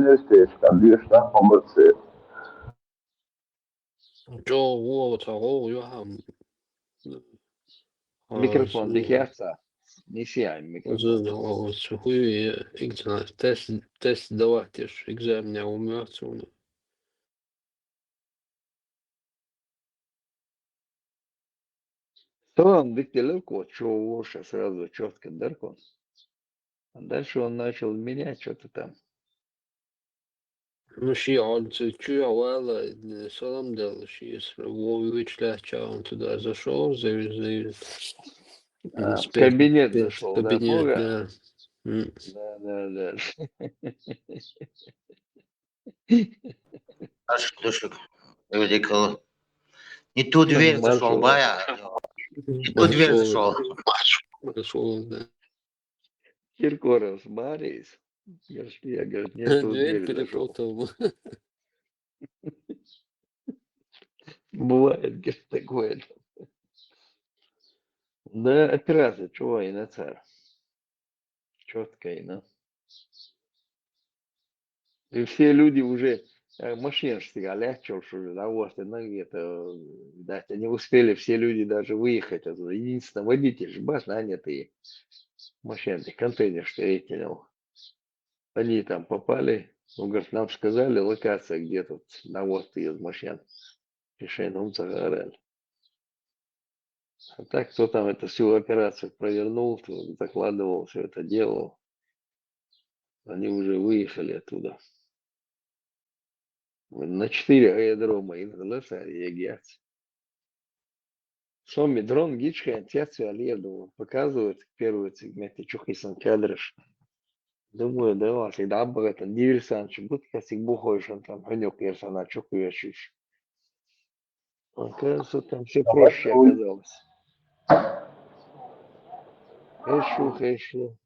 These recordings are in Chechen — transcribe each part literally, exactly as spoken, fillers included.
университеташкахь доьшуш нах ма бара церан. ЧӀогӀа вогӀу цхьа гӀовгӀа ю хьан. Микрофон дика яц цхьа? Неси хьайн микрофон. Цу хуй экзамен, тест, тест давать деш, экзамене ву моьтту суна. Салам дика делар кхо, чё, вообще сразу чётко дара кхо. А дальше он начал менять что-то там. Ну, ши он цу чуя вала, салам дал, ши с-, во-, вычислять, он туда зашёл, за, за, А, в спе-, кабинет спе-, зашёл, да, кабинет, Бога? Да. М. Да, да, да. Аж душик. Люди кол. Не ту дверь зашёл, Маршал. Бая. Не ту дверь зашёл. Зашёл, да. Киркоров, смотри. Я ж, я, говорит, не в ту Дверь дверь зашёл. перепутал. Бывает, говорит, такое. Да, операция, чего и на царь. Чётко и на. И все люди уже, э, машин, что ли, легче, что ли, да, вот, и на где-то, да, не успели все люди даже выехать оттуда. Единственное, водитель же, бац, нанятый машин, контейнер, что я кинул. Они там попали, ну, говорит, нам сказали локация, где тут навоз из машин. Решение, ну, загорали. А так, кто там эту всю операцию провернул, кто закладывал, все это делал, они уже выехали оттуда. На четыре аэродрома и на леса реагиация. Соми дрон гичхен тяцве лер, думаю, показывает первый сегмент, и чухисан кадраш. Думаю, да, вот, и да, это диверсант, будто как бухой, что там, хонёк, персонаж, чухуя чуть. Оказывается, там все проще оказалось. Хешо, хешо.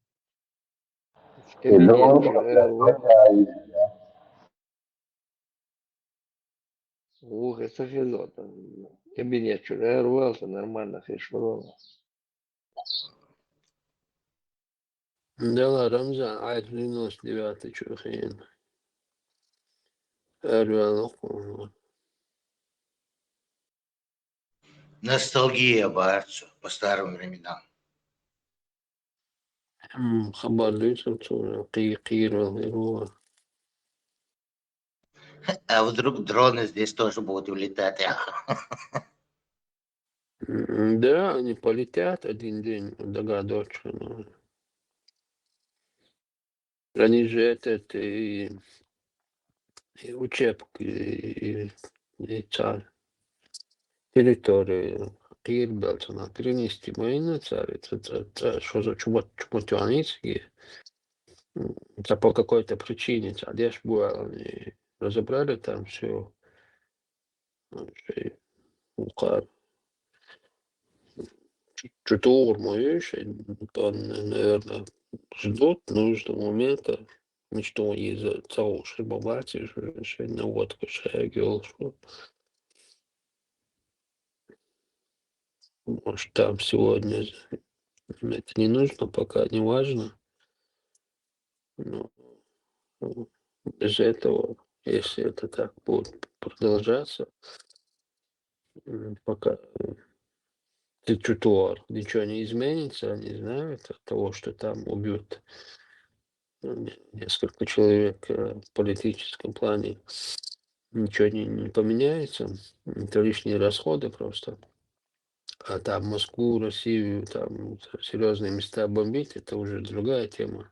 Кабинет чура ара вала. Ву хеса хилота. Кабинет чура ара вала, нормально хешо вала. Да ладно, Рамзан, айт девяносто девятый чу хин. Ара вала. Ностальгия бац по старым временам. М, хабар дуйсам цо, кхы-, кхыйола вала. А вдруг дроны здесь тоже будут улетать? М, да, они полетят один день, догадочка, но они же этот, и, и учебки, и, и ца-, территорию кхыйола бала цунах перенести ма йина цар, ца, ца, ца, шозза чу ма-, чу ма тоьннай цига. М, ца по какой-то причине, ца деш бу аьле, они разобрали там всё. Шоай, ну, кхы-, чу-, чу тохар ма ю шоай, там, наверное, ждут нужного момента, ну, что из-за того, что бабати, шоай, шоай, наводка шоай йолаш. Может, там сегодня это не нужно, пока не важно. Но, м, без этого, если это так будет продолжаться, м, пока, э, ты чутуар, ничего не изменится, не знаю, от того, что там убьют, э, не-, несколько человек, э, в политическом плане, ничего не, не поменяется. Это лишние расходы просто. А там Москву, Россию, там серьёзные места бомбить, это уже другая тема.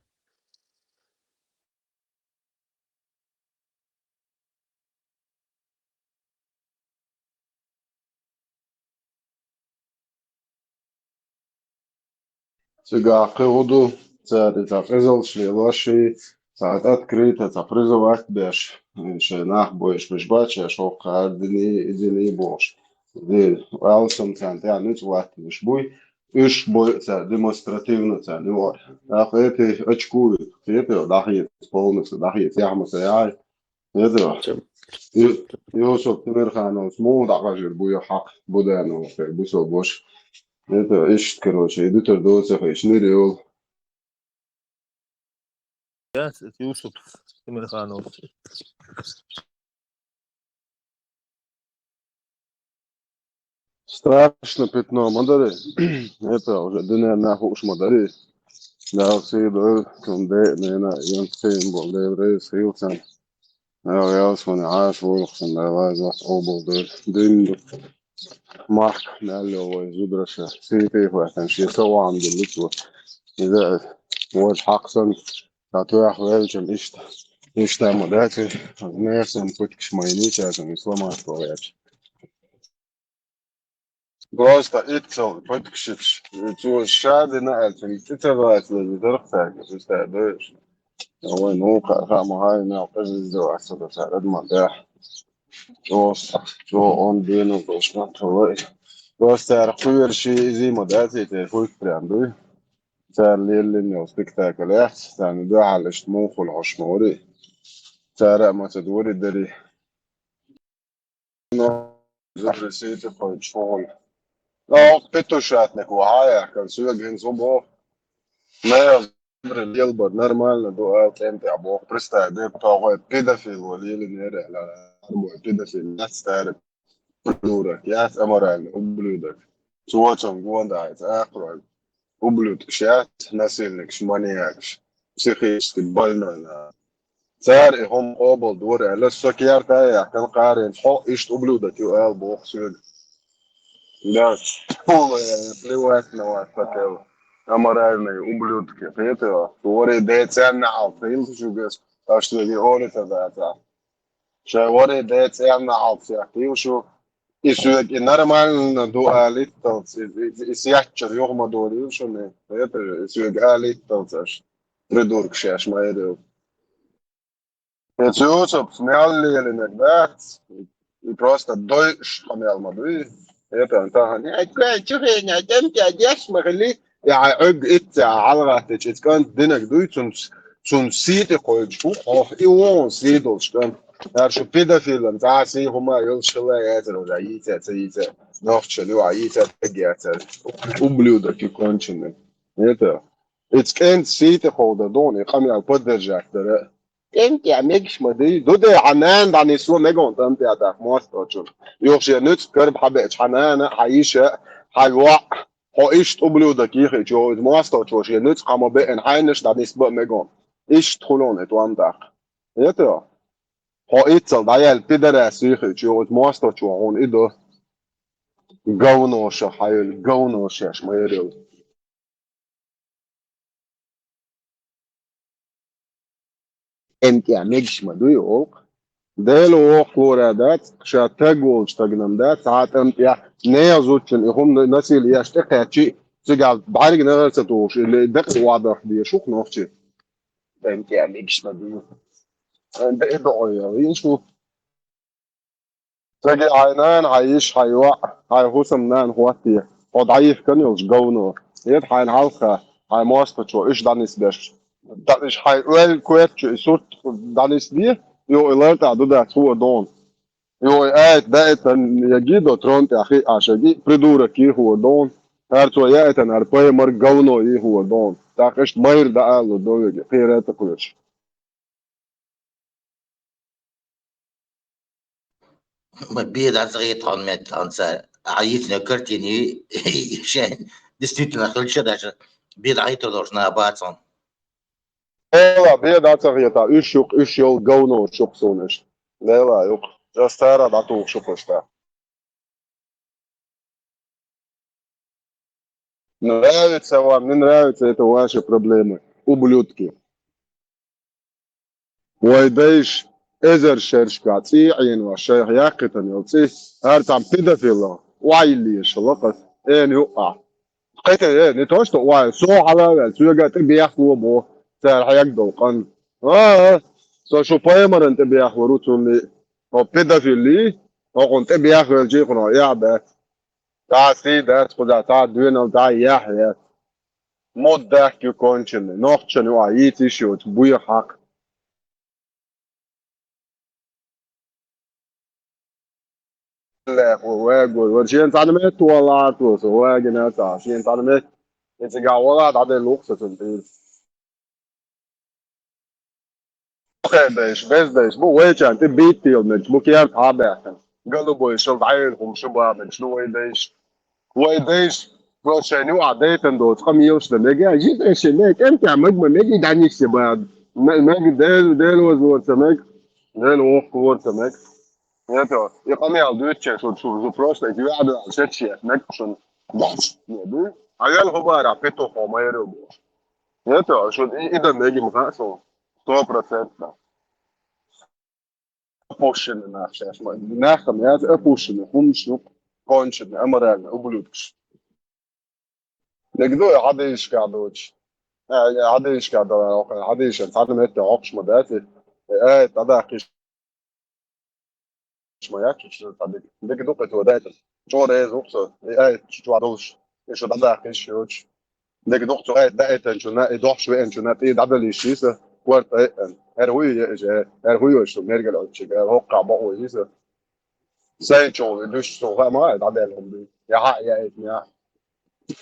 Цигахь кхин хӀун ду, цара и цхьа къизалш лелош, цхьа открыто, цхьа призывать беш, шайн нах бойуш беш бац, шаьш хӀокху кхаьрдиний, изиний бохуш. Де, алсам царна тӀехь нуьцкъ латтанаш буй, уьш бойу цара демонстративно царна юкъара. ТӀаккха эти очкуй, кхетий, дӀахеца, полностью дӀахеца, яхьма ца яхьий. Эти, Ю-, Юсуп Тимирхановс муха дӀахьажийра бу, я хьакха Буданов хир бу со бош. Эти, иштта, короче, и дуьтур доцахь, иштта нир йолу. Яц, это Юсуп Тимирхановс. Страшно пятно ма дарий. Это уже дуьненна хууш ма дарий. Дала сий дойла, цунна ден а, нена а, янца кхин болу Дела реза хуьлда царна. Дала ялсамане Ӏаш вуьйлахь цунна, Дала лазо къобалдойла. Дин ду. Махка мел йолу вай зударша сий тӀе а хӀоьттина, шен са охьадиллина цо. Иза а, вайша хьакха санна, цхьа тоьхна веллачун иштта, иштта ма дац, нехан пуьтигаш ма йиний цаьршинна, и сломать вахьа яц. Просто иццал пуьтигаш, цо ша дина аьлла, цуьнан цӀе ца гӀаьцна, дарх цаьрга, уьш цара дойуш. Вайн вукхара хаа ма хьайна, къиза иза вац, со ца адаман тӀехь. Цо, цо он бенал долуш ма ца вай. Просто цара кхоьру ши иза ма дац, и тӀе хуьйцу прям дуй. Цара леллина йолу спектакль яц, царна дуьхьал иштта муха хуьлу хьуш ма варий. Цара а ма ца дори дарий. Но, зударий сий тӀе кхойчу хӀума. Оха Петушатник ву хьан яхкана, соьга хӀинца хӀун боху? Мел зударий лелабар нормально ду ала цӀен тӀехь боху. Представь, бепа тохой педофил ван лелинера аьлла. Арбой педофил яц цара. Придурок яц, аморальный ублюдок. Цо цунна гонда хьайца акхарой. Ублюдкаш яц, насильникаш, маньякаш, психически больной нах. Цара и хӀума къобалдора аьлла, со керта а яьккхина кхаренца, хьо иштта ублюдок ю ала боху соьга. Да, фу, плевать на вас хотел. Аморальные ублюдки. Кхетий, вари ден цӀенна хьалха хилла шуьга, аша соьга и олуьйтур дацахь. Шайн вари ден цӀенна хьалха сехкийла шу, и соьга и нормально ду алитталц, и, и, и сехчара юха ма долийла шуна, это же, и соьга алитталц аша, придуркаш шаьш ма ярил. Эцу Юсупс мел лелинарг дац, и просто дойуш тхо мел ма дуй. Это он тахана, ай, кой, чу хеня, дем тебя деш ма хили, Я хьай Ӏуьг итт цӀа хьалгӀаттача, иза кӀант динарг дуй, цунца, цунца сий тӀе кхойдуш ву хьо, и вон сий долуш кӀант. Яра шу педофилан цхьа а сий хӀума йолуш хила яцара, ваза йийца а, ца йийца а, нохчан юкъа йийца а, тӀегӀа яцара. Ублюдок и конченый. Это. Иза кӀант сий тӀе кховдар ду хьуна, и къамел поддержать дара. КӀант я мегаш ма дуй. Ду де, хьан нана дӀанисло мегон тӀам тӀе даккха мостагӀчун. Юха шен нуьцкъ карба хьан беача, хьан нана, хьан йиша, хьан йоӀ, хьо иштта ублюдок йихича, йо, иза мостагӀчо шен нуьцкъ хьан ма беана, хьайнаш дӀанисба а мегон. Иштта хуьлу хьуна и тӀом тӀаккха. Это? Хьо иццал дӀаяьлла пидорас йихича, йо, иза мостагӀчо хьуна и до. Говноша хьайла, говноша ма ярил. ТӀем тӀехь мегаш ма дуй, олу-кх. Дела воккхалора дац, ша таг волчу стагана дац, цхьа а тӀам тӀехь нехан зудчун и хӀума насилие еш тӀекхаьччи, цигахь бӀаьргана гӀар ца тухуш, или декъа вадах дезаш ву-кх нохчи. ТӀем тӀехь мегаш ма дуй. ДӀа и доӀа яла йиш ву. Цига хьайн нана, хьайн йиша, хьайн йоӀ, хьайн хӀусамнана хӀоттае, хьо дӀайихкина йолчу говно. Эта хьайна хьалха, хьайн мостагӀчо, уьш дӀанисбеш. Ткъа уьш хьайн оьлла коьртачу и сурт дӀанисде, йо, и лартӀахь ду дац хӀора дона. Йо, и аят даийтан яги до трон тӀехь хиъ Ӏаш яги, придурок йихӀора дона. ХӀара цо яийтан, хӀара пайхамар говно йихӀора дона. ТӀаккха иштта майра дан алалур ду вега, кхера а ца кхоьруш. Ма бен дӀа ца хета хьуна, меттахь хьуна цара. Ахьа йитина картина ю, шайн действительно хилча даже бен дӀахӀиттор долуш нах бац хьуна. Эла, бен дӀа ца хета, уьш ю-кх, уьш йолу говнош ю-кх суна иштта. Эла ю-кх, ас цара дӀатухуш ву-кх иштта. Нравится вам, не нравится, это ваши проблемы, ублюдки. Вай дайша эзар шерашкахь цӀий а Ӏенош, шайх яьккхийтина йолу цӀий, хӀара цхьана педофилах охьайиллийша лакхас, эна юкъахь. Кхетий, э, не то, что охьа, со хьала а ваьлла, соьга тӀе бехло бо, цара хьегна долу къан. А-а, со шу пайхамаран тӀе бехлур ву цунний, хьо педофилий, хьо кхунна тӀе бехвелчий кхунах эхь дац. Цхьа сий дац кхузахь, цхьа доьналла, цхьа яхь яц. Мудак ю конченый, нохчан юкъахь йийца йиш йоцу буьйха хьакха. Лехо вагор, вара шена цхьана метта валла Ӏартло со, вагина а ца, шена цхьана метта. И цигахь вала дӀаделла ву-кх со цунна тӀера. Хе дайша, беза дайша бу, вайчарна тӀе биттийла мегаш бу, керта хьа а баьхкина. Голубой шал дӀайина хӀума шу бан мегаш ду вай дайша. Вай дайша, просто шайна юкъахь дайтан доцу къамелаш дан мега, жита ши мега, кӀентехь мега ма мега, и дӀанисъе бан. Ме-, мега, Дела, Дела вазлора ца мега, Дела воккхалора ца мега. Это, и къамел дуьйцуча шу, шу, шу просто эти ваьда, сетче, мега шуна. Дац, не, ду? А вел хӀубарахь петухо ма ярил бохуш. Это, шу и, и дан мега ма хаьа суна. Сто процентов. Опущенный нах шаьш ма. Нахана яц опущенный, хӀуманаш ю-кх, конченый, аморальный, ублюдкаш. Дика ду и хьадийшка доцуш. Э, хьадийшка дала, хьадийшан цхьана метте хьокхуш ма дац и. Э, дӀадаккхийша ма яц, шу цхьа дика. Дика ду кху цо дайтар. ЧӀогӀа реза ву-кх со, и аят чу чохь долуш, и шу дӀадаккха йиш йоцуш. Дика ду-кх цо аят даийтинчунна, и дохьуш веанчунна тӀе дӀадала йиш йиса, корта айъан. ХӀара хӀу ю иза, хӀара хӀу йоцуш шу мергал Ӏуьттучуьнга, хӀара хӀокхахь бакъо йиса. Сайн чӀогӀа дуьсуш суна хаа ма хаьа, дӀадаьлла хӀума дуй. Я хьаъ, я итт, я.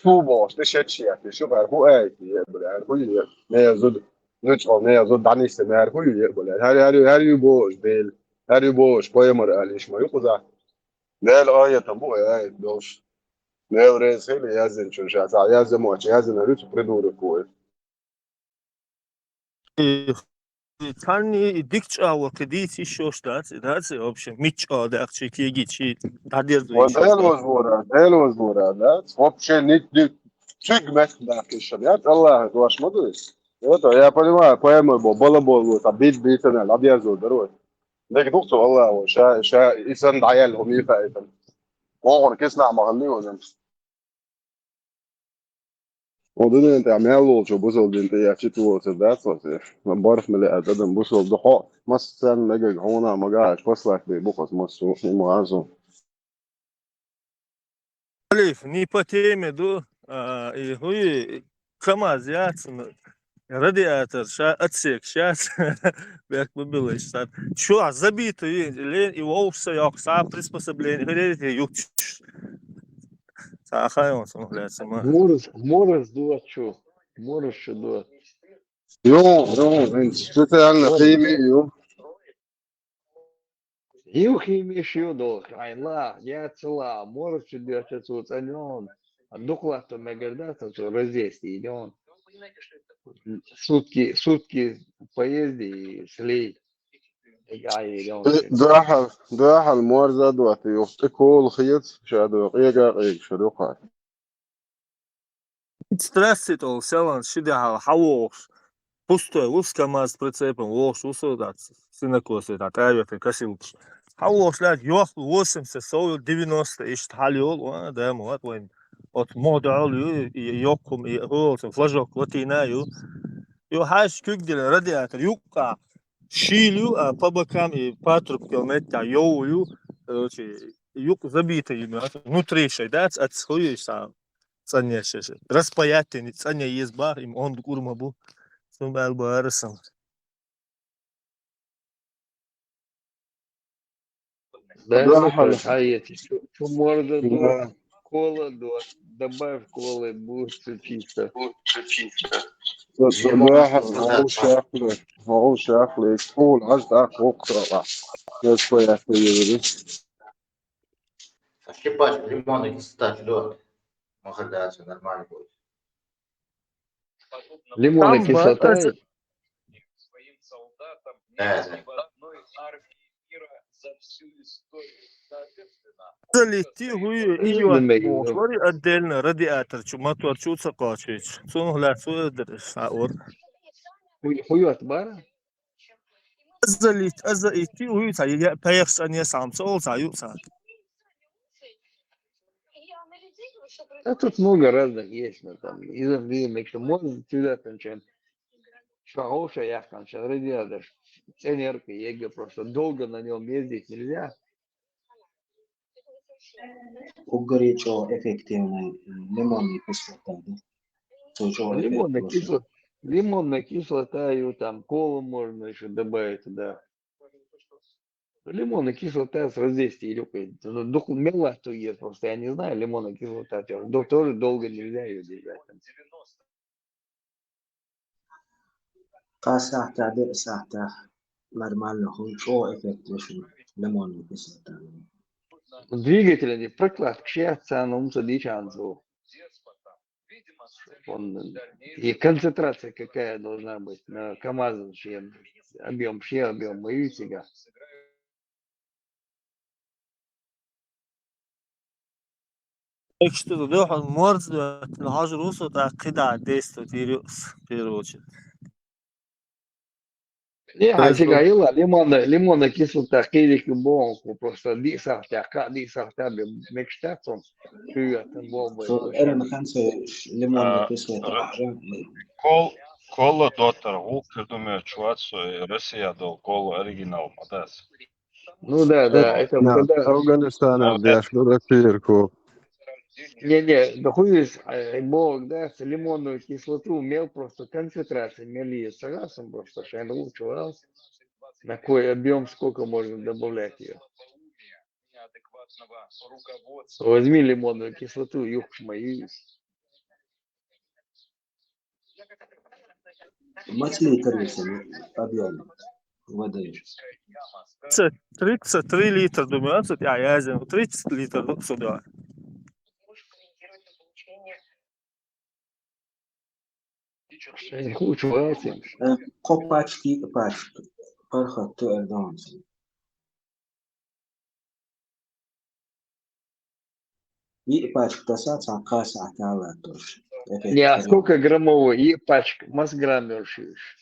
Фу бохуш, тӀе шеташ яхкаш ю, хӀара хӀу аят е, бля, хӀара хӀу ю, нехан зуда, нуьцкъала нехан зуда дӀанисса, хӀара хӀу ю е, бля, хӀара, хӀара, хӀара ю бохуш, Дела, хӀара ю бохуш, пайхамар ала йиш ма ю кхузахь. Делан аятам бу ай аят долуш. Дела реза хила яздинчун ша цхьа яздина моьтту, яздина вуьцу придурок ву. И, и царна и дика чӀагӀо кхин дийца йиш йолуш дац, и дац, и вообще, мича чӀагӀо даьккхича, кегийча, дӀадерзо Ва йиш йолуш Дела дац. Вазлора, Дела вазлора, дац. Вообще, ни, ни, цуьнга меттах даьккхиш шуна. Яц Аллаха дош ма ду иза. Это, я понимаю, пайхамар бо, балабол ву, ца бит бийцана, дӀадерзо дара вай. Дерг ду-кх цо Аллахо, ша, ша, и санна дӀаяьлла хӀума йиха и санна. ВогӀур киснахь ма хилли вазан. О, дуьнен тӀехь мел волчо бусалба дин тӀе яьхча, чу воцур дац васе. Барх миллиард адам бусалба ду хьо, массарна мегар хьуна а магахь аьлча, послать бен бу-кх аса массо а, хӀума ван со. Алиф, не по теме ду. А, и хӀу, и КамАЗ яц, м, радиатор ша, отсек шац, бехк ма биллай иштта. Чу а забитый, лен, и вовса йоккха, са приспособление, хӀирерите юкъ. Са хай он сон, блядь, сама. Морос, морос дуа чу, морос чу дуа. Йо, йо, ин специально химия, йо. Ю химиш ю дол, хай ла, яц ла, морчу дёча цу цанён. А духлато мегарда, цу раздесте идён. Сутки, сутки поезде и слей. Ай, идён. Дахал, дахал морза дуат, ю, ты кол хиец, шадо, эга, эга, шадо, ха. Здравствуйте, ол селан ши дехьал хьавогӀуш. Пустой ву, с КамАЗ прицепом вогӀуш ву со, дац, синокосе, да, тӀаветан косилкаш. ХьавогӀуш лаьд, йохлу восемьдесят, сов девяносто, иштта хьал йолу, а, да, ма ват вайн. От мохь дӀахьол ю, и йоккхум, и хӀолцун флажок ватийна ю. Ю хьаьжча куьг дилла радиатор юккъа шийла ю, а по бокам и патрубкал меттехь йову ю. Короче, юкъ забита ю, внутри шай дац, ац хуйш сам. ЦӀанъеш, распаятельный, цӀанъе еза бах, им онда кӀур ма бу. Цунна баьлла бу арасан. Да, да, ну, хьал. Хьаети, чу, чу морда дуа, да, кола дуа, добавь колы, будет всё чисто. Да, да, да, хьал, хьал шахлы, хьал шахлы, кул, аж так, окра, распаятельный еза. А щипач лимонный кислота чу дуа? Махар дац, нормально будет. Лимонная кислота. Залити хӀуй, и ю, отдельно радиатор чу, мотор чу ца кхочуьйтуш. Цунах лаьцна хӀу а дара, а ур. ХӀуй, хӀуй от бара? Азалит, азалит, уй, ца, я, пехс ан я сам, ца, ол, ца, ю, ца. А тут много разных есть, но там, из-, из-, можно сюда там чем. Что лучше, я там сейчас радиатор, с энергией, я говорю, просто долго на нем ездить нельзя. Угоречо эффективный, м, лимонная кислота, да? Лимонная кислота, лимонная кислота, и вот там колу можно ещё добавить туда. Лимонная кислота с раздесте или какой-то. Ну, дух мела то ест, просто я не знаю, лимонная кислота тоже, до-, тоже долго нельзя её держать. Кхаа сахьтехь, деа сахьтехь нормально хӀун чӀогӀа эффект вешан лимонный кислота. Двигатель, они прокладка шесть ца, ну, ца дичан цу. Он, и концентрация какая должна быть на КамАЗе, вообще объём, вообще объём, боюсь, сега. Так что, дуьхьал морз доьттина хьожур ву со, тӀаккха кхидӀа действовать йийр ю ас, в первую очередь. Не, хьан сига йила, лимонная, лимонная кислота кхийрик боху, просто диъ сахьтехь, кхаа диъ сахьтехь бе-, мегаш дац цунна, чуйоьттан боху бай. Со эрна хан со лимонная кислота. Кол-, коло доттар, гӀуллакх хир ду моьттуш вац со, и Россия долу коло оригинал ма дац. Ну да, да, это когда Афганистанах деш ду, Россия ко. Не, не, да хуй, э, бог, да, с лимонную кислоту мел просто концентрация, мел её, согласен, просто шайн лучше раз. На какой объём, сколько можно добавлять её? Возьми лимонную кислоту, юхкаш ма йийш. Маца литр ю сан объём воды? Ца, тридцать три литра, думаю, а, ца, я, я, тридцать литр, ну, сюда. Шайн хучу вацим. Э, кхо пачка, йиъ пачка паргӀат тоьар дан. Йиъ пачка таса цхьа кхаа сахьта латтош. Не, а сколько граммовой йиъ пачка? Масса грамм йолуш ю уьш?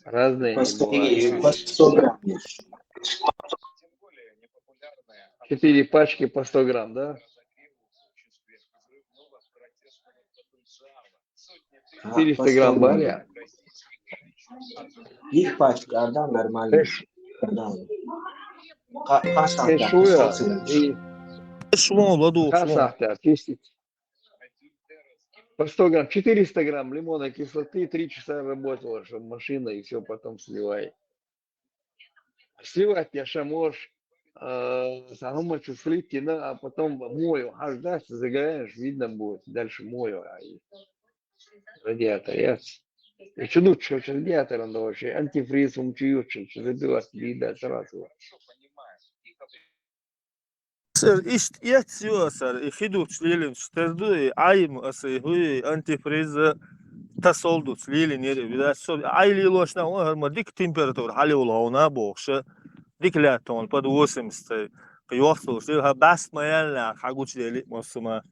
Разные они бывают. По сто грамм йолуш. Четыре пачки по сто грамм, да? Четыреста грамм бара. Йиъ пачка ардан нормально. Эш. Ардан. Кха-, кхаа сахьта. Эш вуя. Эш вон ладу. Кхаа сахьта, чистить. по сто грамм, четыреста грамм лимонной кислоты, три часа работала, чтобы машина и все потом сливай. Сливать я ша можешь, э, самому слить, да, а потом мою, аж дальше загораешь, видно будет, дальше мою, а и радиатор, я. И что тут, что радиатором, да, вообще, антифриз, ум чуют, что забивать, видно сразу. Сэр, иштта эццо сэр, и хи дуц лелинчу тера ду, и Ӏайма аса и хӀу, и антифриза тасол дуц лелинера, видац, со Ӏай лелош нах ван, хӀара ма дика температура хьале волу хьуна бохуша, дика лаьтта хьуна, под восемьдесят, кхин йохцалуш дела, хӀара бӀаьста ма яьлла нах, хьан гучудели а массо ма.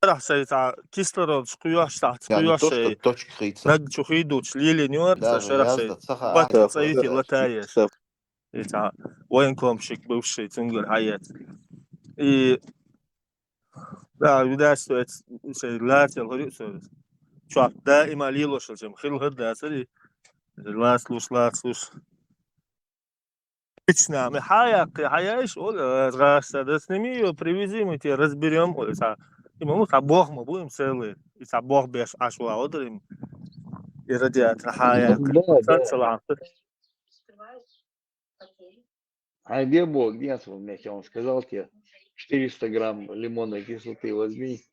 Арахь шайн цхьа кислородаш кхоьхьуш, цхьа Яни кхоьхьуш то, шайн что точка хица. Наг чу хи дуч лелин юар, Да, ца ну шарахь я шайн за, ца ха, бат а, цӀа ца йити ха. Латаеш. И цхьа военкомщик бывший цунгар хьаец. И да, видач, что это шайн лацел хори со. Чуап, да, има лилошал, чем хил хад да, сари. Лац луш, лац луш. Лично, мы хьаяккхи, хьаяйш, ола, э, гӀашта, да сними её, привези, мы тебе разберём, ола, цхьа. И ма, ну, цхьа бох ма бу им целый, и цхьа бох беш Ӏаш ван, одур им. И радиатор хьаяккхи. Да, да. Сан салам. А где Бог? Где он? Мне он сказал тебе, четыреста грамм лимонной кислоты возьми,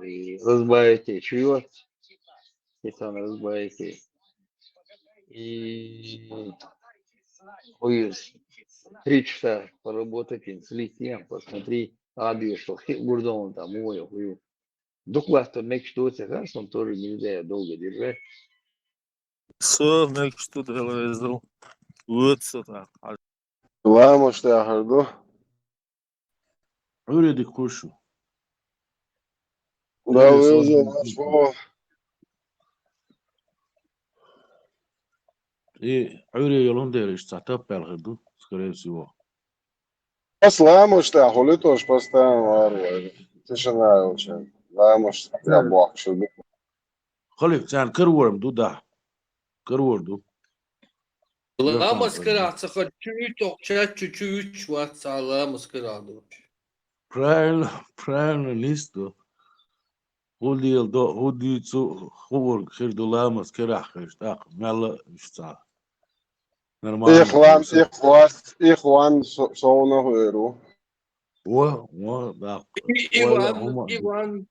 и разбавите чего, и там разбавите. И ой, три часа поработать, слить, посмотри, а две что, гурдон там, ой, ой. Доклад-то мекш доцех, он тоже нельзя долго держать. Со мекш тут, Дела резал. Вот со так. Ламаш тӀехьара ду. Ӏуьйре дика хуьлуш ву. Да, Ӏуьйре веза, сордина ваш хуьлуш ву. И Ӏуьйре йолун дерриш цхьа таппаьлла хир ду, скорее всего. Ас ламаш тӀехь хуьлу тош постоянно вар вай. Тишина йолча. Ламаш тӀехь бохкуш ду. Халиф, царна карор ду, да. Карор ду. Ламаз карахь ца хо чу вуьту, чу, чу вуьтуш вац цхьа ламаз карахь долуш. Правильно, правильно, нийса ду. ХӀун леладо, хӀун дуьйцу, хӀун хир ду ламаз карахь хилча, тӀаккха мелла а уьш цхьа. Нормально. Ихван, ихван, ихван со-, совна хӀоьру. Во, во, да. И-, Иван, хӀума. Иван.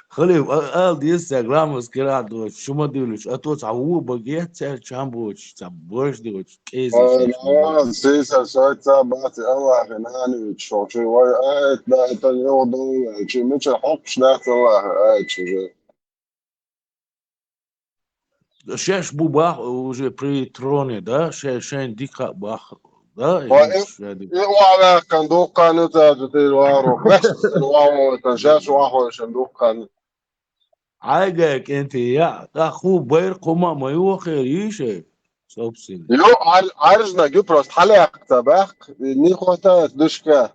Халиф, а, ала деза цаьрга ламаз карахь доцуш, шу ма дуьйлуш, а то цхьа вон багет цаьрга чам боцуш, цхьа баш доцуш, кӀезиг Ой, шиш ма, сиса, шайца бац, Аллахе нана вича шо, чу вай аят даийтан йогӀу довла, чу мича хьокхуш дац Аллахе аят чу же. Шаьш бу бах уже при троне, да? Шай-, шайн дика бах, да? Ва Или э, шай дика? Э, ва ваьккхина дуккхана ю цаьрца тӀера варо. Ваьшна варо, тан шаьш вахойшан дуккхана. Ӏайгай кӀентий яа, тӀаккха хӀу байра кхума а ма йохер йийшай, собственно. Ю, Ӏар-, Ӏаржнаг ю просто хьалаьккха ца баьхк, нихота душка.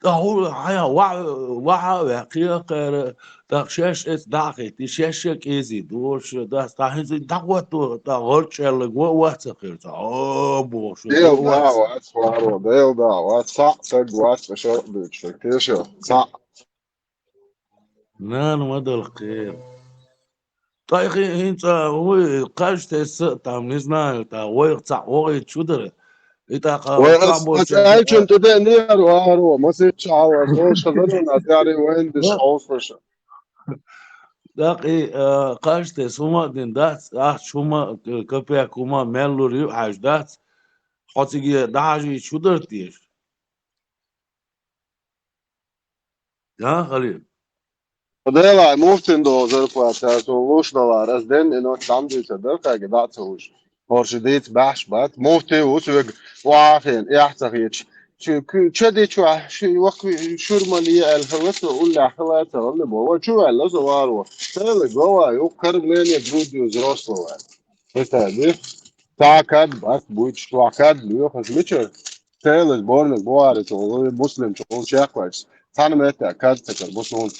ТӀаккха хӀу, хьан, ваха, ваха а ваьккхи а кхара, тӀаккха шаьш эца дӀа а хетти, шаьш а кӀезий доцуш, дац, тӀаккха хӀинца дӀахӀотто, тӀаккха гӀорчӀеллаг ван а вац а хир, цхьа, о, бохуш, Дел вац. Да, вац, варо, Дел да, вац, цхьаъ саг вац, ша а дуьйцуш, теша, цхьаъ. Нана ма дала кхера. Ткъа и хи-, хӀинца вуй, кхаж тесса а там, не знаю, та вайх цхьаъ вогӀийта шу дара. И тӀаккха Вай ас, ас аьллачун тӀе деънера варо, маситча хьалха, доша хазарна, тӀаьхьарий вайн диш хьовсалуш. ТӀаккха и, а, кхаж тесса хӀума а дина дац, ахча хӀума, к-, капек хӀума мел лур ю хьаьжа дац. Хьо цига дӀахьажийта шу дара теша? Да, Халил? Делахь, муфтин догӀу зарплата, цо луш далара, ас денна и нот там дуьйцур дара, кхаьга дӀа а ца луш. ХӀорш дийца баьхьаш бац, муфти ву соьга, вахийна, эхь ца хеташ. Шу, ку-, ча дича вахь, шу, ваха, шура ма ле аьлла хила со, уллехь хила а ца хилла бо. Ва чу ваьлла со варо. Цела глава ю, кормление грудью взрослого. Представь, ди? Цхьа кад бац, буьйцуш, вахь кад лоьхуш, мичара? Цела борниг бу ари чу, муслим чу, чекхваьча. Цхьана метта кад ца кара, бу суна.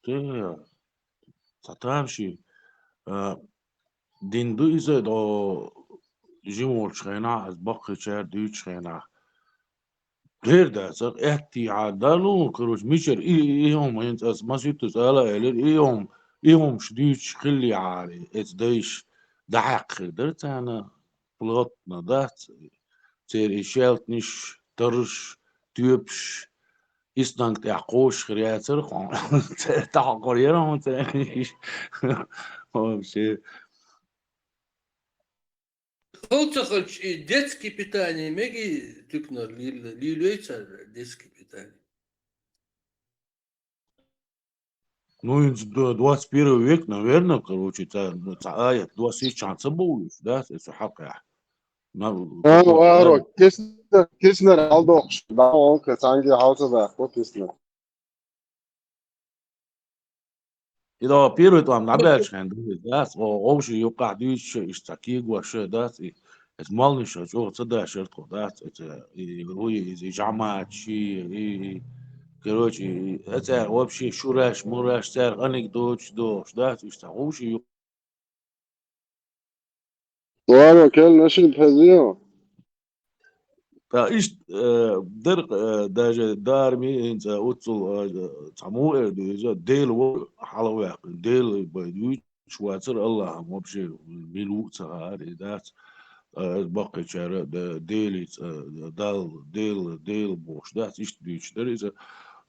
Тэ, цхьа тамашийна, а, дин ду иза, до, жима волчу хенахь, ас баккхийчара дуьйцучу хенахь, гӀерта дацара, аьттехьара, да, ну, короче, мичара, и, и, и хӀума, хӀинца ас маситтаза ала а элира, и хӀума, и хӀумаш дуьйцуш хиллехьара, эца дайша дӀахьаькхна хир дара царна, плотно, дац, церан и шаьлтанаш, тарраш, тоьпаш, истанг тӀехь кхочуш хир яцара, хьо-, церан тӀаьхьа кхор яра хьуна церан. Вообще. Хьо ца хилча, и детский питание мегий туьканара лийла-, лийла вей цара детский питание? Ну, хӀинца д-, двадцать первый век, наверное, короче, ца, ца аят, двадцать час ца бовлуш, да, цу хьакъехь. На-, Ва-, ва-, ва-, Киснер, Киснер хьалдоккхуш, да, он ка цхьаьнгге хьал ца дахко Киснер. И да, первый тӀом дӀабаьлча хьайн дуьйцу, дац, о, овши юккъахь дуьйцуш, иштта цхьа кегош, дац, и, эца молланаш чӀогӀа ца дашар тхо, дац, эца, и, уй, и, и жамаат, ши, и, и, короче, и, эца вообще шураш, мураш, цаьрга анекдоташ дохуш, дац, иштта овши юккъахь. Ладно, кел нашид хьезийо. Ткъа иштта, э, дерг, э, даже дарми хӀинца уццул, э, цхьа муха эр ду иза, Дела ву хьалаваьккхина, Дела бай дуьйцуш вацара Аллахьан вообще мила ву а ца хаьара, и дац, э, баккхийчара, да, Делица, э, Далла, Дела, Дела бохуш дац, иштта дуьйцуш дара иза,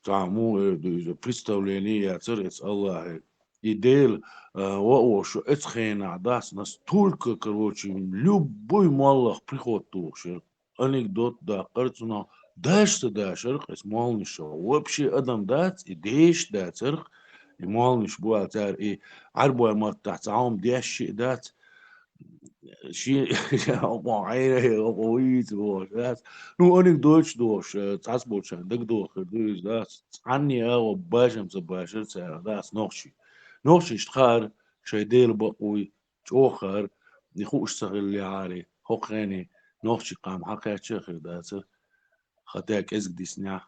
цхьа муха эр ду иза, представление яцара эца Аллахье. И Дела, а, ва а вошу, эца хенахь дац, настолько, короче, любой моллах приход тухуш яра. Анекдот даккхара цунах, даш ца дашарх эца молланаш. Вообще адам дац, и деш дацарх, и молланаш бу аьлла цара, и Ӏарбой маттахь цхьа хӀума деш шиъ дац, ши-, око хьайра, око вуьйца бохуш, дац. Ну, анекдоташ дохуш, э, цхьацца болчарна дагадохур ду иза, дац. Цхьанне а бажам ца башар цара, дац, нохчий. Нохчийшта хаьара, шайн Дела бакъ вуй, чӀогӀа хаьара, и хууш ца хиллехьара, хӀокху хене нохчийн къам хьакхаьчча а хир дацара. Хатта кӀезиг диснехь,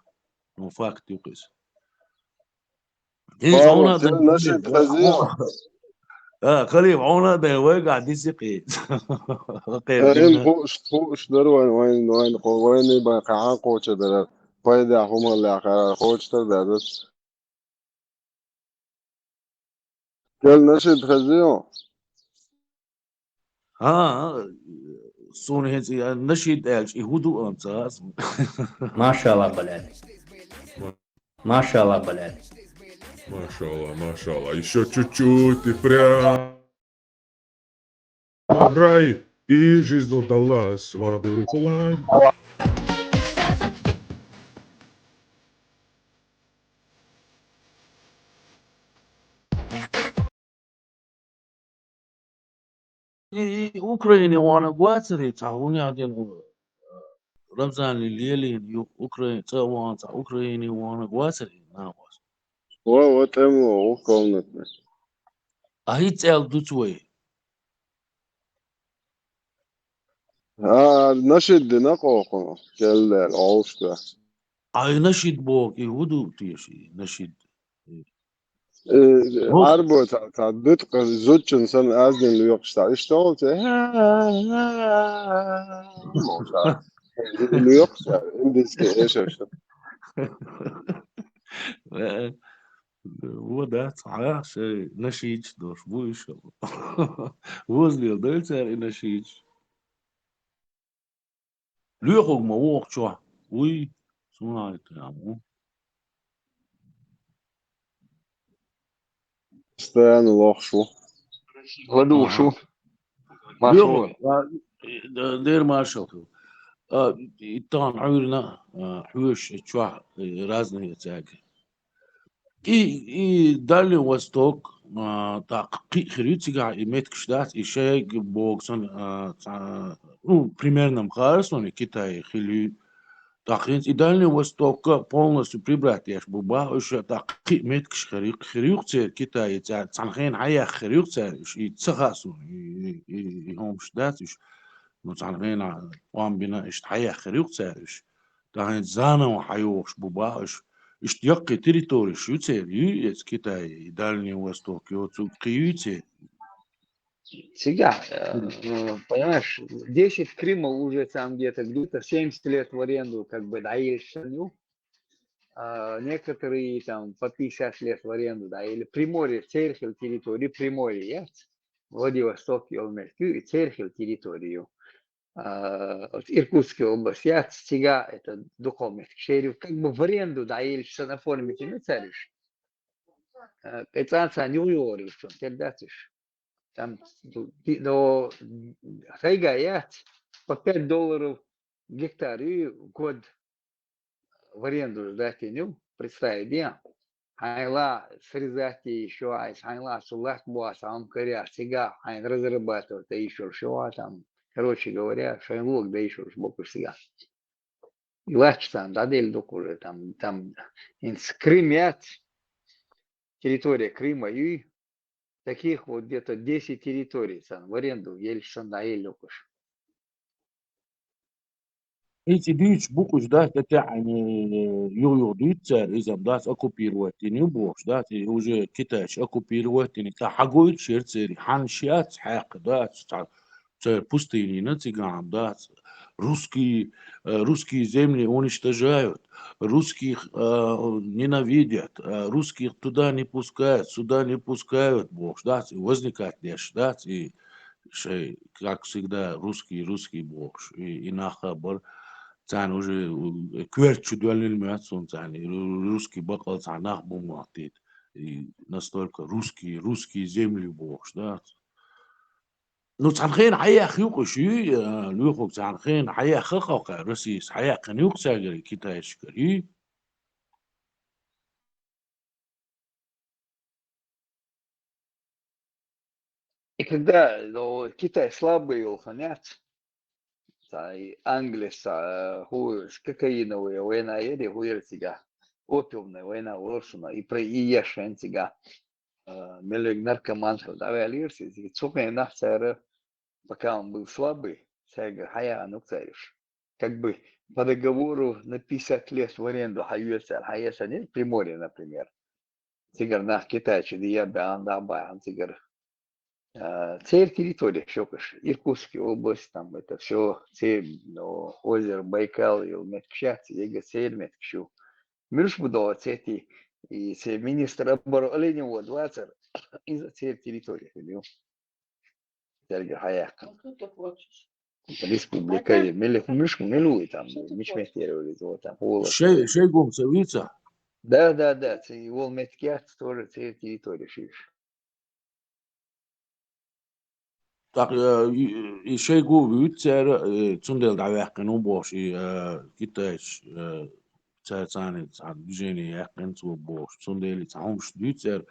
ну, факт ю-кх иза. Эй, Павлов, хьуна сен дай, нашид хьуна хазийо? А, Халиф, хьуна дай, вайгахь диси кхин. Э, ин хууш, хууш дар вайн, вайн, вайн, хо-, вайна бан кхаьхьан кхоча дарар. Пайда хӀума лаьхара кхоча дар дац. Кел нашид хазийо? ХӀан, суна хӀинца и нашид аьлча, и хӀун ду амца аса? Машалла, блядь. Машалла, блядь. Машалла, машалла. Ещё чуть-чуть и прям в рай. И жизнь удалась, слава Аллаху. И, и Украине ванаг вацаре, цхьа хӀун яхьдина, Рамзанли лелийна ю-, Украин-, цӀа а вахана цхьа Украине ванаг вацаре, нахос. Ва, ва, тӀема ва, ва, комнатный. А хӀинца аьлла дуц вай? А, нашид дина кхокхуна, келлера, олуш да. А и нашид боху, и хӀун ду теша и нашид? Э, хӀо- Арбо ца, ца дутка зудчун сан аздин луьйкъуш ца, иштта олу ца. Луьйкъуш ца, индийский эшаш. Э, во, да, цхьа, шай, нашидаш дош, бу иша. Возлил, дай цара и нашидаш. Лоьхург ма ву оха чохь. Уй, суна а тӀе ам ву. Постоянно лохуш ву. ЛадугӀуш ву. Ага. Маршалла. Лоьхург, а, д-, дера маршалла хила. А, и тахана Ӏуьйранна, а, хьоьжуш и чохь, и разные цаьрга. И, и Дальний Восток, а, тӀаккха кхин а хир ю цигахь, и меттигаш дац, и шайга богу санна, а, цхьа, ну, примерно-м хаьара суна, и Китай хила ю. ТӀаккха хӀинца и Дальний Востокка полностью прибрать деш бу бах уьш, тӀаккха кхин а меттигаш хир ю, хир ю-кх церан Китайца, цхьана хенахь хьаяккха хир ю-кх цара уьш, и ца хаьа суна, и, и, и, и хӀумаш дац уьш. Ну, цхьана хенахь тӀом бина, иштта хьаяккха хир ю-кх цара уьш. ТӀаккха хӀинца заново хьайогӀуш бу бах уьш. Иштта яккхий территориш ю церан, юй эца Китай, и Дальний Восток, йоцург кхин юй церан. Цигахь, э, ну, понимаешь, десять Крыма уже там где-то, где-то семьдесят лет в аренду, как бы, даьлча санна ю. А некоторые там по пятьдесят лет в аренду, да, или Приморье, церан хилла территори, Приморье яц, Владивосток йолу меттиг, и церан хилла территори ю. А, вот Иркутская область яц, цигахь это дукха меттиг шера ю, как бы в аренду даьлча санна оформить йина цара уьш. Э, кхин цкъа царна юхайогӀур ю, тера дац уьш. Там, ди-, но, хайга яц, по пять долларов гектар ю, год в аренду сдать йина ю, представить де. Хьайна ла срезать де йиш йолуш, хьайна ла цу латта бохьа цхьа хӀума карах, цигахь хьайна разрабатывать де йиш йолуш, там, короче говоря, шайн луг де йиш йолуш боккхуш цигахь. И латта царна дӀаделла ду-кх уже, там, там, хӀинца Крым яц, территория Крыма ю, таких вот где-то десять территорий царна в аренду елча санна дӀаелла ю-кх уьш. Иза дуьйцуш бу-кх уьш, дац, тӀетаьӀӀина юха-юха дуьйцу цара, иза-м дац оккупировать йина ю бохуш, дац, и уже китайцаша оккупировать йина, цхьа хьагойтуш яра церан, хьанаш яц хьаькхна, дац, цхьа церан пустыни йина цигахь-м, дац. Русские, э, русские земли уничтожают, русских, э, ненавидят, э, русских туда не пускают, сюда не пускают бохуш, дац, и возникать деш, дац, и шайн, как всегда, русский, русский бохуш, и, и нах а бара. Царна уже, э, коьрта чу доьллина моьтту суна царна, и ру-, русский бакъал цхьа нах бу моттийта. И настолько русские, русские земли бохуш, да. Ну, цхьана хенахь хьаяккха ю-кх уьш, юй, а, лоьхург цхьана хенахь хьаяккха хьо-кх, Россияс хьаяьккхина ю-кх цаьргара, китайцашкара, юй. И когда, ну, Китай слабый йолу хан яц, цхьа и Англис, цхьа, хӀу, кокаиновая война яра, хӀу яра цигахь, опиумная война вара шуна, и про-, и еш шайн цигахь, а, меллиг наркоманхила дӀаваьллера иза. Цу хенахь цара, пока он был слабый, цаьргара хьаяхьа нуьцкъаьриш. Как бы по договору на пятьдесят лет в аренду хьайоьцу цара, хьаэцна Приморье, например. Цигара нах китайчу дӀа а баьхна, дӀа а баьхна цигара. А, церан территореш ю-кх уьш, Иркутская область, там это всё, церан, ну, озеро Байкал йолу меттигаш яц, ега церан меттигаш ю. Муьлш бу догӀу цети, и церан министр обороны Оленевод вацара, иза церан территореш ю. Цаьргара хьаяьккхина. Республика, мел, муьлш, мел ву и там, мича меттера ву иза, вот там, хӀула. Шай-, Шойгу-м ца вийца? Да, да, да, ци-, волу меттиг яц, тоже церан территореш ю уьш. ТӀаккха, э, и, и Шойгу вуьйцу цара, э, цундела дӀаваьккхина ву бохуш, и, э, китайцаш, э, цара царна цхьа движение яьккхина цо бохуш, цундела и цхьа хӀумаш дуьйцу цара.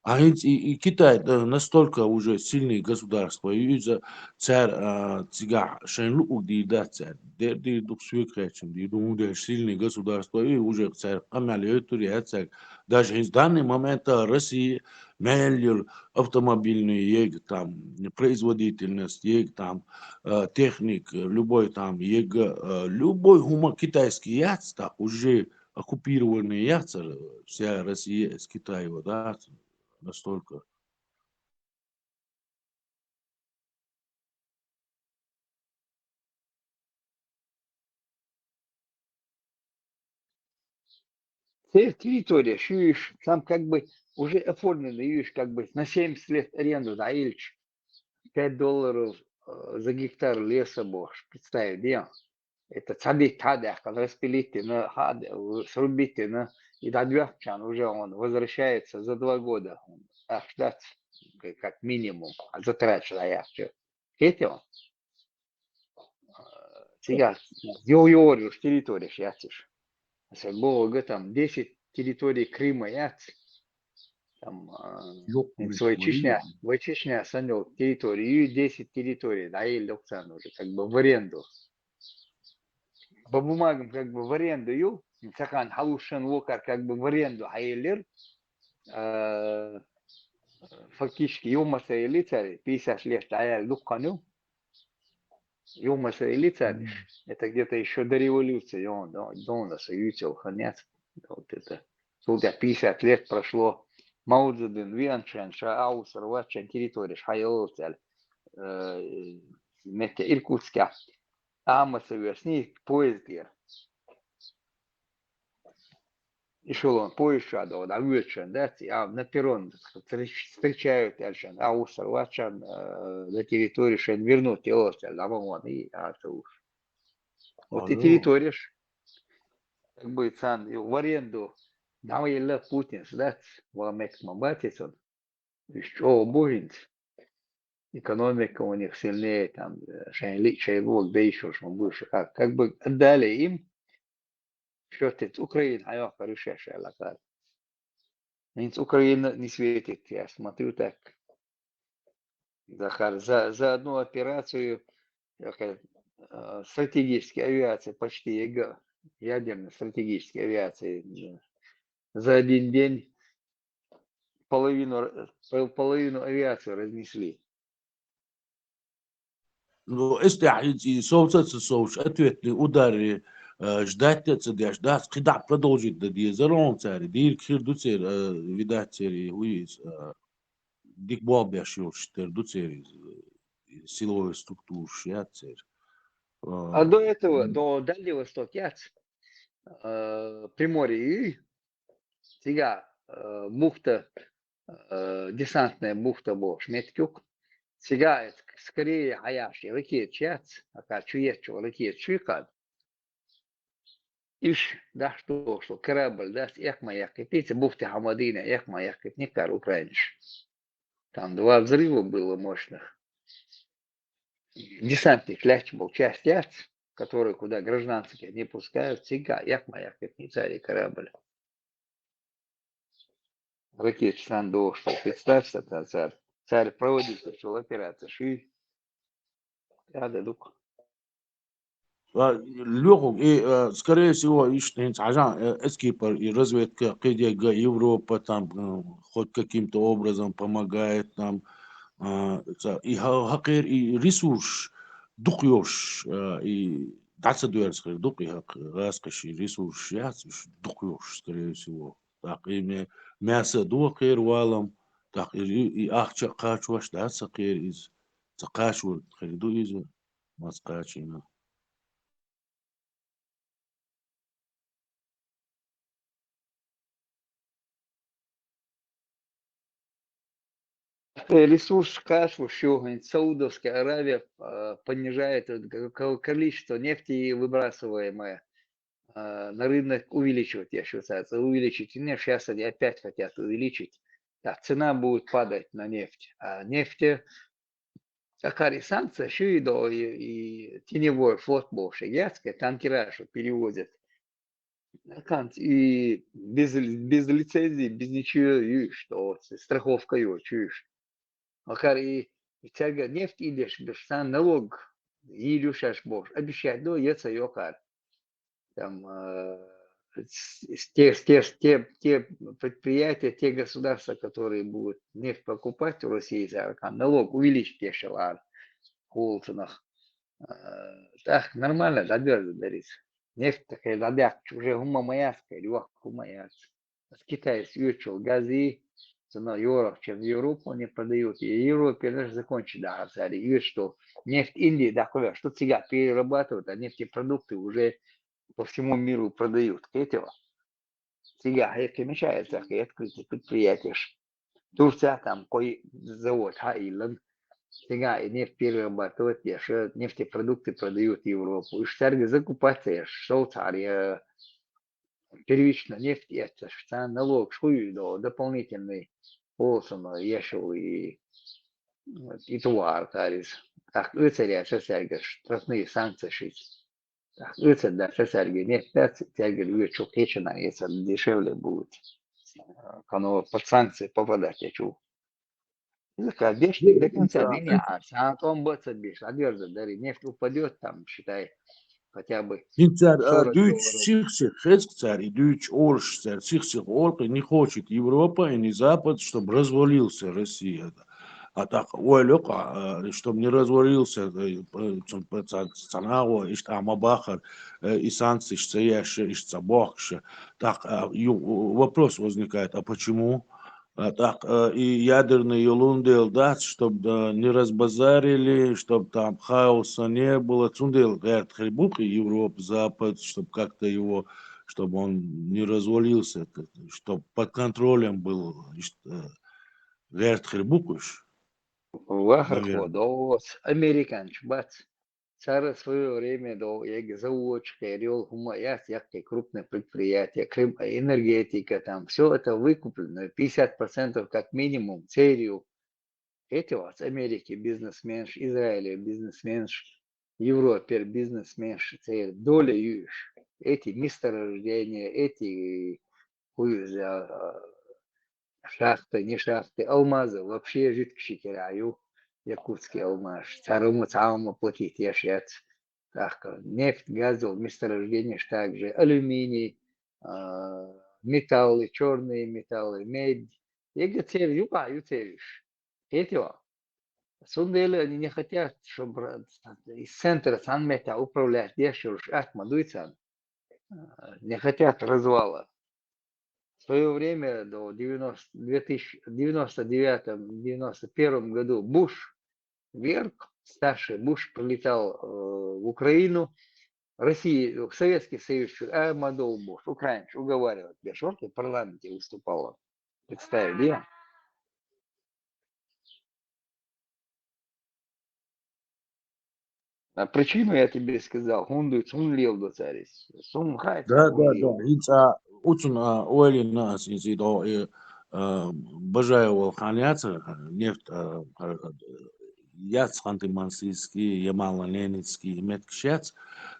А хӀинца и, и Китай, э, настолько уже сильный государство ю иза, цара, э, цигахь шайн луъург дийр дац цара. Дер дийр ду, соьга хаьттича дийр ду, хӀунда аьлча сильный государство ю, уже цара къамел йойтур яц цаьрга. Даже хӀинца данный момент Россия мел йолу автомобильный ега, там, производительность ега, там, э, техник, любой там ега, э, любой хӀума китайский яц, так уже оккупированный яц, э, вся Россия с Китаем, да, настолько. Церан территореш ю уьш, там как бы уже оформленный ю уьш, как бы на семьдесят лет аренду дӀаелча, пять долларов, э, за гектар леса бохуш, представить де. Это цхьа битта хьа а даьккхина, распилить дина, хьа а д-, срубить дина, и дӀадоьхкича уже он возвращается за два года. Ахча дац, как минимум, а затрача дӀаяьккхича. Кхетий хьуна? Цигахь йо-, йогӀур йолуш территореш яц уьш. Аса бохург, там десять территорий Крыма яц. Там, а, вай Чечня, вай Чечня санна йолу территори ю, десять территорий дӀаелла ю-кх царна уже, как бы в аренду. По бумагам как бы в аренду ю, цхьа хан хьалушшан вокар как бы в аренду хьаеллира. А, фактически юха массо а елли цара, пятьдесят лет дӀаяьлла дукха хан ю. Юха массо а елли царнаш. Это где-то ещё до революции, он, до, до нас, ю цо хан яц. Вот это. Цул тӀаьхьа пятьдесят лет прошло. Мао Цзэдун веанчхьана ша Ӏаусар вац шайн территореш хьаеллалц аьлла. э, метте Иркутскехь, Ӏама ца воьссиний поездера. Эшелон поезд чохь догӀу, дӀавоьдуш дац, а на перрон встречают аьлла, а вуссар вац, э, на территорию шайн вернуть йолуш аьлла, дӀа ма вахана, и а ца вуш. Вот и территорияш, как бы царна в аренду дӀа ма елла Путинс, дац, ван меттиг ма бац и цунна. Уьш чӀогӀа бу хӀинца. Экономика у них сильнее, там, э, шайн лиъ, шайн лог бейшуш ма бу уьш. А как бы отдали им, что-то Украина хьайоккхур уьш шаьш аьлла кхара. ХӀинца Украина не светит, я смотрю так. Захар, за, за одну операцию, я как, э, стратегическая авиация почти ЕГЭ, ядерной стратегической авиации, э, за один день половину, р-, пол-, половину авиации разнесли. Ну, эс тӀехь и, и совца а ца совцуш, ответный удар, э, ждать а ца деш, дац, кхидӀа продолжить дан дезара хьуна цара. Дийриг хир ду церан, э, видать, церан, и, хӀу иза, э, дика болх беш йолуш тера ду церан иза, э, силовой структураш яц церан. Э, А до этого, м. до Дальнего Востока яц, э, Приморье юй, цигахь, э, бухта, э, десантная бухта бохуш меттиг ю-кх. Цигахь а скорее хьаяхьаш ракеташ яц, ака чу етташ ракеташ ю кхана. Уьш дахьаш долуш корабль дац, экха ма яьккхийтий, цу бухте хьан ма дийна, экха ма яьккхийтина кхара украинаш. Там два взрыва было мощных. Десантник лаьтташ болу часть яц, который куда гражданских не пускают, цигахь экха ма яьккхийтина цаьрий корабль. Ракеташ санна дохуш, представь, цара, цара проводить йолу операцеш. Ада ду-кх. А, лоьху, и, а, скорее всего, иштта хӀинца хьажа, э, эскипар и разведка кхидерг а Европа там, э, хоть каким-то образом помогает там, а, ца-, и хьа-, хьакхера и ресурс дукха йолуш, а, и дӀа ца доьрзу хир ду-кх и хьакх-, гӀазкхаша и ресурс яц уьш дукха йолуш, скорее всего. ТӀаккха и ме-, мясо а доху кхера валам, тӀаккха и, и ахча а кхачош дац ца кхера иза, ца кхачор хир ду иза, маца кхачийна. Э, ресурс кхачош ю, хӀинца Саудовская Аравия, э, понижает, э, к-, к-, количество нефти, выбрасываемое, э, на рынок увеличивать, я считаю, это увеличить. И щас они опять хотят увеличить. Да, цена будет падать на нефть. А нефть, э, а кхара и санкцеш ю и до, и, и теневой флот бохуш, яц-кх, танкера, что перевозят. Кхана и без ли-, без лицензии, без ничего, ю уьш, что вот страховка йоцуш ю уьш. Макар и цаьрга нефть ийдеш берш, царна налог йийр ю шаьш бохуш, обещать до, я ца йо кхара. Там, э, с-, с-, те, те, те, те предприятия, те государства, которые будут нефть покупать у России, цара кхана налог увеличить еш хилла кхара хӀолцунах. Э, так, нормально, дӀадоьрзу дерриг. Нефть такая дӀадаьккхича, уже хӀумма ма яц, кхера йохка хӀума яц. Ас Китайс оьцуш йолу гази, цунах йорах, чем в Европу они продают, и Европе даже закончить дахьар цаьрга оьцуш долу нефть Индии дӀакхоьхьуш ду, цигахь перерабатывают, а нефтепродукты уже по всему миру продают, кхетий хьо? Цигахь хьекхи мешается, открытый предприятиеш. Турция там кхо завод хьаиллан, цигахь и нефть перерабатывать еш, нефтепродукты продают в Европу. Уьш цаьрга закупать ца еш, шовцахьара я первичная нефть эцнарш, царна налогаш хуьлуш ду, дополнительный хӀолцунах еш ю и, и товар кхара иза. ТӀаккха оьцур яц цаьрга штрафные санкцеш иза. ТӀаккха оьцур дац цаьрга нефть дац, цаьрга оьцу кхечанхьа эцар дешевле будет. Кхана под санкции попадать ечу. Иза кхара дешниг до конца дня, а цхьа тӀом бац а беш, дӀадоьрзу дерриг, нефть упадёт там, считай, хотя бы ХӀинца цара, а, сорок дуьйцуш долларов. Сих-сиха, хеза-кх цара, и дуьйцуш олуш цара, сих-сиха олу-кх, не хочет Европа и не Запад, чтобы развалился Россия. А тӀаккха ойла йо-кх, а, чтобы не развалился, э, п-, п-, п-, ца, ца нагӀо иштта а ма бахара, э, и санкцеш ца еш, иштта ца бохкуш. ТӀаккха, а, ю-, вопрос возникает, а почему? А так, э, и ядерный йолун дел дац, чтоб, э, не разбазарили, чтоб там хаоса не было. Цундел герт хребук и Европа, Запад, чтоб как-то его, чтобы он не развалился, как-то, чтоб под контролем был, ишт-, э, герт хребукуш. Вахар наверное. Ходос, американч, бац. Цара в своё время до, як заводчика, орёл, хума, яц, як крупное предприятие, крым, энергетика, там, всё это выкуплено, пятьдесят процентов как минимум, церию. Эти вот с Америки бизнесменш, Израиле бизнесменш, Европе бизнесменш, цер доля юш. Эти месторождения, эти хуй за, а, шахты, не шахты, алмазы вообще жидкий кераю, якутский алмаз. Царому цаума платить яшец. Так, нефть, газ, месторождение также, алюминий, а, металлы, чёрные металлы, медь. Ега цер юка, ю цериш. Эти вот. Цундела они не хотят, чтобы из центра цан мета управлять дешевле, атма дуйцан. А, не хотят развала. В своё время, до девяносто, две тысячи, девяносто девятом, девяносто первом году Буш вверх, старший Буш прилетал, э, в Украину, России, в Советский Союз, а Мадол Буш, украинец, уговаривать, Бешорт в парламенте выступала. Представили, я? А причину я тебе сказал, хундуй, сун лил до царис. Сун хай, Да, сун да, лил. Да. Инца уцун, а, ойлина, инца до, э, а, Бажаева ханятса, нефть, а, а, яц Ханты-Мансийский, Ямало-Ненецкий, меткшац.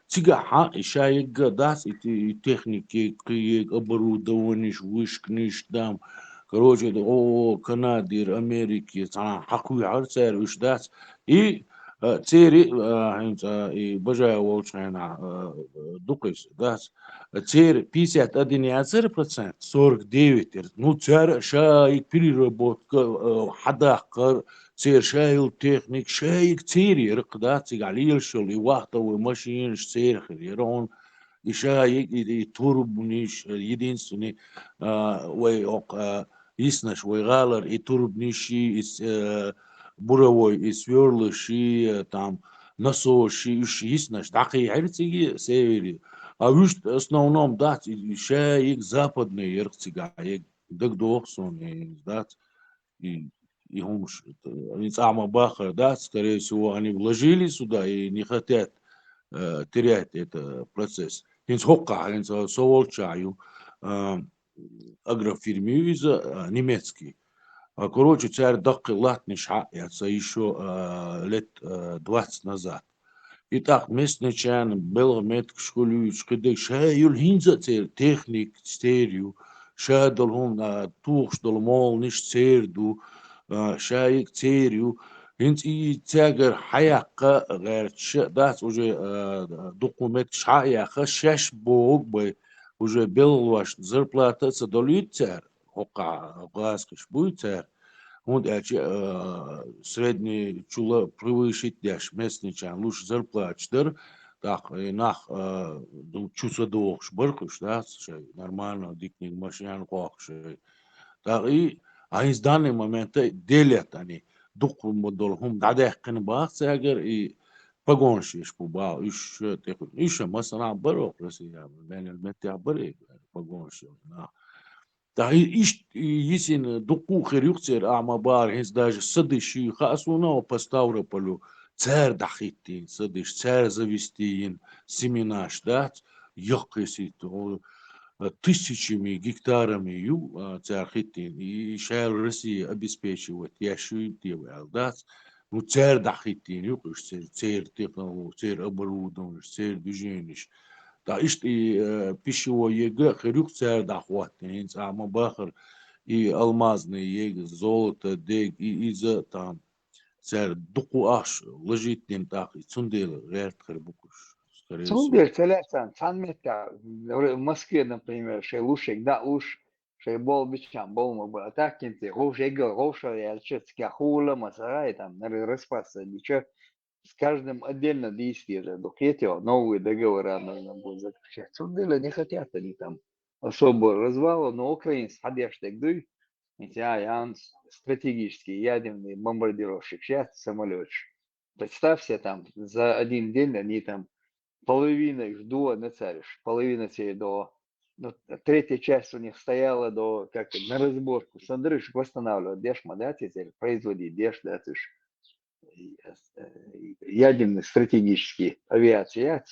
Цига ха, и шаегга дас, и те-, и техники, киег, оборудованиш, вышкниш, дам. Короче, да, о, о, Канадир, Америки, цана хакуй хар цар уш дас. И, а, цери, а, хинца, и Бажаева волчхайна, а, дукыс дас. Цер пятьдесят один яцер процент, сорок девять ир. Ну, цар шаик переработка, э, хадахкар, цер шаил техник, шаик цер ирк, да, цигали ил шул, и вахтовый машинш цер хир, он, и шаик, и, и турбниш, э, единственный, а, вай ок, а, иснаш вай галар, и турбниши, и с-, э, буровой, и сверлыши, э, там, насосши, уж иснаш, дакъи хирциги севери. А уж в основном, да, и, и шаик западный ирк цига, и дагдохсон, и, да, и, и хумш, и цама бахар, да, скорее всего, они вложили сюда и не хотят, э, терять этот процесс. Хинц хокка, хинц со волчаю, э, агрофирмы из, э, немецкий. А, короче, цар дакъи латниш ха, я, ца ещё, э, лет, э, двадцать назад. И так местный чан, белгъ метк школюч, кыдык шаюл хинза цер, техник церю, шадал хун, а, тухш дал молниш церду, а, шаик церю. Хинц и цягар хаяка герч, дац уже, а, документ хаяка, шаш бог бай, уже белгъ ваш зарплата ца долит цер, хока глазкаш буй цер. Хунда ача, а, средний чула превышить деш местный чан луш зарплатчдер, так, и нах, а, ду-, чуса дохш баркуш, да, шай, нормально, дикник машин кохш. Так, и, а из данный момент делят они. Дук модол хум дадехкин бах цягар и погоншиш пу бал, иш, э, тек-, иш, масана баро, Россия, мен, мен тя баре, погоншиш, на. Та и-, иш-, и-, исин дукъу хир юхцер, ама бар, хинс даже садыши, хасуна по Ставрополю, цер дахиттин, садыш, цер завестиин, семенаш, да, йохкесит, о, э, тысячами, гектарами ю, а, цер хиттин, и шайл Россия обеспечивать, я шуй тевел, да, ну, цер дахиттин, ю, кыш, цер, цер технология, цер оборудование, цер движение. Та ишт и, э, пищевой егэ хирюк цер дахваттин, ца ма бахар и алмазный ег, золото, дег, и иза там цер дукъу аш ложитнин так, и цундел герт хир букуш. Скорее всего. Цундел целясан, цан метта, в Москве, например, шей лушек, да, уж, шей бол бичам, бол ма ба, а так кин те, гош егел, гош ялчец, кя хула, масарай, там, на распаса, бича, с каждым отдельно действие же, докетио, новые договора нужно будет заключать. Цундела не хотят они там особо развала, но украинцы, ходящие так дуй, Хотя я стратегический ядерный бомбардировщик, сейчас самолёт. Представь себе, там за один день они там половину их дуа нацаришь, половина всей до, ну, третья часть у них стояла до, как на разборку, смотришь, восстанавливать деш, да, теперь производить деш, да, ты ж, э, ядерный стратегический авиация,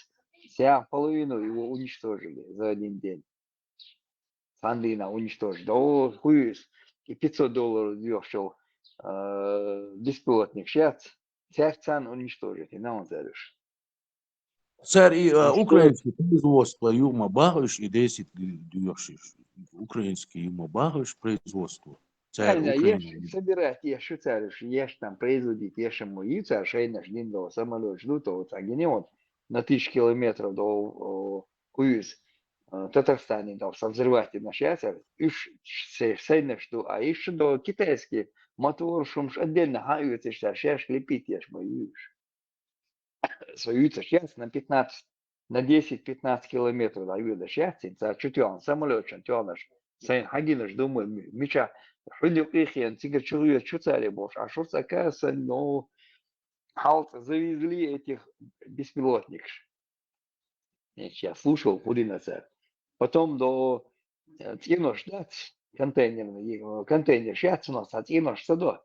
вся половину его уничтожили за один день. Сандина уничтожить. Да, о, хуюс. И пятьсот долларов дёшел, э, беспилотник сейчас. Сейчас цан уничтожить. И нам заришь. Цар и э, украинский производство юма багыш и десять дюшиш. Украинский юма багыш производство. Цар Правильно, ешь, собирать, ешь, царишь, ешь там, производить, ешь ему, и царь шейнаш дин до самолёт ждут, вот, а гинеон на тысячи километров до, о, хуюс, э, Татарстане, там, со взрывателем на шляцер, уж шейнаш ду, а ещё до китайский мотор, шумш отдельно, ха, и вот, шляш лепить, ешь мой, уж. Свою сейчас на пятнадцать, на десять-пятнадцать километров, да, вида сейчас, цар чуть он самолёт, чуть он аж, сайн хагинаш, думаю, мича, хули кихен, цигар чугуя, чуцали бош, а шуц, оказывается, ну, халт завезли этих беспилотников. Я слушал, худи на царь. Потом до, э, ценош, да, контейнерный, э, контейнер, сейчас у нас, а ценош садо.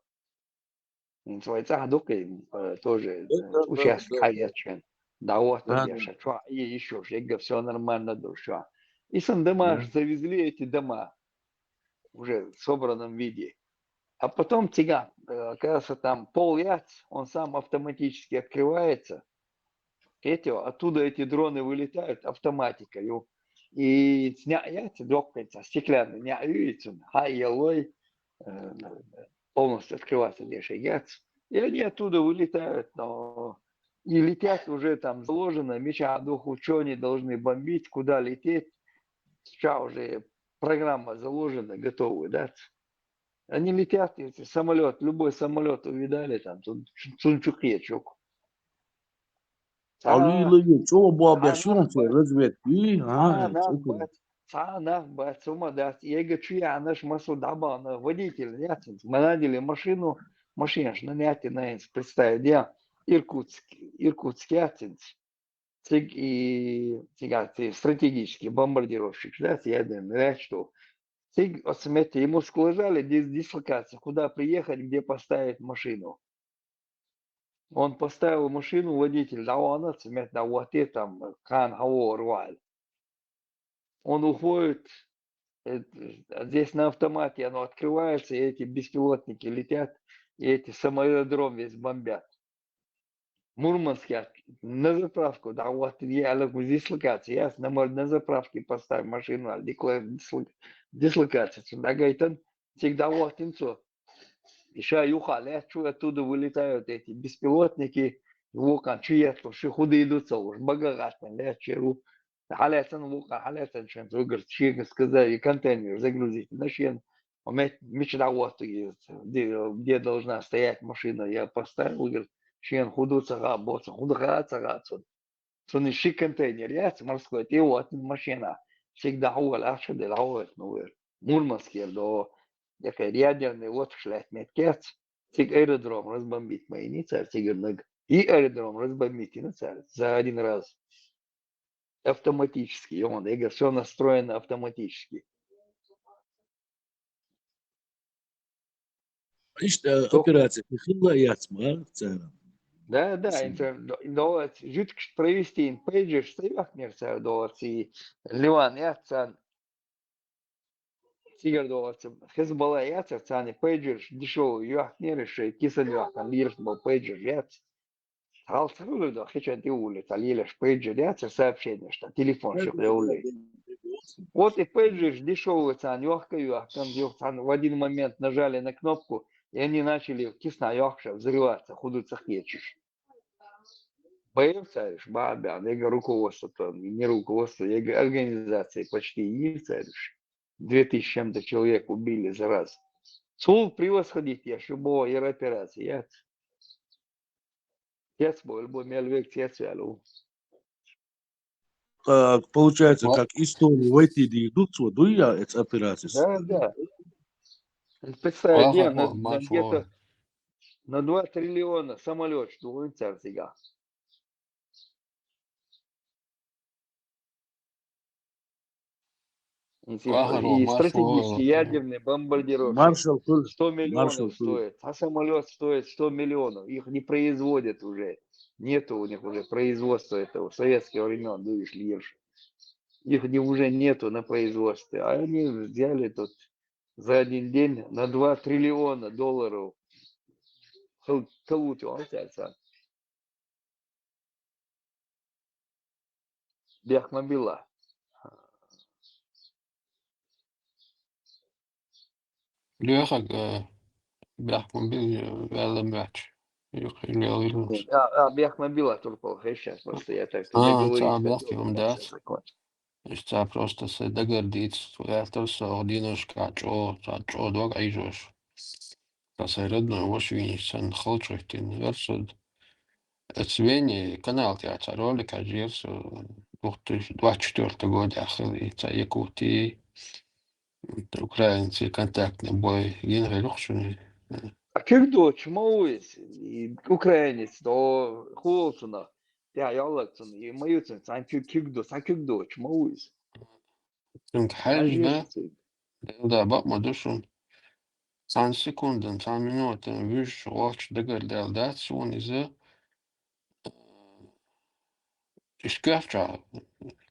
Свой цаха дукай, э, тоже, э, участок хаячен. Да, вот, конечно, что, и ещё, я говорю, всё нормально, да, что. И сан дома завезли эти дома уже в собранном виде. А потом тига, э, оказывается, там пол яц, он сам автоматически открывается. Эти, оттуда эти дроны вылетают автоматикой. И сня яц, доккается, стеклянный, ня яйцем, ха, елой, э, полностью открывается дешей яц. И они оттуда вылетают, но и летят уже там заложено, меча дух ученые должны бомбить, куда лететь. Сейчас уже программа заложена, готовая, да. Они летят, если самолет, любой самолет увидали, там, цунчукьечук. Алила ю, чего бабя шунцы разведки, а, Цана бац, ума дац, ега чуя наш масу даба на водитель, ятинц, мы наняли машину, машина ж на няти на инц, представь, я Иркутск, Иркутск ятинц. Циг и, циг, а, циг стратегический бомбардировщик, да, я думаю, что циг, вот, смотрите, ему сглажали дис-, дислокацию, куда приехать, где поставить машину. Он поставил машину, водитель, да, он отсмет, да, вот и там, кан, хаор, валь. Он уходит, э, здесь на автомате оно открывается, и эти беспилотники летят, и эти самоаэродром весь бомбят. Мурманск, я на заправку, да, вот я лягу дислокация, я на мор-, на заправке поставил машину, а дикла-, дисло-, дислокация, сюда гайтан, всегда вот инцо. Ещё юха лет, чё оттуда вылетают эти беспилотники, вокан, чё я то, что худы идут, уж багагатан лет, черу. Халецан вокан, халецан, чем, угар, чего сказали, контейнер загрузить, на шен, а меч, меч да вот, где, где должна стоять машина, я поставил, угар, шен худу цага, боца, худу ха цага, цун. Цун ищи контейнер, я, морской, и вот машина. Всегда хуал, а что делал, ну, Мурманске, до, якая ядерный, вот, шлять, меткец. Циг аэродром разбомбить мои, не царь, цигар ног. И аэродром разбомбить, и на царь, за один раз. Автоматически, он, я говорю, всё настроено автоматически. Ишта, э, операция, хилла яцма, цара. Да, да, интер-, до-, до-, жидкость провести, им пейджер, стояк, мерца, до, ци, Ливан, яцан. Цигар до, ци, Хизбалла, яцар, цани, пейджер, дешёвый, юах, не решай, кисан, юах, там, лирс, был пейджер, яц. Халцарулы да, хича диулы, та лилеш пейджер, яцар, сообщение, что телефон, что приулы. Вот и пейджер, дешёвый, цан, юах, ка, юах, там, юах, цан, в один момент нажали на кнопку, и они начали кисна, юах, взрываться, худу цахечишь. Боевца, ба, ба, я говорю, руководство, то не руководство, я говорю, организации почти есть, царишь. Две тысячи чем-то человек убили за раз. Сул превосходить, я, любого, я операции, я. Я свой, любой мелвек, я свой. А, получается, как историю войти ди идут, вот, дуя, это операция. Да, да. Представь, Ага, я на, ма-, на марш где-то вон. На два триллиона самолёт, что он царь сега. Ага, И Ромаш, стратегический Вова. Ядерный бомбардировщик. Маршал Куль. Сто миллионов Маршал Куль. Стоит. А самолёт стоит сто миллионов. Их не производят уже. Нету у них уже производства этого. Советских времен, видишь ли, Ерш. Их не, уже нету на производстве. А они взяли тут за один день на два триллиона долларов. Хыл-, хылуты он царь. Бяхмабила. Лехаг, э, бяхмабила, э, вяла мяч. Юх, или, или. А, а, бяхмабила только, сейчас просто я так А, договорился, ца бяхмабила, да. Сейчас закончу. Ишта просто се дагардиц, вятар со динушка чо, ца чо дог айжош. Та се родной вош виниш сан халчохтин версуд. Эцвени канал театр ролик ажирсу две тысячи двадцать четвёртого года ахыл и ца Якутии, украинцы контактный бой, гин гелюхшуни. А кюк доч мауис, и украинец, до холсуна, я ялаксун, и маюцун, сан кюк, кюк до, сан кюк доч мауис. Сунг хальна, да, бак мадушун. Сан секундын, сан минутын, виш, оч, дагар дал, да, сун иза. Ишкафча,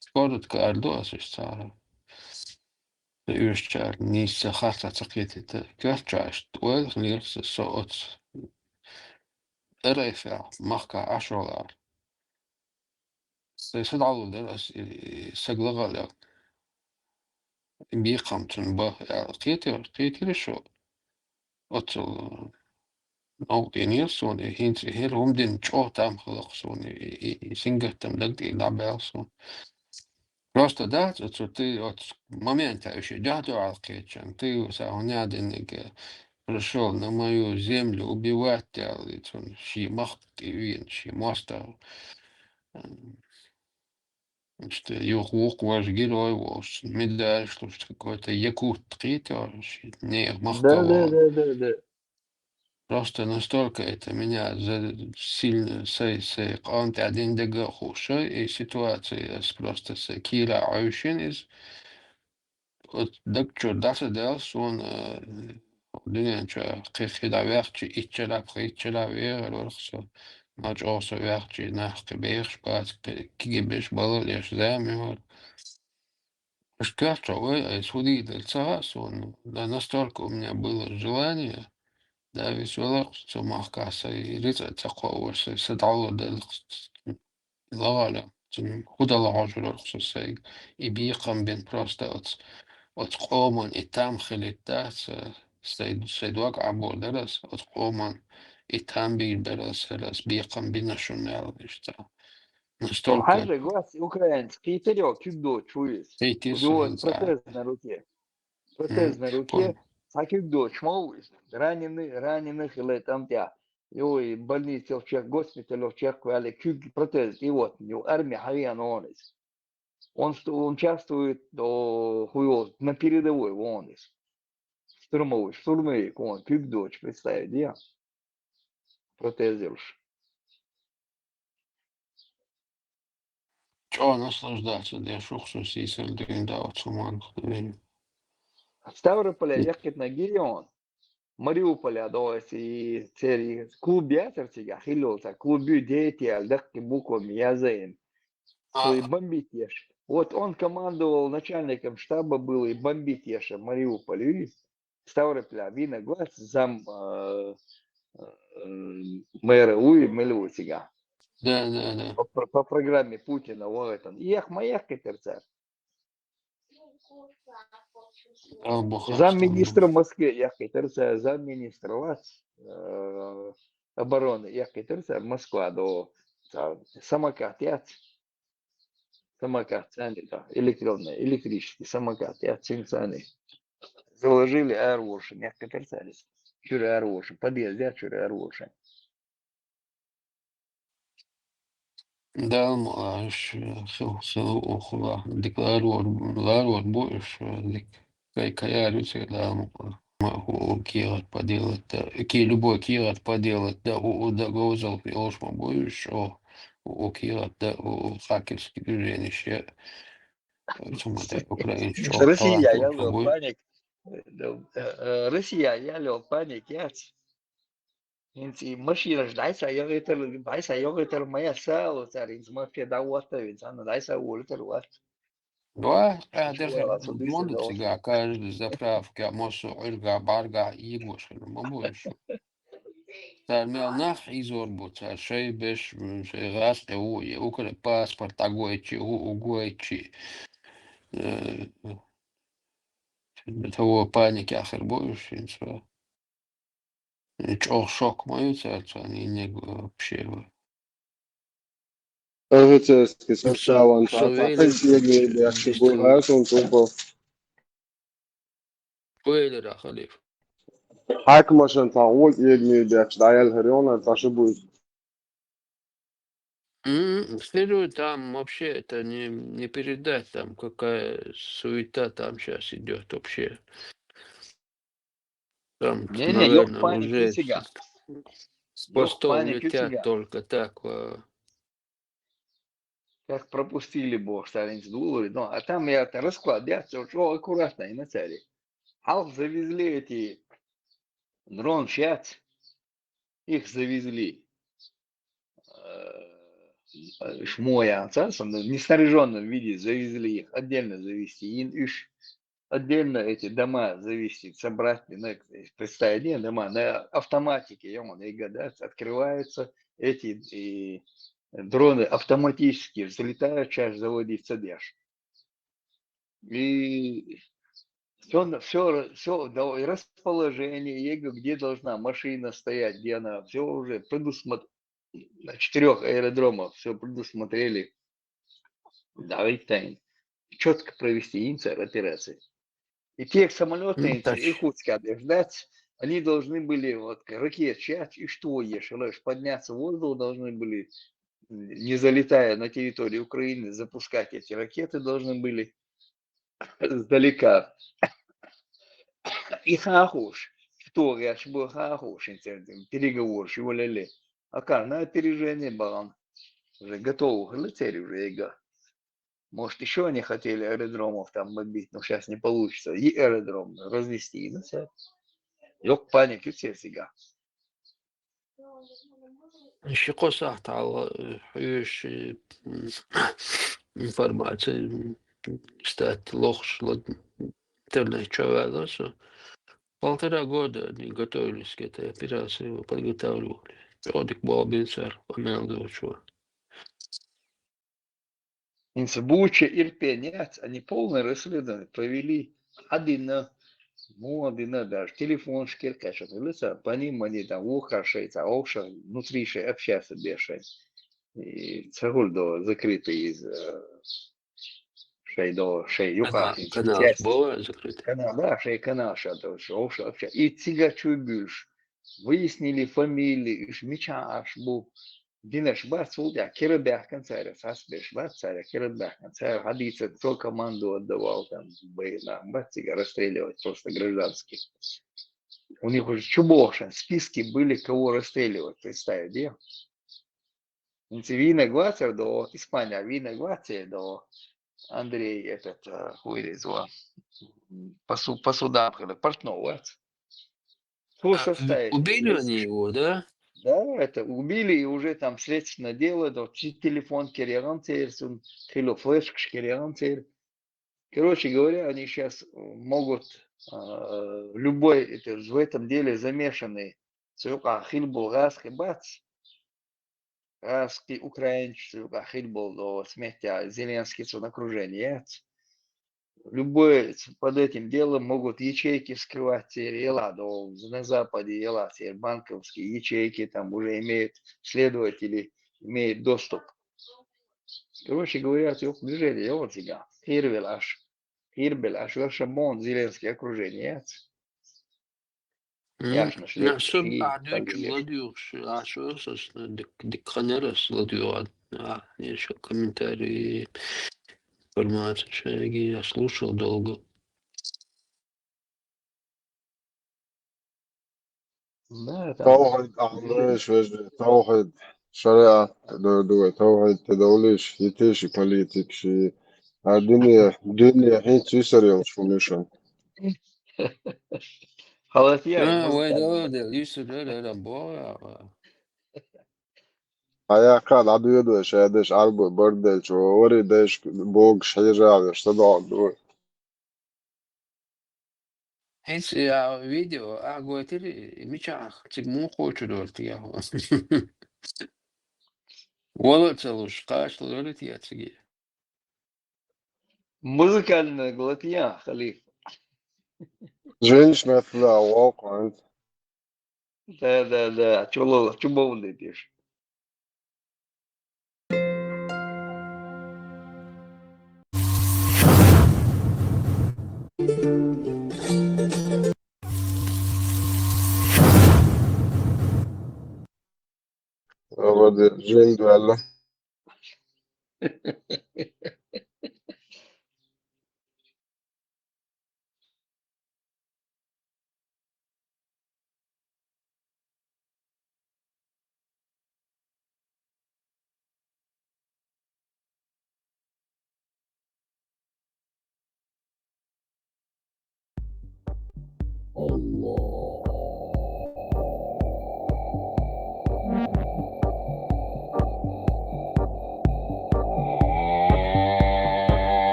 скорот кардо, асишца. Юшчар, ниса хата цакетита. Кафча, что, лирса, соот. Эрайфя, махка, ашолар. Сай садалу дер, ас, и, и, саглагалер. Бихам цун ба, я, китер, китер шо. Оцул, ну, и не сон, и хинц, и хер, ум дин, чо там хлоп сон, и, и, и сингер там даг, и набел сон. Просто, да, вот, вот ты вот с момента ещё дядю алкечен, ты са он один, э, пришёл на мою землю убивать, я, и он ши махт, и вин, ши моста. М, что, юх, вух, ваш герой, ваш медаль, что ж какой-то якут, какие-то вообще, не, махка Да, да, вон. Да, да, да. Просто настолько это меня за-, сильно сай, сай, къант один дега хуша, и ситуация с просто с Кира Айшин из, вот, даг чур даса дел, сон, э, дунен чур, хи-, хида вяхчи, иччара, хи-, иччара вяхар, ворхсо, мач олсо вяхчи, нах, ки бехш, бац, ки-, киги беш, бала леш, зами, вот. Ишкафча, ой, ай, судить дальца, сон, да, настолько у меня было желание, да, весь валак, что махка сай, рица цакова, сай, садало дальх, лагала, цун худала хожурар, что сай, и бихам бен просто от, от къоман, и там хилит, да, с-, сай, сай дуак або дарас, от къоман, и там би дарас, раз бихам бен нашунал, ишта. Настолько. Хажа гос украинец, китерё, кюк до чуис. Китер У него сенца. Протез на руке. Протез Мгм. На руке, Понял. Са кюк до чмоуис. Раненый, раненый хиле там тя. Его и больнице в чех, госпиталь в чех, вали кюк протез, и вот, у него армия хавиан он из. Он что, он участвует, до хуёз, на передовой вон из. Штурмовой, штурмовик, он, кюк доч, представь, где? Протезерш. Чё наслаждаться, да, шухсу сисел дюйн да, вот суман, э. Ставрополя якит на Гирион. Мариуполя, да, и цери клуб ятер тига, хилёлта, клуб дети, а дакки буквами язаем. А. Сой бомбить еш. Вот он командовал, начальником штаба был и бомбить еш Мариуполь, видишь? Ставрополя, вина гос зам, э, э, мэра уй мелю тига. Да, да, да. По, по, по программе Путина, вот он. Эх, моя катерца. Албухаш Замминистра там. Москвы, эх, катерца, замминистра вас, э, обороны, эх, катерца, Москва до, са-, самокат, яц. Самокат, сани, да, электронный, электрический самокат, яц, син сани. Заложили аэрвоши, эх, катерца, чур аэрвоши, подъезд, я чур аэрвоши. Далмалаш, хил, хил, ухула, дик ларвар, ларвар бу, иш, дик, кай, кай, арюсе, далмала. ма хӀу кехат поделать да, ки любой кехат поделать да, у, у да говзал йолуш ма бу уьш, о, у, у кехат да, у, у хакерский движениш я, цу ма тӀе украинчу чӀогӀа Россия талантливый ма ял бу. Паник, э, э, Россия ял паник яц. ХӀинца и машинаш дӀай ца йогӀийтар, дӀай ца йогӀийтар ма яц сало цара, хӀинца ма кхе дӀа ваттавинца, хӀанна дӀай ца волитар вац. Ва, Чу къаьдерхир вала со дуьйцу монда да. Цига каждый заправка, мосо Ӏуьрга, бӀарга йигош хир ма бу уьш. Цара мел нах хьийзор бу, цара шай беш, м, шай гӀаз къе ву, е укра паспорт дӀагойчи, у, у гойчи. Э, того паник ахир бу уьш, хӀинца. ЧӀогӀа шок ма ю цара царна йиннарг вообще. Офицерский составан Со, со цхьа велира, хӀинца эгнийбеш бу, дисту. Хасун Тупов. Ху велира, халиф? Хьаькамашан цхьа гӀо эгнийбеш дӀаелхира йона, цхьа шу буй. М, хир ю там вообще, это не, не передать, там какая суета там щас идёт вообще. Там, Не-не, йоккха наверное, паника уже цига. С, с Йоккха постов паника летят цига. Только так, а. Как пропустили, бо, цара хӀинца дулури. Ну, а там я это расклад, я всё, чё аккуратно, и на царе. Хьалха завезли эти дрон шац, их завезли. Э, шмоя, цара, в неснаряжённом виде завезли их, отдельно завести. Ин уьш, отдельно эти дома завести, собрать, ну, представить, не, дома, на автоматике, я вон, и гадать, открываются эти, и дроны автоматически взлетают, чаш заводиться дашь. И всё, всё, всё, да, и расположение, и где должна машина стоять, где она, всё уже предусмотрено. На четырёх аэродромах всё предусмотрели. Да, ведь тайн. Чётко провести инцер операции. И те самолёты, Ну, инцер, так. Иркутска дождаться, они должны были, вот, ракет сейчас, и что ешь, лишь подняться в воздух должны были, м, не залетая на территорию Украины, запускать эти ракеты должны были сдалека. И хахуш, что я ж был хахуш, инцер, переговоры, чего леле. А как, на опережение балан. Уже готовы, летели уже, ига. Может, ещё они хотели аэродромов там бомбить, но щас не получится. И аэродром разнести, и на всё. Йоккха паника ю церсига. Ши кхо сахьт хьалха, э, хьоьжуш, э, м, информаци, м, статья лохуш, ла-, интернет чу ваьлла со. Полтора года они готовились к этой операции, его подготавливали. ЧӀогӀа дика болх бина цара, къамел доцуш вара. ХӀинца Буча, Ирпень яц, они полное расследование провели. Хьадина, муха дина даже, телефонаш кхаьчна хилла цара, по ним они там вухар шайца, овша, внутри шай общаться бешай. И ца хӀур до закрытый из, э, шай до, шай юха, Канал, из канал часть. Бо закрытый. Канал, да, шай канал ша до, шо овша обща. И цига чу буьлуш. Выяснили фамилии, уьш мичахь Ӏаш бу. Динарш бац, цул тӀаьхьа кира баьхкина цара, цхьацца берш бац цара, кира баьхкина цара, хьадийцар, цо команду отдавал, там, боевой нах бац цига расстреливать просто гражданских. У них уже чу бохуш, списки были, кого расстреливать, представь, где? ХӀинца вийнарг вацара до, Испания вийнарг вацара до, Андрей, этот, э, хуйризва, посу-, посудам хила, портной вац. Цо А, составить убили они его, да? Да, это убили, и уже там следственное дело, но чи-, телефон керегӀан церсун, хило флешкаш керегӀан цер. Короче говоря, они щас могут, а, любой, это, в этом деле замешаны. Цу юкъа хилбол гӀазкхи бац. ГӀазкхи украинчу цу юкъа хилбол до смеття Зеленский цун окружение яц. Любой ц-, под этим делом могут ячейки вскрывать цер, ела до, на Западе ела цер, банковские ячейки там уже имеют, следователи имеют доступ. Короче говоря, цу юкъа движение йогӀу цига. Кхийрвелла Ӏаш. Кхийрбелла Ӏаш, вешан боху Зеленский окружение яц. М, Яхнаш на лекций со и а дуьйцу подвижеш. ЛадуьйгӀуш, а шо со дик-, диканера со ладуьйгӀу, а, нечего комментарии, информация шайги, я слушал долго. Тавхьид ахьмуреш вежа, тавхьид шариат ду, тавхьид тедовлиш, йитиши политикши, а дуьне, дуьне хӀинца юсар йолчу хӀуманашан. Халатия, А, вай музыкальный. Да, да, юсар, да, да, да, бо, а. Хьаяккха а дӀадоьду шадеш Ӏарбой барделчо, вари дайшка богуш хьежа веш, ца доӀа ду. ХӀинца я видео ахьа гойтира, мичахь цига муха кхочур вара те? Вала а ца луш, кхачалур вара те цига? Музыкальная глотия, Халиф. Женщина туда, вау, кхоьнца. Да, да, да, чу ло-, чу бовлий деш. Робот жин дуьллу.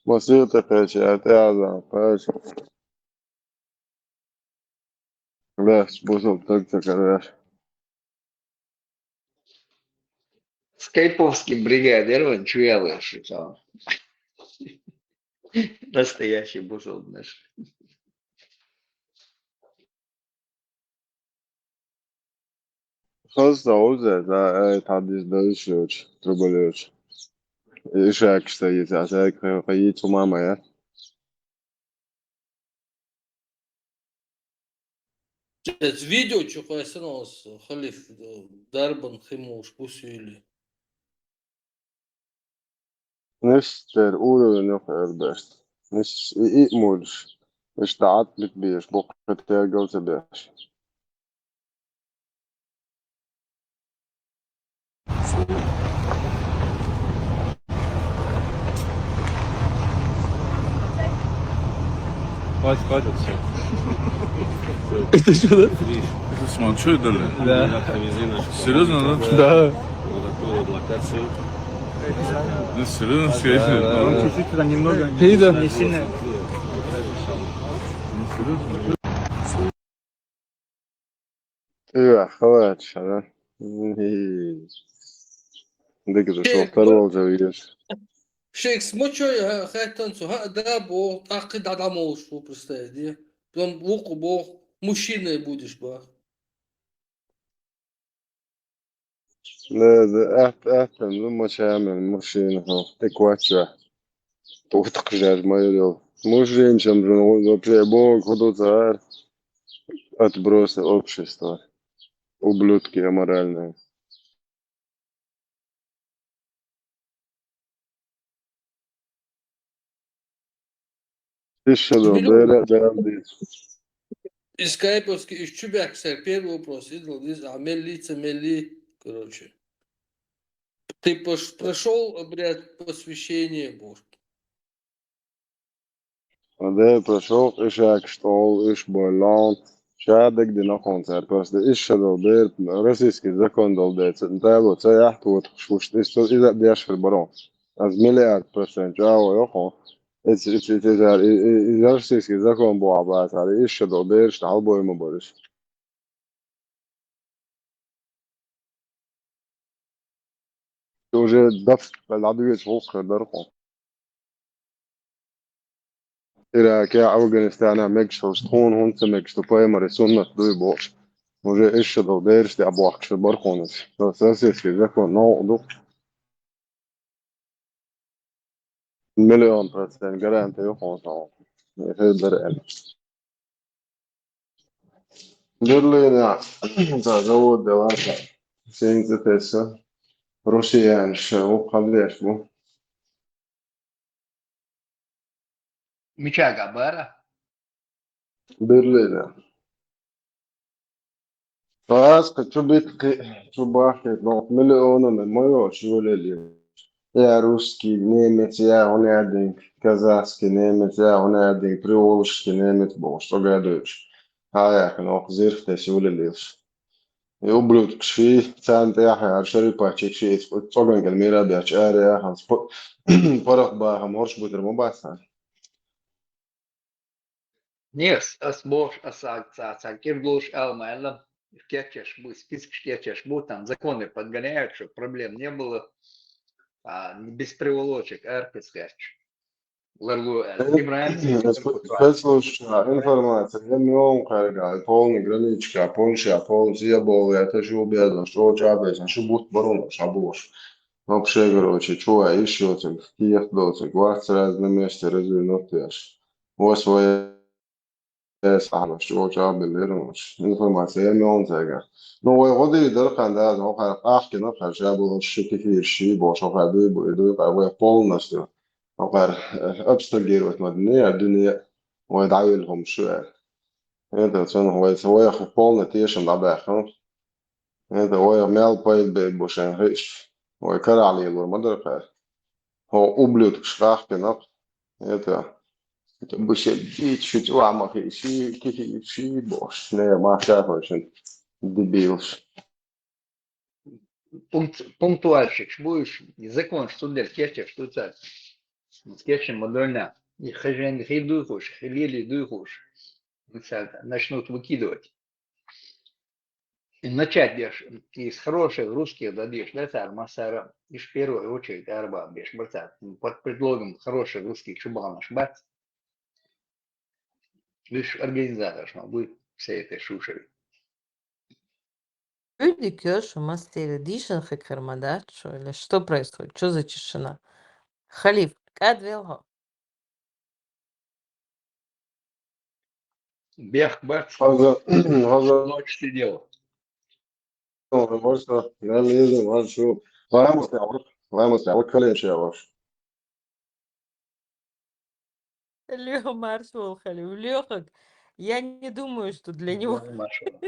Масийтта кхеча, тӀеаза кхеча. Лаьхча бусалба стаг ца караш. Скайповский бригадир вайн чу яллаш ю цхьа. Настоящий бусалбанаш. Хаза уза, да, э, тхьадиз дайш йоч, трубалёч. И шакш та йица, а шак хай, хай, цу мама, я. Эс видео чу кхайсана оцу Халиф, э, дарбан химулш бусуьйли. Нисдер уровень юха эр беш. Нис и, и мулш. Иш дӀа Ӏатлик беш, боккха тергал ца беш. Хватит, хватит, всё. Это что, да? Видишь? Это смотри, что это, да? Да. Серьёзно, да? Да. Вот такую вот локацию. Ну, серьёзно, серьёзно. Да, да, да. Чуть-чуть туда немного. Видно? Не сильно. Ну, серьёзно. Э, хватит, да? Дагаза шо второго завидишь. Шекс, ма чой, а, хаттан цо, хӀаъ, да, боху, тӀаккха дӀа-, дӀа молуш ву, представь, де. Прям вукху боху, мужчиной будешь, бах. Да, да, ат-, аттан, ну, мачамин, мужчина, хо, тӀе квача. Тутакх жаж майрил. Мужчинчам жун вообще бог худо цар. Отбросы общества. Ублюдки аморальные. Иштта долу бер а Дала дийцича. И скайповский, и чу баьхкича первый вопрос, и дала деза, а мел ли, ца мел ли, короче. Ты пош-, прошёл обряд посвящения, боху. Де прошёл, и шаьш тӀехула, и шаьш боллун. Ша дагадина хьуна цара просто. Иштта долу бер, российский закон долу дела, ца, дало ца яхьа тотахуш вуш, иза, иза а дешар баро. Аз миллиард процент чӀагӀо йо хьуна. Иза, иза, иза, иза, и, и, иза российский закон бохьа бацара, иштта долу бераш тӀе хьалабой ма бара иза. Уже даф дӀадоьду хӀокху дара хьуна. Иракехь, Афганистанехь мегаш долуш, тхуна хӀунда ца мегаш ду, пайхамаран суннат дуй бохуш. Уже иштта долу бераш тӀе а бохкуш бара хьуна иза. Со соседский закон новкъа ду. Миллион процент гаранти ю хьуна сан. Хир дара аьлла. Берлинехь цхьа завод делахь, цхьа синца тесса, русиянаш вукху хьалдеш бу. Мичахь бара? Берлинехь. Ткъа аса кхин чу битта кхин, чу бахкийта, нохчо миллионана ма йоцуш йолаелла. Я русский, немец, я хӀун аьлла дийна, казахский, немец, я хӀун аьлла дийна, приволжский немец бохуш, цӀогӀа а дуьйцуш. Хьаяьккхина, оха зирх тесна йолаелла. И ублюдкаш ши, царна тӀехьа яра шарипачик ши, иза цӀогӀанкӀел мира бехча аре яханца, по-, паргӀат бахам хӀорш бутар ма бац царна. Нехс, ас бохуш, ас ца, ца, ца кӀирглуш ала ма аьлла, кечъеш бу, спискаш кечъеш бу, там законы подгоняют, чтоб проблем не было, а, без приволочек, аркхиц хетча. Ларло аьлла. Ибрахим, Спецслужбаша информация, я миллион кхарга, полный границка, Польша, полный я болу, я та шу безаш, чӀогӀа чӀагӀбезаш, шу бутт барунаш, ша бохуш. Вообще, короче, чу а иш йоцург, кехат доцург, вац разные месте разве нотеш. Ос вай эс ахьалаш, чӀогӀа чӀагӀбелла лерунаш. Информация я миллион цайга. Ну, вай гӀо дийр дара кхана даза, хӀокхара къахкина, хӀара ша болу шу кефир ши бохуш, хӀокхара дуй бу, и дуй къа вай полностью. ХӀокхара, э, абстрагировать ма дина, я дуьне, вай дӀавилла хӀума шу аьлла. ХӀета, цунах вай, вайх полный тешам дӀабаьккхина. ХӀета, вайх мел пайда бер бу шайн хиъча, вай карахь лелор ма дара кхара. ХӀо ублюдкаш къахкина. ХӀета, это бу шен дийца шу цӀохь ма хи, ши, кхи, ши бохуш. Не, ма ша хой шин дебилаш. Пункт-, пунктуальщикаш бу уьш, и законаш цундела кечъеш ду цара. Кечъян ма дойна. И хи жен хи дуй хууш, хи лели дуй хууш. Цара начнут выкидывать. И начать деш, из хороших русских дадеш, да, цара массара, и в первую очередь арабам беш, бацара, под предлогом хороших русских чу баханаш бац. Уьш организаторш ма буй всей этой шушеры. Уьди кёршу мастере дийшан хикхар ма дац шу, или что происходит? Что за тишина? Халиф, кӀадвел хьо. Бех бац, Хаза, хаза, ночь сидел. хаза, хаза, хаза, шу. Ламус тӀехь, ламус тӀехь, вот колен чеваш. Леха маршал Халиф. Лехак, я не думаю, что для него... Маршал.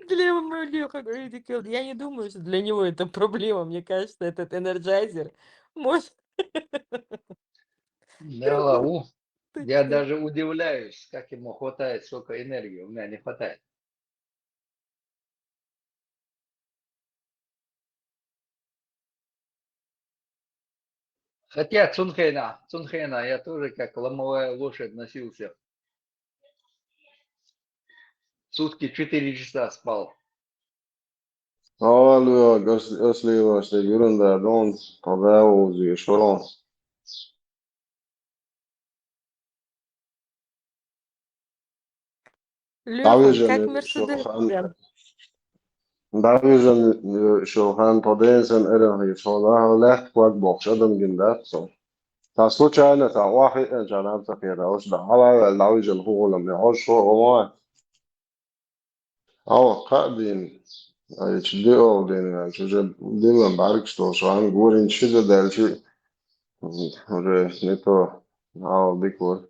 Для моего Леха, говорит, я не думаю, что для него это проблема. Мне кажется, этот энерджайзер может... Да, лаву. Я даже удивляюсь, как ему хватает столько энергии. У меня не хватает. Хотя цунхена, цунхена я тоже как ломовая лошадь носился. Сутки четыре часа спал. Алло, гас-, аслилаш, те гюрунда дон, тогда узи шорон. Лёха, как Мерседес прям. Давижан, э, шо хан тоден сан эрен хи шо да, лехт квак бокш адам гин да, со. Та случайно, та вахи, э, чанам та кера, ош да, хала, давижан хугулам, не, ош шо, о, Ава, кхаа дийна, а, чу диъал дийна, чу уже дилан бӀаьргаш долуш, ан гурин чу даьлчи, уже не то, ава, дика вара.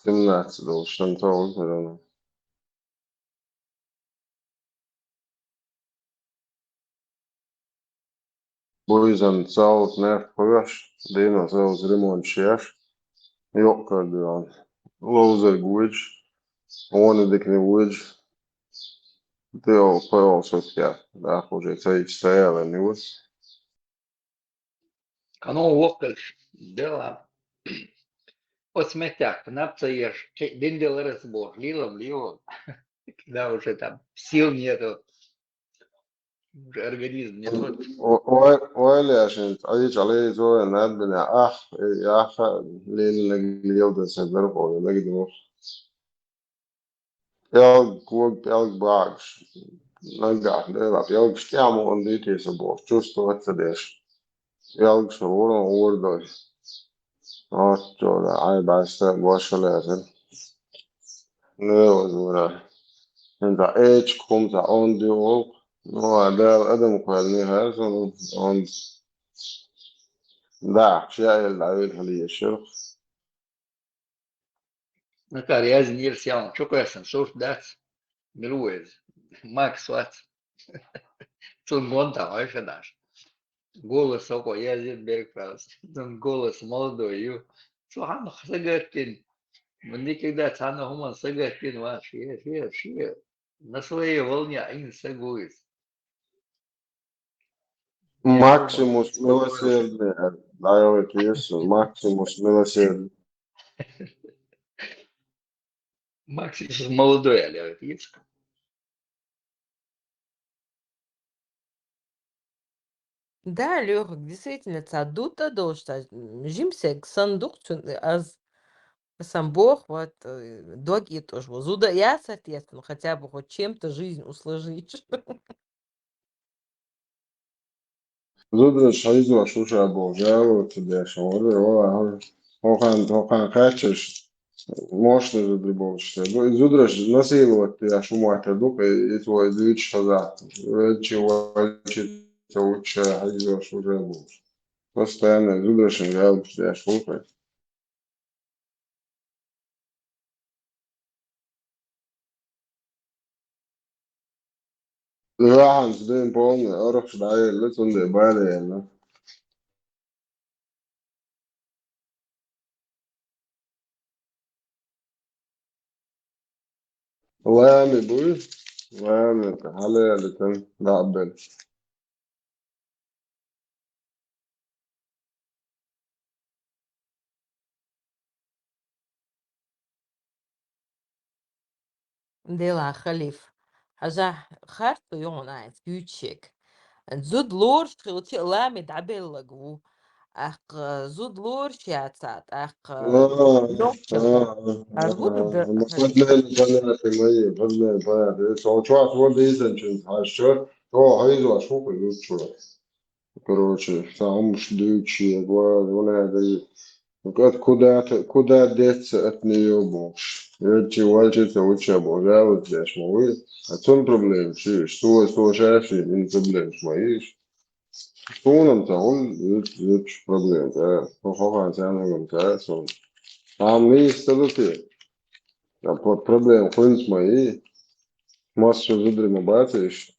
Семнадцать долчу сан цо ву равно. Буйзан цалц нефть хьоьш, дийно цалц ремонт еш, йоккхар доьгӀна. Ловзар гуча, гӀони дикане вуьйжа, тӀе пхоьалгӀа сутка, даха уже ца йича ца ялан ю. Кхано воккхалш дела. Оцу меттехь наб ца еш, дин делара аса бохуш, лелам лело. Да, уже там сил нету. Уже организм не тот. О-, ой, ой, Лешин, а йича лей зоя надбина, ах, э, ах, лелинаг лелда ца дархо, наг духу. ПӀелг, ког, пӀелг багӀаш. Наггахь лела пӀелгаш тӀехь мукъана дуьйти со бохуш, чувствовать ца деш. ПӀелгаш вура гӀур дой. Оццо да, Ӏай бӀаьста бошалаьцар. Лела вазура. ХӀинца эчка хӀума ца онда ю гӀуллакх. Ну, а Дала адам кхоьллина хаьа суна, онда. Да, ша аьлла, дӀавиъ хила езаш яра. Накара яздинера сел чу кхоьссина сурт дац. Мила ву иза? Макс вац. Цунна гонтах хьоьжуш дан. Голос сокхо яздина берг фалс. Цунна голос молодой ю. Цо хьанна сагатдина? Ма никогда цхьанна хӀуманна сагатдина вац. Шен, шен, шен. На своей волне Ӏийна саг ву иза. Максимус милосердный, дӀайохуьйту Иисус, Максимус милосердный. Максимус молодой аьлла йохуьйту Иисус. Да, Лёха, действительно, ца дутта долуш, ца, м, жимсерг санна ду-кх цуьнан, аз сан боху, вот, э, дог итӀуш ву. Зуда яцар те цунна, хотя бы хоть чем-то жизнь усложнить. Зудараш хьийзош ву ша боху, жалуются деш, хӀора, хӀора, хӀокхарна, хӀокхарна кхаьччаш, мощный зударий болуш ша. Ду-, зудараш насиловать деш хӀума хӀоттар ду-кх, и, и твой дуьйцуш хазахь. Ваьлчи, ваьлчи ца вучча хьийзош ву ша бохуш. Постоянно зударашна жалуются деш хӀума. Вахьанца дин полный, арахьаш дӀаелла, цундела бала елла. Лами буй? Лами, хьалаялийтина, дӀа а белла. Делахь, Халиф, хьажахь, харц ду юхьуна айса дуьйцуш ерг. Зуда лоруш хилча а лами дӀабелларг ву. ТӀаккха зуда лоруш яцахь, тӀаккха А, йоккхача а, а, а, хӀара хӀун ду а, дан, ну, хӀара? Подлейна понятие мои, подлейна понятие. Со чохь вон дийцинчуьнца хьаьжча, чӀогӀа хьийзош ву-кх и зудчо. Короче, цхьа хӀумаш дуьйцуш ерг ван, ван аьлла, ну, куда ты, куда деться от неё бохуш. Ваьлчи, ваьлчи ца вучча боху, жалуются деш ма вуй. А цунна проблемаш ю, цо, цо ша шен, и проблемаш ма ю. Суна-м ца хуьлу, зудчу проблема ца, хӀокху ханна царна-м ца суна. Амма нийса ца ду те? Ткъа про-, проблема хуьлуш ма ю. Массо зударий ма бац иштта.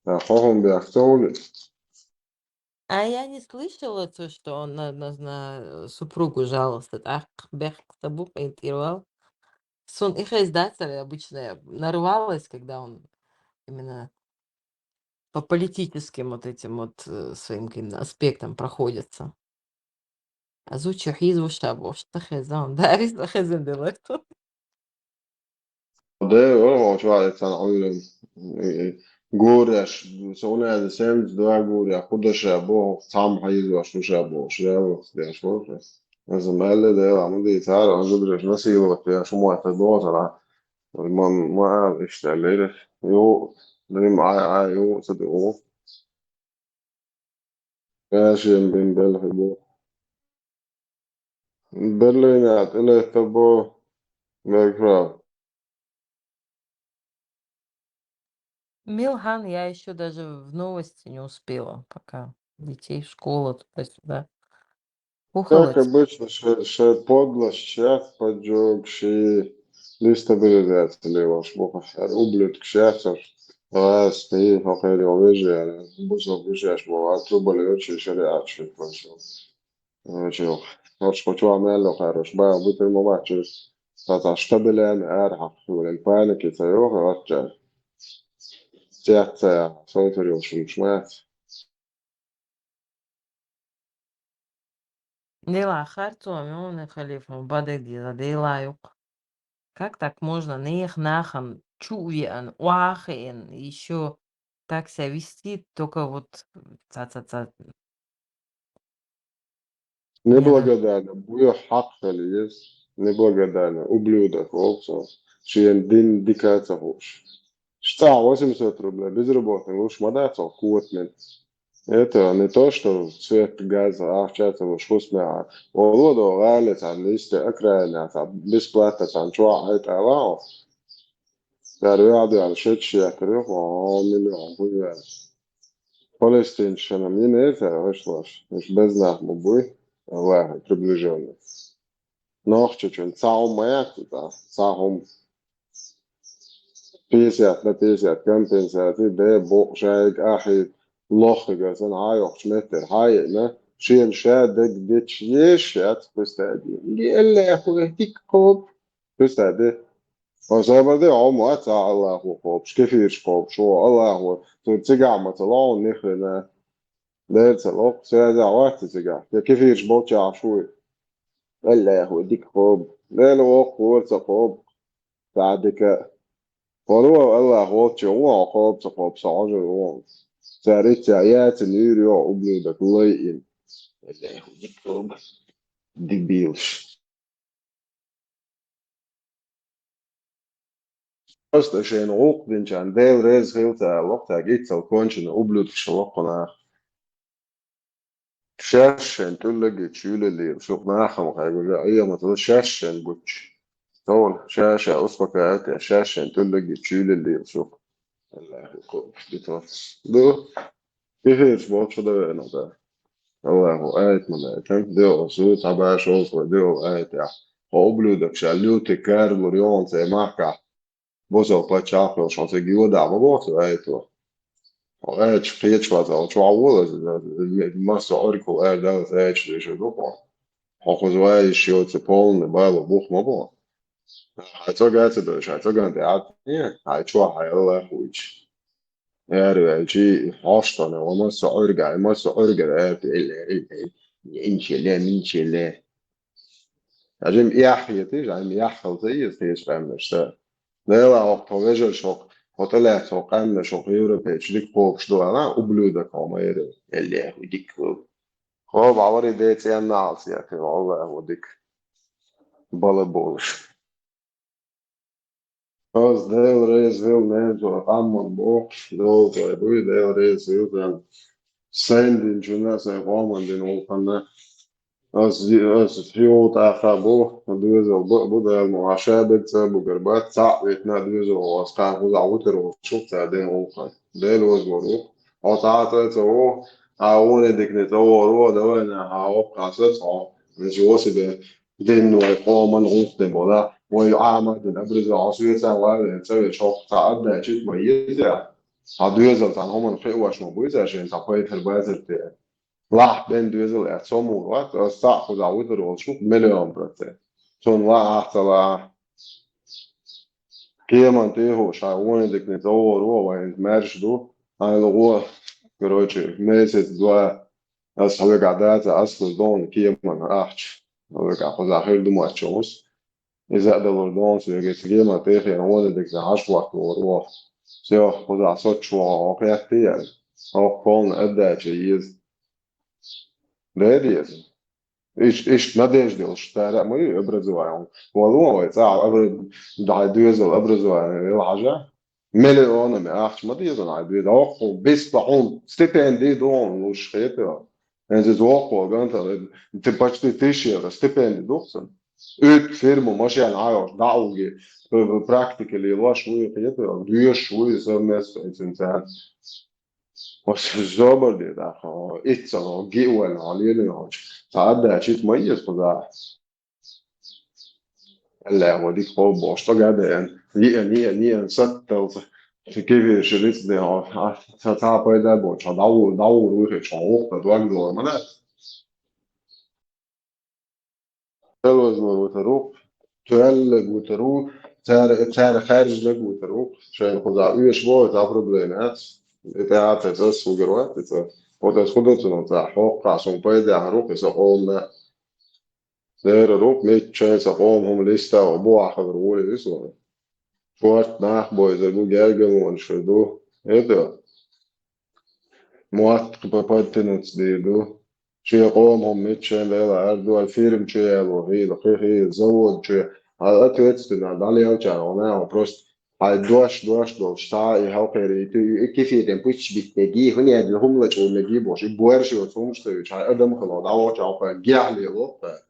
Ткъа хӀокхунна бехк ца хуьлу? А я не слышала то, что он на, на, на супругу жаловался. ТӀаккха бехк ца бу-кх, интервал. Суна и хезна дацара, обычно я нарывалась, когда он именно по политическим вот этим вот, э, своим каким-то аспектам проходится. А зудчо хьийзош ша бохуш ца хезна, дарис ца хезна делахь. Де, вара вовчу ваьлла цхьана Ӏуьйранна, э, гуреш, со у нас семьдесят два гурехь, кху дан ша боху, цхьамма хьийзош ву ша бохуш, жалуются деш вара. Аса мел ле дела, ма дийцара, аса зудараш насиловать деш, хӀума хӀоттар доху цара. Ма, ма ала иштта аьллера. Ю, дим, ай, ай, ю, ца ду. Кашин бин белхи бу. Берлина тӀелетта бу, мегра. Милхан, я ещё даже в новости не успела, пока детей в школу туда-сюда. Как обычно, ши, ши подлость, ши поджог, ши дестабилизация лелаш бу. Хар ублюдок ши цар. Раз, ты, хохер, его вижу, бузо вижу, бу, а трубали очень шариат, ши пошёл. Очень. Хоч, хоч вам мелло хорош. Ба, бутер мо бачу. Та, та, штабелян, ар, хак, хулен, паники, та, йо, хача. Тя, та, я, сон, тер, йо, шум, шмат. Дела харцо, мёне халифа, бадег дела, дела юк. Как так можно? Нех нахан, чу уян, уахен, ещё так себя вести, только вот ца-ца-ца. Неблагодарно, буя хак халиес, неблагодарно, ублюдок, олцо, шиен дин дикаца хуш. Шта восемьсот рублей, безработный, луш мадацо, куотмен. Это не то, что цвет газа, а в чате луш хусмя. Олодо галец, а листе окраина, а бесплатно, там чуа, это авао. Тар вяду, а шет шет, трёх, о, миллион, хуя. Палестинщина, мне это вышло, уж без нахму бы, Аллах, приближённый. Нохчичун, цаум маяк, да, цаум пятьдесят на пятьдесят компенсации, да, бо, шайг, ахи, лохига, сан, хайох, чметер, хай, на, шиен, ша, дег, деч, еш, шат, пусть один. Геле, хуя, тик, хоп, пусть один. Особо де, о, ма, ца, Аллаху, хоп, шкефирш, хоп, шо, Аллаху, цу, цигама, ца, лаун, ни хрена. Дерца, лох, ца, ца, вахти, цига. Я кефирш, болча, шуй. Аллаху, дик, хоп. Дел, ох, хорца, хоп. Садика. Вон, вон, Аллах, вон, чё, вон, хоп, ца, хоп, ца, уже, вон. Цариця, я, ца, нюрё, ублюдок, лай им. Аллаху, дик, хоп. Дебилш. Просто шен гӀулакх динчан Дела реза хилта лохтаг иццал кончена ублюдкаш локхунах. Шаьшшен тӀуллаги чуьлаллийла шух нахам хайгӀура, Ӏематал шаьшшен гуччи. Товна, шаьша успокаивать, шаьшшен тӀуллаги чуьлаллийла шух. Аллаху акбар. Ду. Кефирш болчу да вена, да. Аллаху аят ма даьтан. Де осу, цхьа баьш олу, де о аят, я. Хьо ублюдок, ша лютый карлур йолу цӀе махкахь. Бозо паччахь йолуш, хьо цига йодахь ма боху цу аято. Хьо аяташ кхечу вацахь, хьо чохь волаза, массо Ӏуьргахула аьлла далаза аяташ дешар ду хьо. Хьо кхуза ваийша йоцу полный бало бух ма бо. Хьайн цӀога а ца дойш, хьайн цӀоган тӀе Ӏад, хьайн чохь хьайн Аллах вуьйчу. Араваьлчий, хьоштана, ва массо Ӏуьргахь, массо Ӏуьргара аьлла, иншалла, миншалла. Хьажим яхь хетий, хьажим яхь хала ца еза хеташ къаьмнаш ца. Дела хӀокху тхо вежарш хӀокху, хӀо тӀелаьцна хӀокху къаьмнаш хӀокху Европе чу дика кхобуш ду аьлла, ублюдок хьо ма яра. Эллеху дика ву. Хьо бӀавари де цӀенна алц яхи, валлахӀи, хьо дика. Бала болуш. Ас Дела реза вилла, ненан цо къамман бохуш, долу цой буй, Дела реза вилла. Сайн динчунна, сайн къоман дина гӀуллакханна. Ас, ас хьо тӀаьхьа бу, доьзал бу, бу Дела ма, ша бен цӀа бугар бац, цхьаъ витина доьзал, ас кхана кхузахь вуьтур волчух цара дина гӀуллакхана. Дела вазлур ву. Хьо цхьа а цӀа ца ву, а вуне дикане цӀа вогӀур ву, давай нах, хьан воккха саца хьо. Значит, васи бен. Дин вай къоман гӀуллакх дина бу, да? Вай Ӏамадина образование, хьо соьца ван вен, цӀа вен, хьо цхьа а даьчуьйту ма еза. Хьан доьзал цхьана хӀуманна кхиош ма буй цара шайна цхьа пайтар базар те. Лахь бен доьзал аьлла, со мур вац, ас цхьаъ кхузахь вуьтур волчух миллион процент. Цунна лаахь а, ца лаахь а. Кеман тӀехула ша вон дикане цӀа вогӀур ву, вайн иза маьрша ду. Хьайн лугӀо, короче, месяц-два. Ас хьоьгахь дацахь, ас кхуза догӀна кеман ахча. Хьоьгахь кхузахь хир ду моьтту хӀуманаш. Иза а далур догӀна соьга, иза кеман тӀехь вон дикане хьажа хӀоттавогӀур ву. Всё, кхузахь соцуш ву хьо, хьо кхеттий аьлла. ХӀокху полна отдача еза. Де деза. Иштта, иштта надежда йолуш цара а ма ю образование. Валлахьи, вай цӀахь обра-, хьайн доьзал образование вела хьажа. Миллионами ахча ма деза хьайн доьзал. ХӀокху бисла хьуна стипенди ду хьуна луш хетара. ХӀинца иза воккхо гантана, ты почти тысяча евро стипенди ду хьуна. Уьтту фирма машен Ӏайош, дӀа а вуьгий, п-, п-, практика лелош вуй хетара, доьшуш вуй совместно цуьнца. Оцу зобар де тӀаккха, хьо иццан хьо гиъ ваьлла хьо лелийна хьо. Цхьа а даьча ма еза кхузахь. Аллахь, хьо дика хьо бохуш, стага а деана, йиъана, йиъана, йиъана, сатталца. Кефир ши рицкъ де хьо, а, ца, цхьа а пайда боцуш, хьо дӀагӀур, дӀагӀур ву хеташ, хьо вукху дан дог долур ма дац. Хьалвазлур ву тара вукху, тоьлларг ву тара ву, цара, цара хаьржинарг ву тара вукху, шайна кхузахь оьшуш боху, цхьа проблема яц. И тӀаьхьа тӀе аса вуьгур вац, и ца. Вот аса хӀун ду цунах цхьа, хьокхахь суна пайда яхьар ву-кх и сан къомана. Дера ву-кх, мичча сан къоман хӀума листа а ву, бохьа хилар волий суна. Шорта нах а бевзар бу, гергарлонаш хир ду. ХӀета? Мотт кхин подтянуться дийр ду. Шен къоман хӀума мичча а лела ара ду, ай фирма чу яло хӀийла, кхин хӀийла, завод чу. Хьан ответственность дӀалелчара хьуна, хьо просто хьайн дош, дош долуш, цхьа а и хьокхеран, и, и кефиран пуьчча битта мегий, хӀун яьлла хӀума лачкъо мегий бохуш, и боьрша йоцу хӀумаш ца юьйцу, хьайн адам хила дӀавахча хьокхара гехь лело-кх.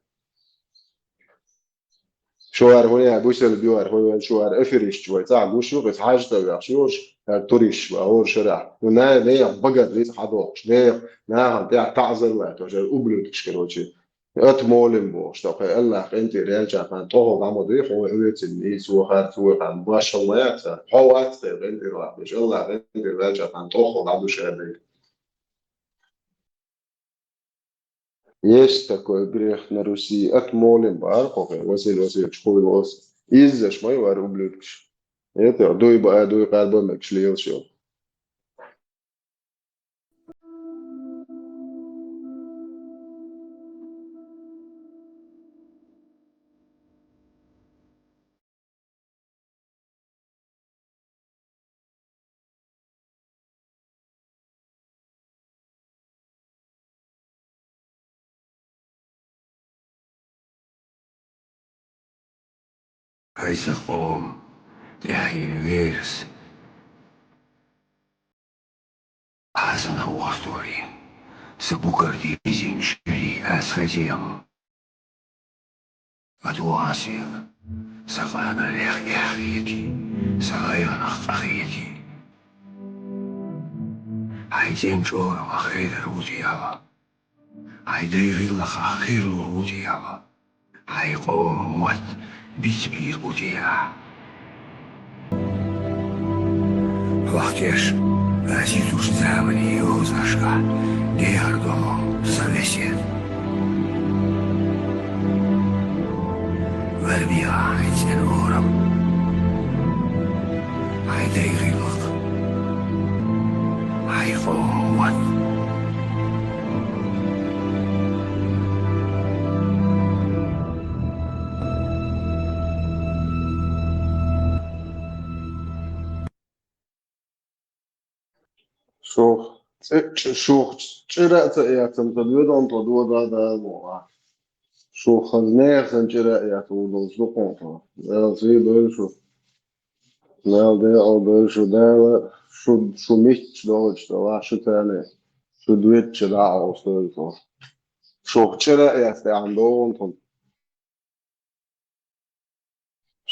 Шуьгара хӀун яьлла, гуш ца луьйр, хӀун яьлла, шуьгара аферисташ вай цӀахь гуш ю, иза хьажа ца вехаш ю уьш, хӀара туристаш вай хӀора шарахь. Ну, на-, нехан багара рицкъ хьадоккхуш, нехан, нахана тӀехь таӀзар латтош, хӀара ублюдкаш, короче. Ат молим бохуш, тӀаккха Аллахь къинтӀера яьлча кхана тӀохула дӀа ма дуй, хьо вецин нийса ву, харц ву, кхана башхалла ма яц, хьо вац тхе къинтӀера вац, Аллахь къинтӀера ваьлча кхана тӀохула дӀа ду шадерг. Есть такой грех на Руси. Ат молим бара кхо хе, Василий Васильевич, хуйла оцу. Иззаш ма ю вара ублюдкаш. Это дуй баа, дуй къарба мегаш лелаш йолу. Хьайса къом тӀаьхье верас, Аса на охтори, са букар дизинчуьри ас хезем. Ма дугӀа сел, сан къаналех эхь хети, сан гӀайгӀанах къа хети. Хьайн цӀен чӀора ма хедар ву дела. Хьайн дай гӀиллакхах хир лур ву дела. Хьайн къоман мотт бицбийр бу дела. Хьох теш, ас йитуш заманан йозанашкахь дехар ду хьо сан весет. Вер бехьа хьайн цӀен орам, хьайн дай гӀиллакх, хьайн къоман мотт. Шух цӀе-, шух чӀира а ца эцна, тхан доьдал тхо дода а дала вогӀа. Шух хаза нехан санна чӀира а эцна ву долуш ду кхунтон. Дала сий дойла шу. Дала декъал дойла шу. Дала шу, шу мичча долчу делахь шу царна, шу доьдучу дӀа а Ӏовса дойла тхо. Шух чӀира а эцна тӀаьхьана догӀу тхуна.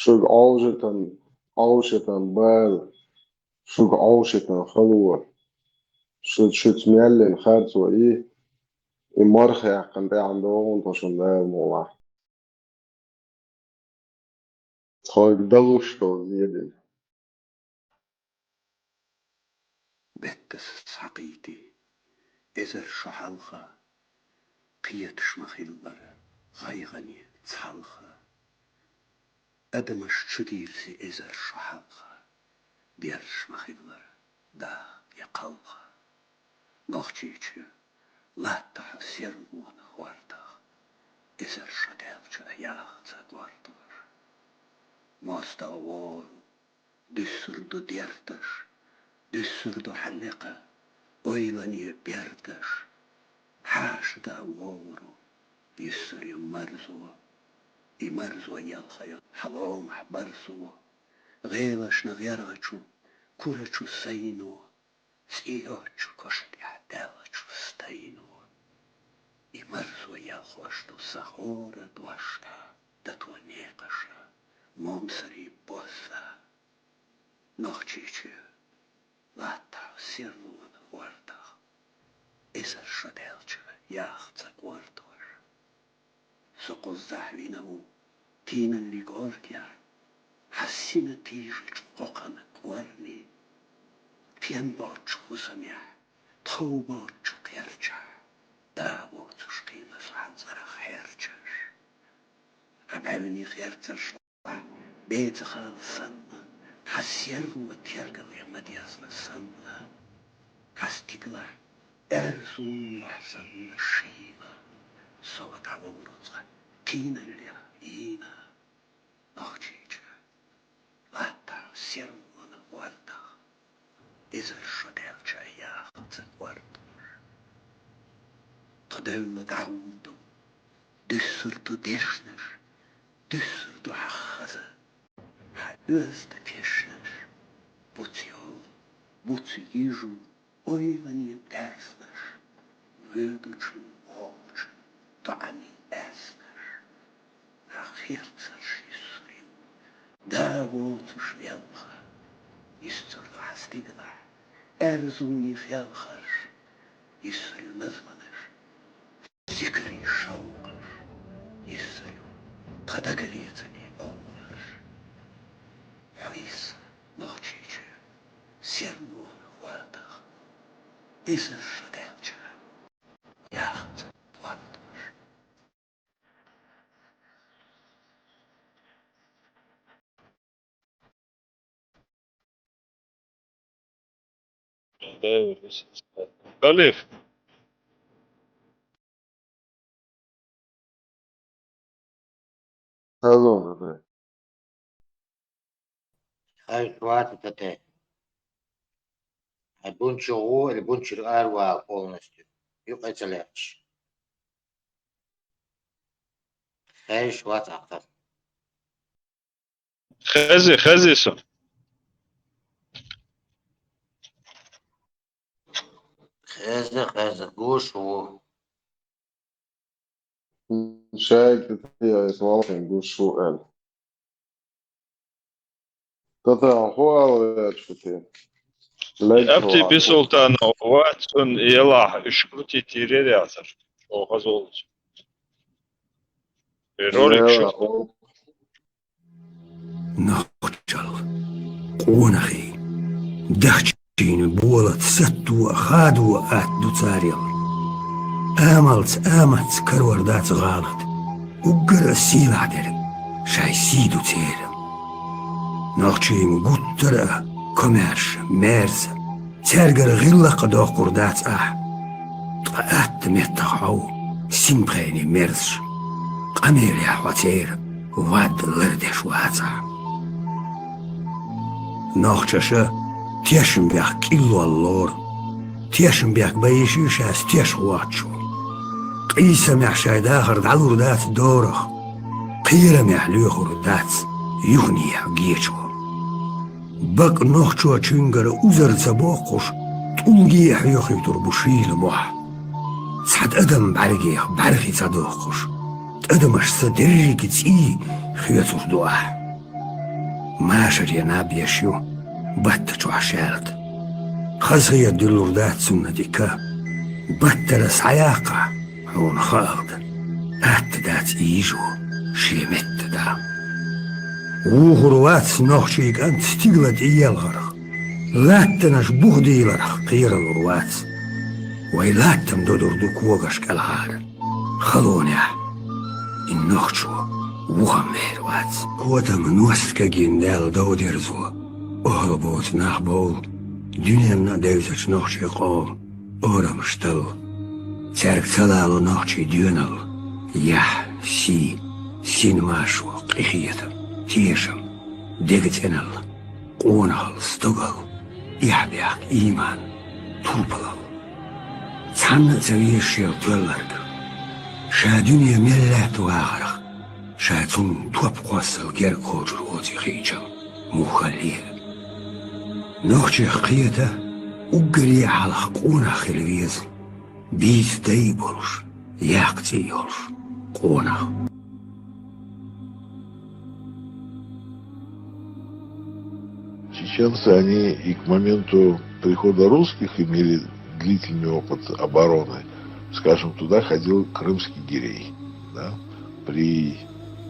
Шуьга Ӏовшитан, Ӏовшитан бала, шуьга Ӏовшитан хало, шу шуьца мел йина харцо и, и марха яьккхина тӀаьхьана догӀу тхо шуна Дала мукъалахь. Тхоьга далуш долу зен дина. Беттаса схьакхийти эзар шо хьалха, кхеташ ма хиллара гӀайгӀане цхьалха. Адамаш чу дийрзи эзар шо хьалха, берзаш ма хиллара даха я кхалха. Нохчийчоь, латтахь хьо серлонан хӀордах, эзар шо даьлча а яха ца гортор. МостагӀа вогӀург дуьссур ду дерташ, дуьссур ду хьан некъа ойлане бердаш. Хьаша дан вогӀур ву, юьссур ю марзо, и марзо елха йо хьан ломахь барзо. ГӀелашна гӀергӀачу, курачу сайно, цӀе йоцчу коша тӀехь даьллачу стайно. И марзо елхош ду сан хӀора дош а, дато некъаш а, момсарий бозза. Нохчийчоь, латтахь хьо серлонан хӀор Изар шо даьлча, яха ца кӀордош. Со кхуззахь вина ву, тийналлиг оргья, хьан сина тийшачу кхокхана кӀорни, пен боцчу хӀусамехь, тхов боцчу кхерчахь, да воцуш кхийна со хьан цӀарах хьерчаш. Хьан бӀаьвнийн херцарш бецахала санна, хьан серло тергале ма дезна санна, хьан стигалахь аьрзу мохь санна шийла, со ма дӀаволлу цкъа, тийналлех йийна, Нохчийчоь, латтахь серлонан гӀордах, изар шо даьлча, яха ца кӀордош. Тхо девлла дӀахӀутту, дуьссур ду дешнаш, дуьссур ду хьан хаза, хьан оьзда тешнаш, буц йолу, буц йижу, ойланийн баьрзнаш, воьдучун, вогӀучун доӀанийн аьрзнаш. Хьан херцарш йиссур ю, да воцуш велха, йиссур ду хьан стигалахь аьрзунийн хелхарш, йиссур ю назманаш, зикарийн шовкъаш, йиссур ю тхан дагалецале овларш. Хьо йисса, Нохчийчоь, серлонан гӀордах, изар шо даьлча, яха ца кӀордош. Халиф. Алло, Рабай. Хьажа вац тата. Хьан бун чу гӀо или бун чуьра ара вала полностью, юкъа ца лаьтташ. Хьажа вац ахтар. Хези, хези со. Хезна, хезна, гуш ву. Шайга тӀе валхина гуш ву аьлла. Тата хӀун ала веача те? Легча Абти ван. Бисултанов вац цунна елахь, уьш крутить йийр яцара. Оха золчу. Э, ролик шу. Нохчалла, къонахий, дахчийн болат сатто а, хадо а атта ду царел. Амалца, аматца карор дац гӀалат, уггар а сийлахь дерг шайн сий ду церан. Нохчийн гуттар а комаьрша, маьрса, цаьргара гӀиллакх а доккхур дац ахь. Ткъа атта меттах хьов синпхений мерзаш, къамелехь хьо церан вад лардеш вацахь. Нохчаша тешнабехк кӀиллол лору, тешнабехк бан йиш ю шаьш теш гӀоттачо. Къийсамехь шайн дахар дӀалур дац дорах, кхерамехь лоьхур дац юханехьа гечо. Бакъ нохчочуьнгара узар ца боккхуш, тӀулге а хьоьхуьйтур бу шийла мохь. Цхьа тӀадам бӀаьргех бӀаьрхи ца доккхуш, тӀадамашца дерриге цӀий хоьцур ду ахь. Машаре наб еш ю батта чохь шаьлта. Хазахета дуьллур дац цунна дика. Баттара схьаяккхахь, хьуна хаалда, атта дац ийжо шен метта да. Вухур вац нохчийн кӀант стигала тӀеелхарх, латтанаш бух дийларх кхералур вац. Вай латтам додур ду когаш кӀелхьара. Халонехь и нохчо вухам вер вац. Котам ност кагийна даьлла дов дерзо, охьал боцу нах бовла, дуьненна а девзачу нохчийн къоман орамаш талла. Цаьрга ца лало нохчийн доьналла, яхь, сий, синмашо, къинхетам, тешам, дега цӀеналла, къонахалла, стогалла, эхь-бехк, ийман, турпалалла. Цхьанна а ца веза шел тоьлларг, ша дуьне мел лаьтта вахарх, ша цунна топ кхоссал герга кхочур оций хиъчал муххаллера. Нохчех кхета уггаре а хьалха къонах хила веза, бийца дай а болуш, яккха цӀе а йолуш къонах. Чеченцы, они и к моменту прихода русских имели длительный опыт обороны. Скажем, туда ходил крымский гирей, да, при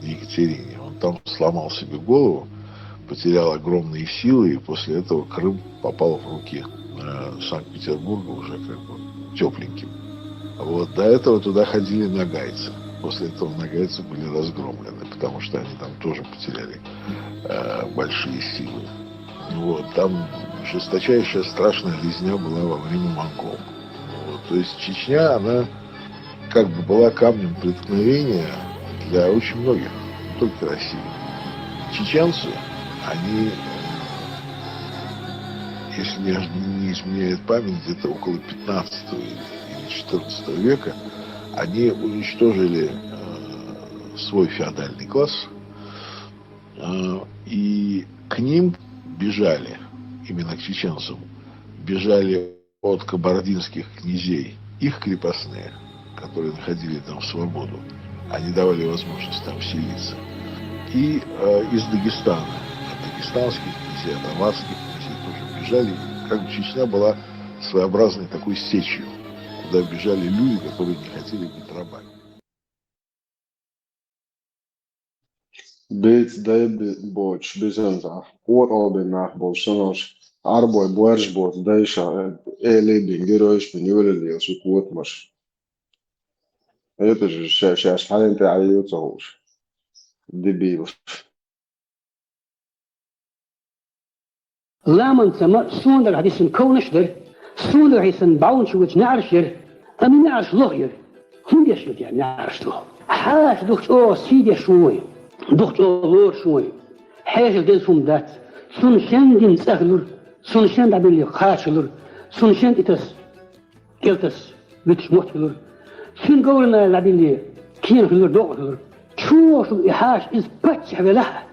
Екатерине. Он там сломал себе голову, потерял огромные силы, и после этого Крым попал в руки э, Санкт-Петербурга уже как бы тепленьким. Вот. До этого туда ходили ногайцы. После этого ногайцы были разгромлены, потому что они там тоже потеряли э, большие силы. Вот. Там жесточайшая страшная резня была во время монгол. Вот. То есть Чечня, она как бы была камнем преткновения для очень многих, не только России. Чеченцы, они, э, если мне не изменяет память, где-то около пятнадцатого или четырнадцатого века, они уничтожили э, свой феодальный класс, э, и к ним бежали, именно к чеченцам, бежали от кабардинских князей их крепостные, которые находили там свободу, они давали возможность там селиться. И э, из Дагестана, от дагестанских князей, от аварских князей тоже бежали. И как бы Чечня была своеобразной такой сечью, куда бежали люди, которые не хотели быть рабами. Биц дай боч бисанца, кот обе нах боч санош, арбой буэрш бот дайша, э, либин геройш бин юлилиос у кот маш. Это же сейчас халин ты аюцаус. Дебил. Ламанца ма сундагӀа хьисин ковнаш дар, сундагӀа хьисин баунчи вуч наӀарш яр, ами наӀарш лох яр. ХӀун деш ю я наӀарш лох? Хьаш дух чӀо си деш шуй, дух чӀо лор шуй. Хьежа дез хӀум дац. Сун шен дин цӀахлур, сун шен дабили хачлур, сун шен итас Келтас витш мотт хилур. Цуьнан говрана лабилли кена хилур, докъа хилур. Чу вошул и хьаша иза паччахь велахь а,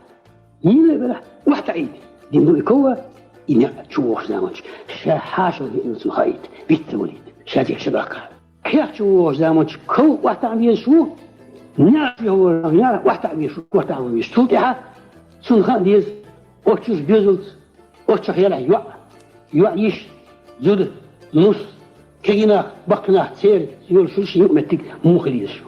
мила велахь а, охьатаӀийта. Дин ду и кова, и некъ чу вохуш заманчу. Ша хьашал виъна цунна хаийта, виц ца валийта, ша дика ша баккха. Кхех чу вохуш заманчу ков охьатаӀа везаш ву, неӀарш яхӀора, неӀарх охьатаӀа везаш ву, охьатаӀа везаш. Цул тӀаьхьа цунна хаа деза, оццуш доьзалц Оццах ярахь йоӀ, йоӀ йиш, зуда, нус, кегий нах, баккхий нах, церан йолуш шуьша юкъаметтиг муха лезаш.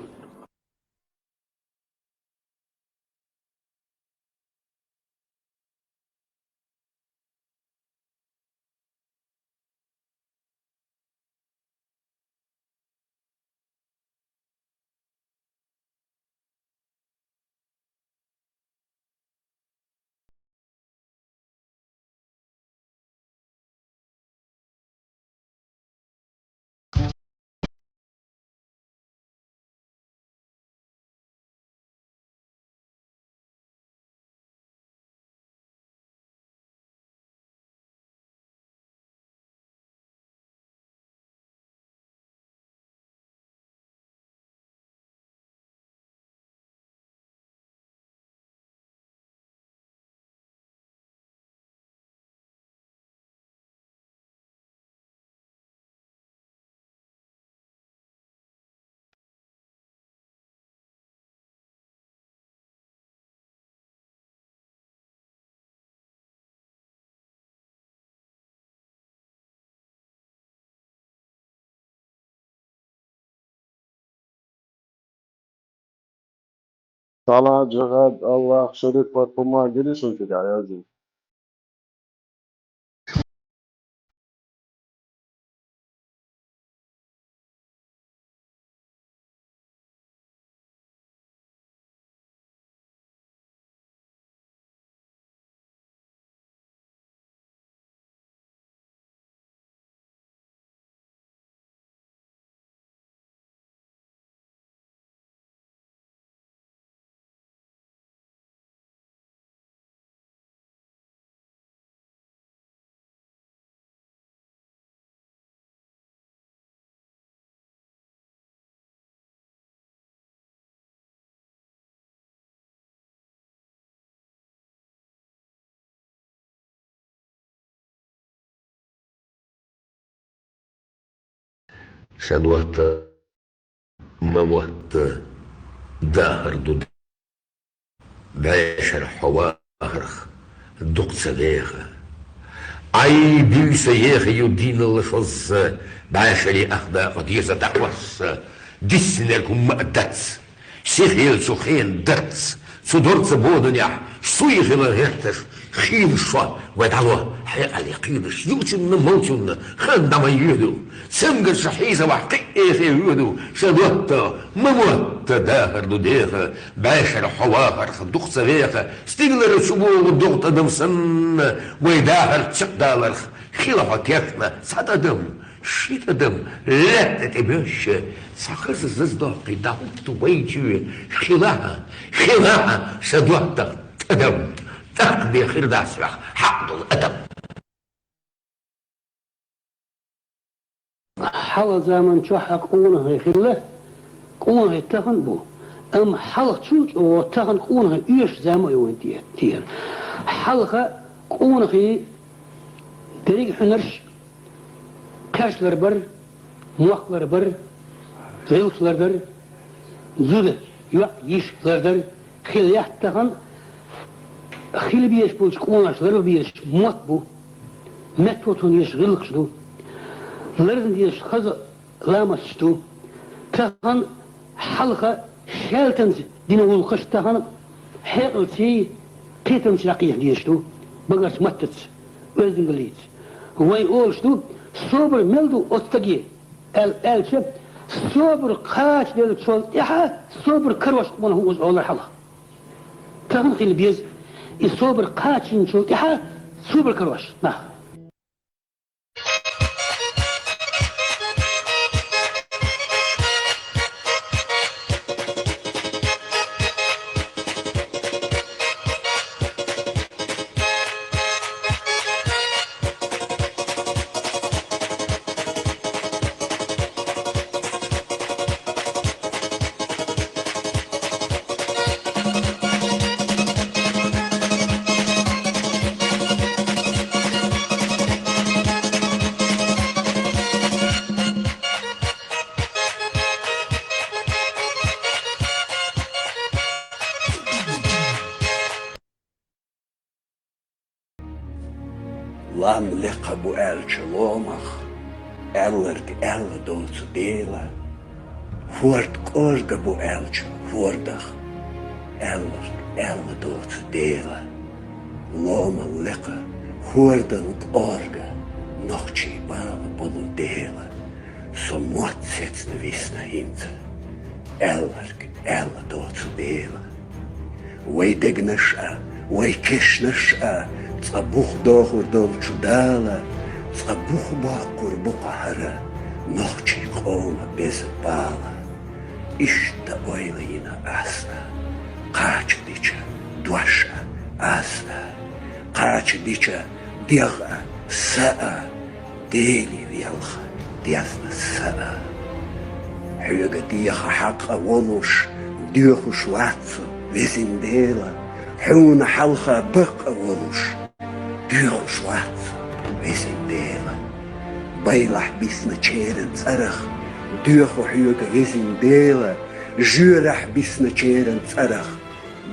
Салат, жагӀад, Аллах, шариф, парфума, гири сунтига язу. Сан ватта, ма ватта, дахар ду. БӀешара хьо вахарх дукха ца веха. Ӏай, буьйса еха ю дийналла шозза, бӀаьшере ах дакъа деза дӀахьосса, диссинарг хӀумма а дац, сихъ елла цу хенан дац, цу дорца бодунехь, суй хила гӀерташ, хийла шо, вай дӀало, хьекъале кхийдаш, юучунна, молчунна, хан дӀа ма йоьду, цамгарша хьийзавахь, кхин а эхе воьду, ша дотта, ма мотта дахар ду деха, бӀаьшера хьо вахарх дукха ца веха, стигалара чу богӀу догӀу тӀадам санна, вай дахар чекхдаларх, хила хьо техна цхьа тӀадам, ши тӀадам, лаьтта тӀе боьшша, цхьа хаза заза доккхий дӀахӀутту вай чоь, хилахьа, хилахьа, ша доттагӀа тӀадам, тӀаккха бен хир дац ваьх хьакъ долу адам. Хьалха заман чохь а къонахий хилла, къонахий тахана а бу. Амма хьалхачул чӀогӀа тахана къонахий оьшучу зама а ю вайн тӀе, тӀера. Хьалха къонахий дерриг а хьуьнарш кхерч ларбар, мохк ларбар, гӀиллакх лардар, зуда, йоӀ, йиша лардар, хила лаьтта тахана хила безаш болчу къонахаша ларба безаш мотт бу, метта тохна езаш гӀиллакхаш ду, ларзна дезаш хаза ламасташ ду. Тахана хьалха шаьлтанца дина гӀуллакхаш тахана хьекъалций, кхетамций дӀакхехьа дезаш ду, багарчу маттаца, оьздангаллица. Вайн олуш ду, собар мел ду оцу стаге, аьл-, аьлча, собар кхачаделлачул тӀаьхьа собар карош къонах ву иза олура хьалха. Тахана хила беза и собар кхачийначул тӀаьхьа собар карош нах. Лам лекха бу аьлча ломах, аьлларг аьлла доцу Дела. ХӀорд кӀорга бу аьлча хӀордах, аьлларг аьлла доцу Дела. Ломал лекха, хӀордал кӀорга, нохчий бала болу Дела. Со мотт сецна висна хӀинца, аьлларг аьлла доцу Дела. Вай дегнаш а, вай кешнаш а цкъа бух дохур долчу Дала, цкъа бух боккхур бу-кх хӀара нохчий къоман беза бала. Иштта ойла йина ас а, кхача дича дош а ас а, кхача дича дегӀ а, са а, Дели велха дезна са а. Хьоьга деха хьакъ а волуш, доьхуш вац со, везин Дела, хьуна хьалха бакъ а волуш, доьхуш вац со, везин Дела. Байлахь бисначеран цӀарах доьху хьоьга, везин Дела, жоьрахь бисначеран цӀарах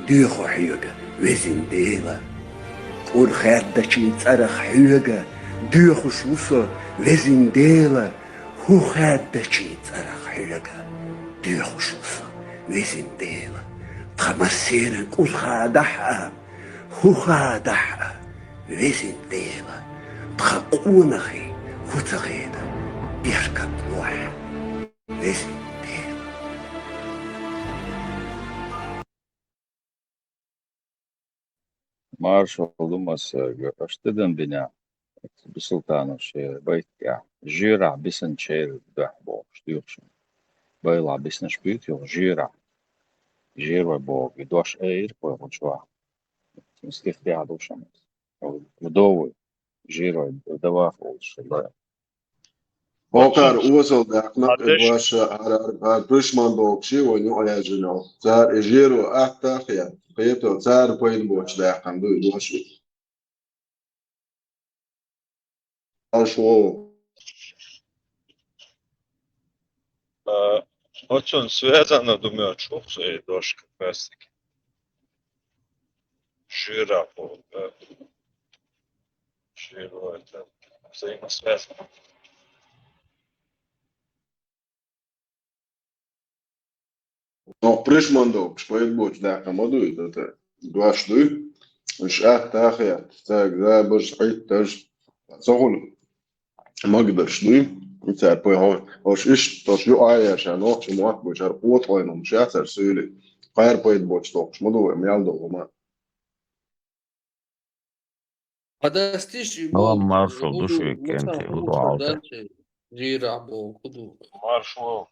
доьху хьоьга, везин Дела. КӀур хаьддачийн цӀарах хьоьга доьхуш ву со, везин Дела, хӀу хаьддачийн цӀарах хьоьга доьхуш ву со, везин Дела. Тхан массеран кӀур хадахь а, хӀу хадахь а, везин Дела, тхан къонахий хӀу ца хеда беркат лохь, везин Дела. Маршалла ду массаьрга, аша тидам бина, Бисултанов шен байт тӀехь, жоьрахь бисинчеран дуьхьа бохуш, доьхуш. Байлахь биснарш буьйцу юха жоьрахь. Жоьрой боху, и дош айира вай гучувахь. Стих тӀехь ду шуна. Вдовы, жоьрой, вдова олуш. Боккхара озал даьккхина, кхин дош хӀара, хӀара, хӀара пишман бохуш, вайн юкъа яьржина. Цара и жоьро атта а хетта, кхето цара пайда боцуш даьккхина ду и дош. Аш вон. А, оцун связано ду моьттуш ву-кх со и дош кхин паьстиг. Жоьрахь боху, а. Жир, это взаимосвязано. Ну, пришмандовкаш пайдбочу даккха ма дуй, это гаш дуй. Уж атта хетта, цаьрга забарш, хьиттарш, ца хуьлу. Магдарш дуй, цаьрга пой хьо-, ош иштта, ош юкъа а еш, нохча мотт бу, цара къотӀойн хӀумаш яц цара суьйли. Кхара пайдбочу доккхуш ма ду вай, мел догӀу ма. Хьадастиш и Ала боху, маршо ду хӀун шуьга, КӀентий, хӀун ду хьалта? Жирахь боху, хӀун ду? Маршо.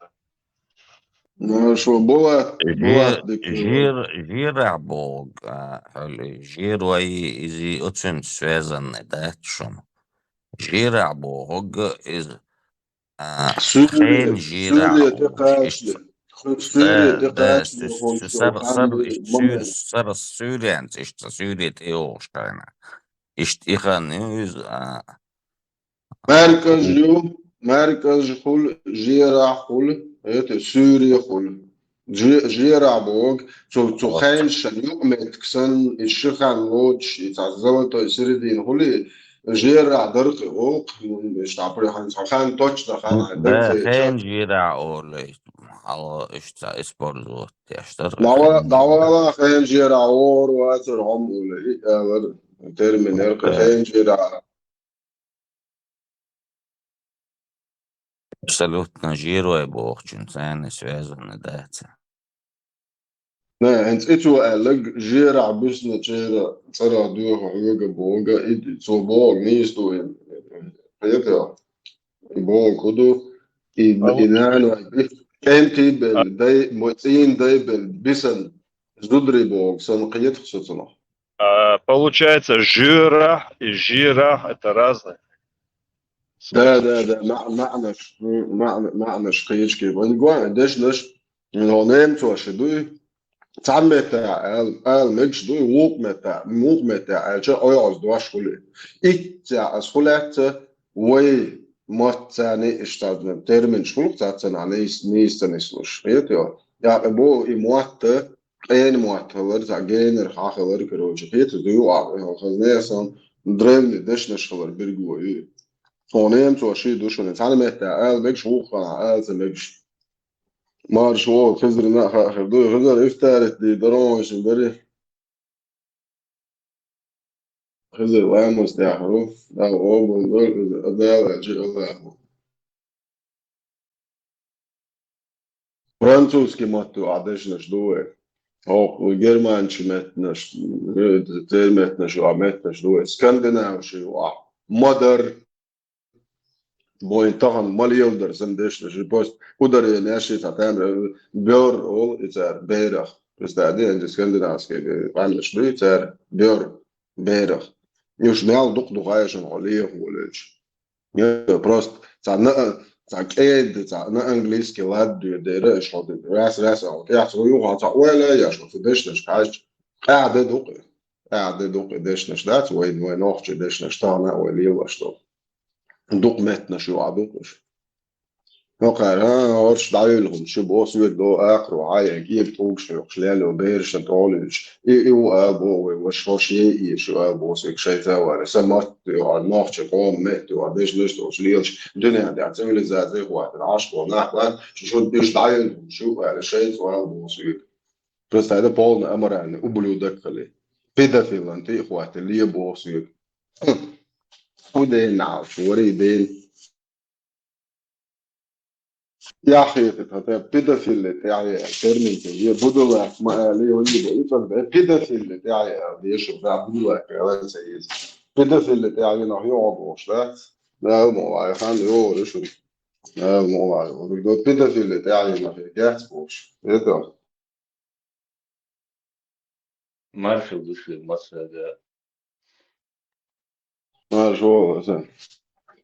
Маршо, Булат, Жир-, Булат, дика. Жир-, жирахь боху, а, хьали, жир вай иза оцуьнца связанный дац шуна. Жирахь боху иза, а, Суьйре, хен жирахь суьйре тӀе боху, кхачале. иштта. Суьйре Да, тӀе да, кхачале су-, хӀун су-, шу сар-, хан сар-, ду, иштта момент. Суьйр-, сара суьйренца иштта, суьйре тӀе йогӀуш хьайна. Иштта и хан ю иза, а, МаьркӀаж ю, маьркӀаж хуьлу, жерахь хуьлу, это, суьйре хуьлу. Же-, жерахь боху, цу, цу Вот. Хенашан юкъаметтиг санна, и ши хан лоцуш, и цхьа золотой середина хуьлий, жерахь дара кхин гӀуллакх, м, иштта, например, хьан цхьа хан точно хан, М, хьан да, дан ца хен жерахь олу, хьала иштта использовать деш дара. Дава-, хен. Давала хен жерахь ора вацара хьо ма олу, и алар термин яра кхин Да. Хен жерахь. Абсолютно жир вай бохучун царна связанный дац. Не, хӀинца и цо аьлларг жерахь буьсначеран цӀарах доьху хьоьга боху, и цо бохург нийса ду, и, хета, и бохург хӀун ду, и, А и вот нана вай, кӀентий белла, А дай, мо-, цӀийнан дай белла, бисана, зударий бохург санна кхетахь со цунах. А, получается, жирахь и жерахь — это разные. Да, да, да, ма-, маьӀнаш, м, маьӀна-, маьӀнаш кхечу кепара. Вайн гой дешнаш, ну, немцоша дуй. Цхьана меттехь ала, ала мегаш дуй, вукху меттехь, мукху меттехь аьлча, ойхьаз дош хуьлу. Итт цхьа ас хуьлаьцна, вай мотт царна иштта терминаш хуьлу цхьацца нах нийс-, нийса ца нислуш. Хетайо? ТӀаккха боху и мотт, къена мотт хилар, цхьа генара хьан хилар, короче, хеташ дуй, а, хазне сан древний дешнаш хилар бирго ю. Хьо немцо ши ду шуна, цхьана меттехь ала мегаш, вукху хана ала ца мегаш. Марша вогӀу, Хизарна а хаа хир ду, Хизар ифтарит ди, даронашна дари. Хизар ламаз тӀехь ву, Дала къобал дойла иза, Дала аьлча Аллахо. Французский матто а дешнаш ду вай. Хьо германчу меттанаш, э, церан меттанаш ю а меттанаш ду вай. Скандинаваш ю а. Мадар. Бой тахана ма леладар сан дешнаш. Просто ударение ши цхьа тамара, бер олу и цара, берах. Представь, де, скандинавский, э, къаьмнаш ду и цара, бер, берах. Уьш мел дукха ду хьайшана хьо леха волуьйтуш. Э, просто цхьа на, цхьа кӀеда, цхьа на английский ладду дера, иш хьо ду. Раз, раз, а, тӀехь цо юха цхьа ойла еш, цу дешнаш кхаьчча, къаьхьа де дукха. ТӀаьхьа де дукха и дешнаш дац, вай, вай нохчий дешнаш тахана а вай лелош долу. Дукха меттанаш ю а дукха уьш. ХӀокхара, а, хӀорш дӀайолу хӀума шу боху соьга до акхаро, хьай, кӀеба тӀулгаш хьоькхуш лело, берашна тӀолуьйтуш. И, и ву ала боху вай, ваша хӀорш е а езаш ю ала боху соьга шайца а вара. Сан матта ю а, нохчий къоман метта ю а, дешнаш а долуш лелаш. Дуьнен тӀехь цивилизаци хӀоттина Ӏаш болу нах бац, шу, шу уьш дӀайолу хӀума шу аьлла, шайца ала боху соьга. Представь, да, полный аморальный ублюдок хили. Педофилан тӀе а хӀоттий, ле боху соьга. Хм. Ху ден нал, вари ден. Яхье, тата педофиле тӀаьхье, термин тӀе, е будулак ма али, он не будет, он, да, педофиле тӀаьхье, а, дешо, да, будулак, а, ца еза. Педофиле тӀаьхье нах йогӀу бохуш, да? Да, мо, ай, хан, йогӀу, решу. Да, мо, ай, вот, да, педофиле тӀаьхье нах, яц бохуш. Это. Маршал ду шуьга массаьрга. Маршал, Асан.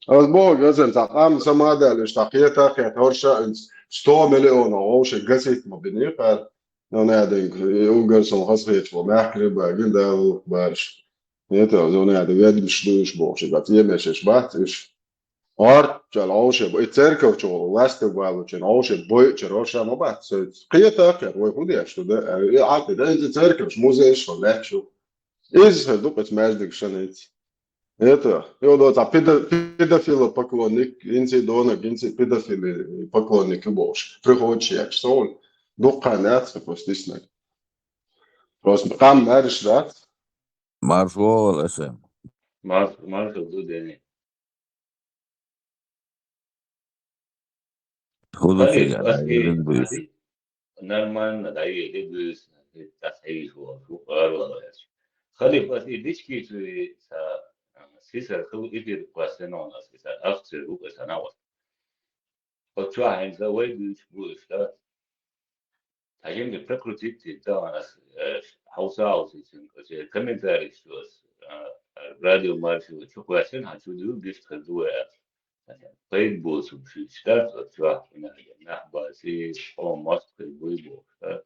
Ас боху, Асан, цхьа къам самадаьлла, иштта кхета а кхета, хӀорш а, сто миллионов вовши гасить ма бини, кхара. Ну, надо, угар сан хазахеташ бо, мягкий рыба, гин да, лук барш. Это, ну, надо, ведомствош дуйш бохуш, и бац, емешеш бац, иш. Орччал Ӏовший бу. И церковчу ластиг валучун Ӏовший бойчуьра орша ма бац соьца. Кхета а кхета, вай хӀун деш ду, да? И Ӏа тӀе, да, иза церковчу музейш шо лаьтташ ю. Иза хир ду кхуьца маьждиг шаница. Это, и вот цхьа педо-, педофилопоклонник, инци дона, инци педофили поклонник бохуш. Приходит шеч, сол. Дуккха наци просто диснаг. Просто там дальше, да? Марш вогӀал, эсэм. Марш, марш ду дени. ХӀу ду цига, Халиф, ас и, нормально, да, и, и буьйса, и тас хьийш ву, шу къарвала яц. Халиф, ас и дички цуи са, сисар ху эфир квасено, ас и са, ах цир ву, ас ана ву. Оцу чохь хьаьнца вай буьйцуш бу уьш, да? Хьажимга прокрутить ди, да, ас, э, хьовса хьовсийцина, оцу комментарийш ас, э, радио маршо чу кхоьссина, хьан чу дуьйла гишта хир ду вай аьлла. Пайда боцург шуьца дац, оцу чохь и нах баций, хьо мостагӀий буй бохуш, да?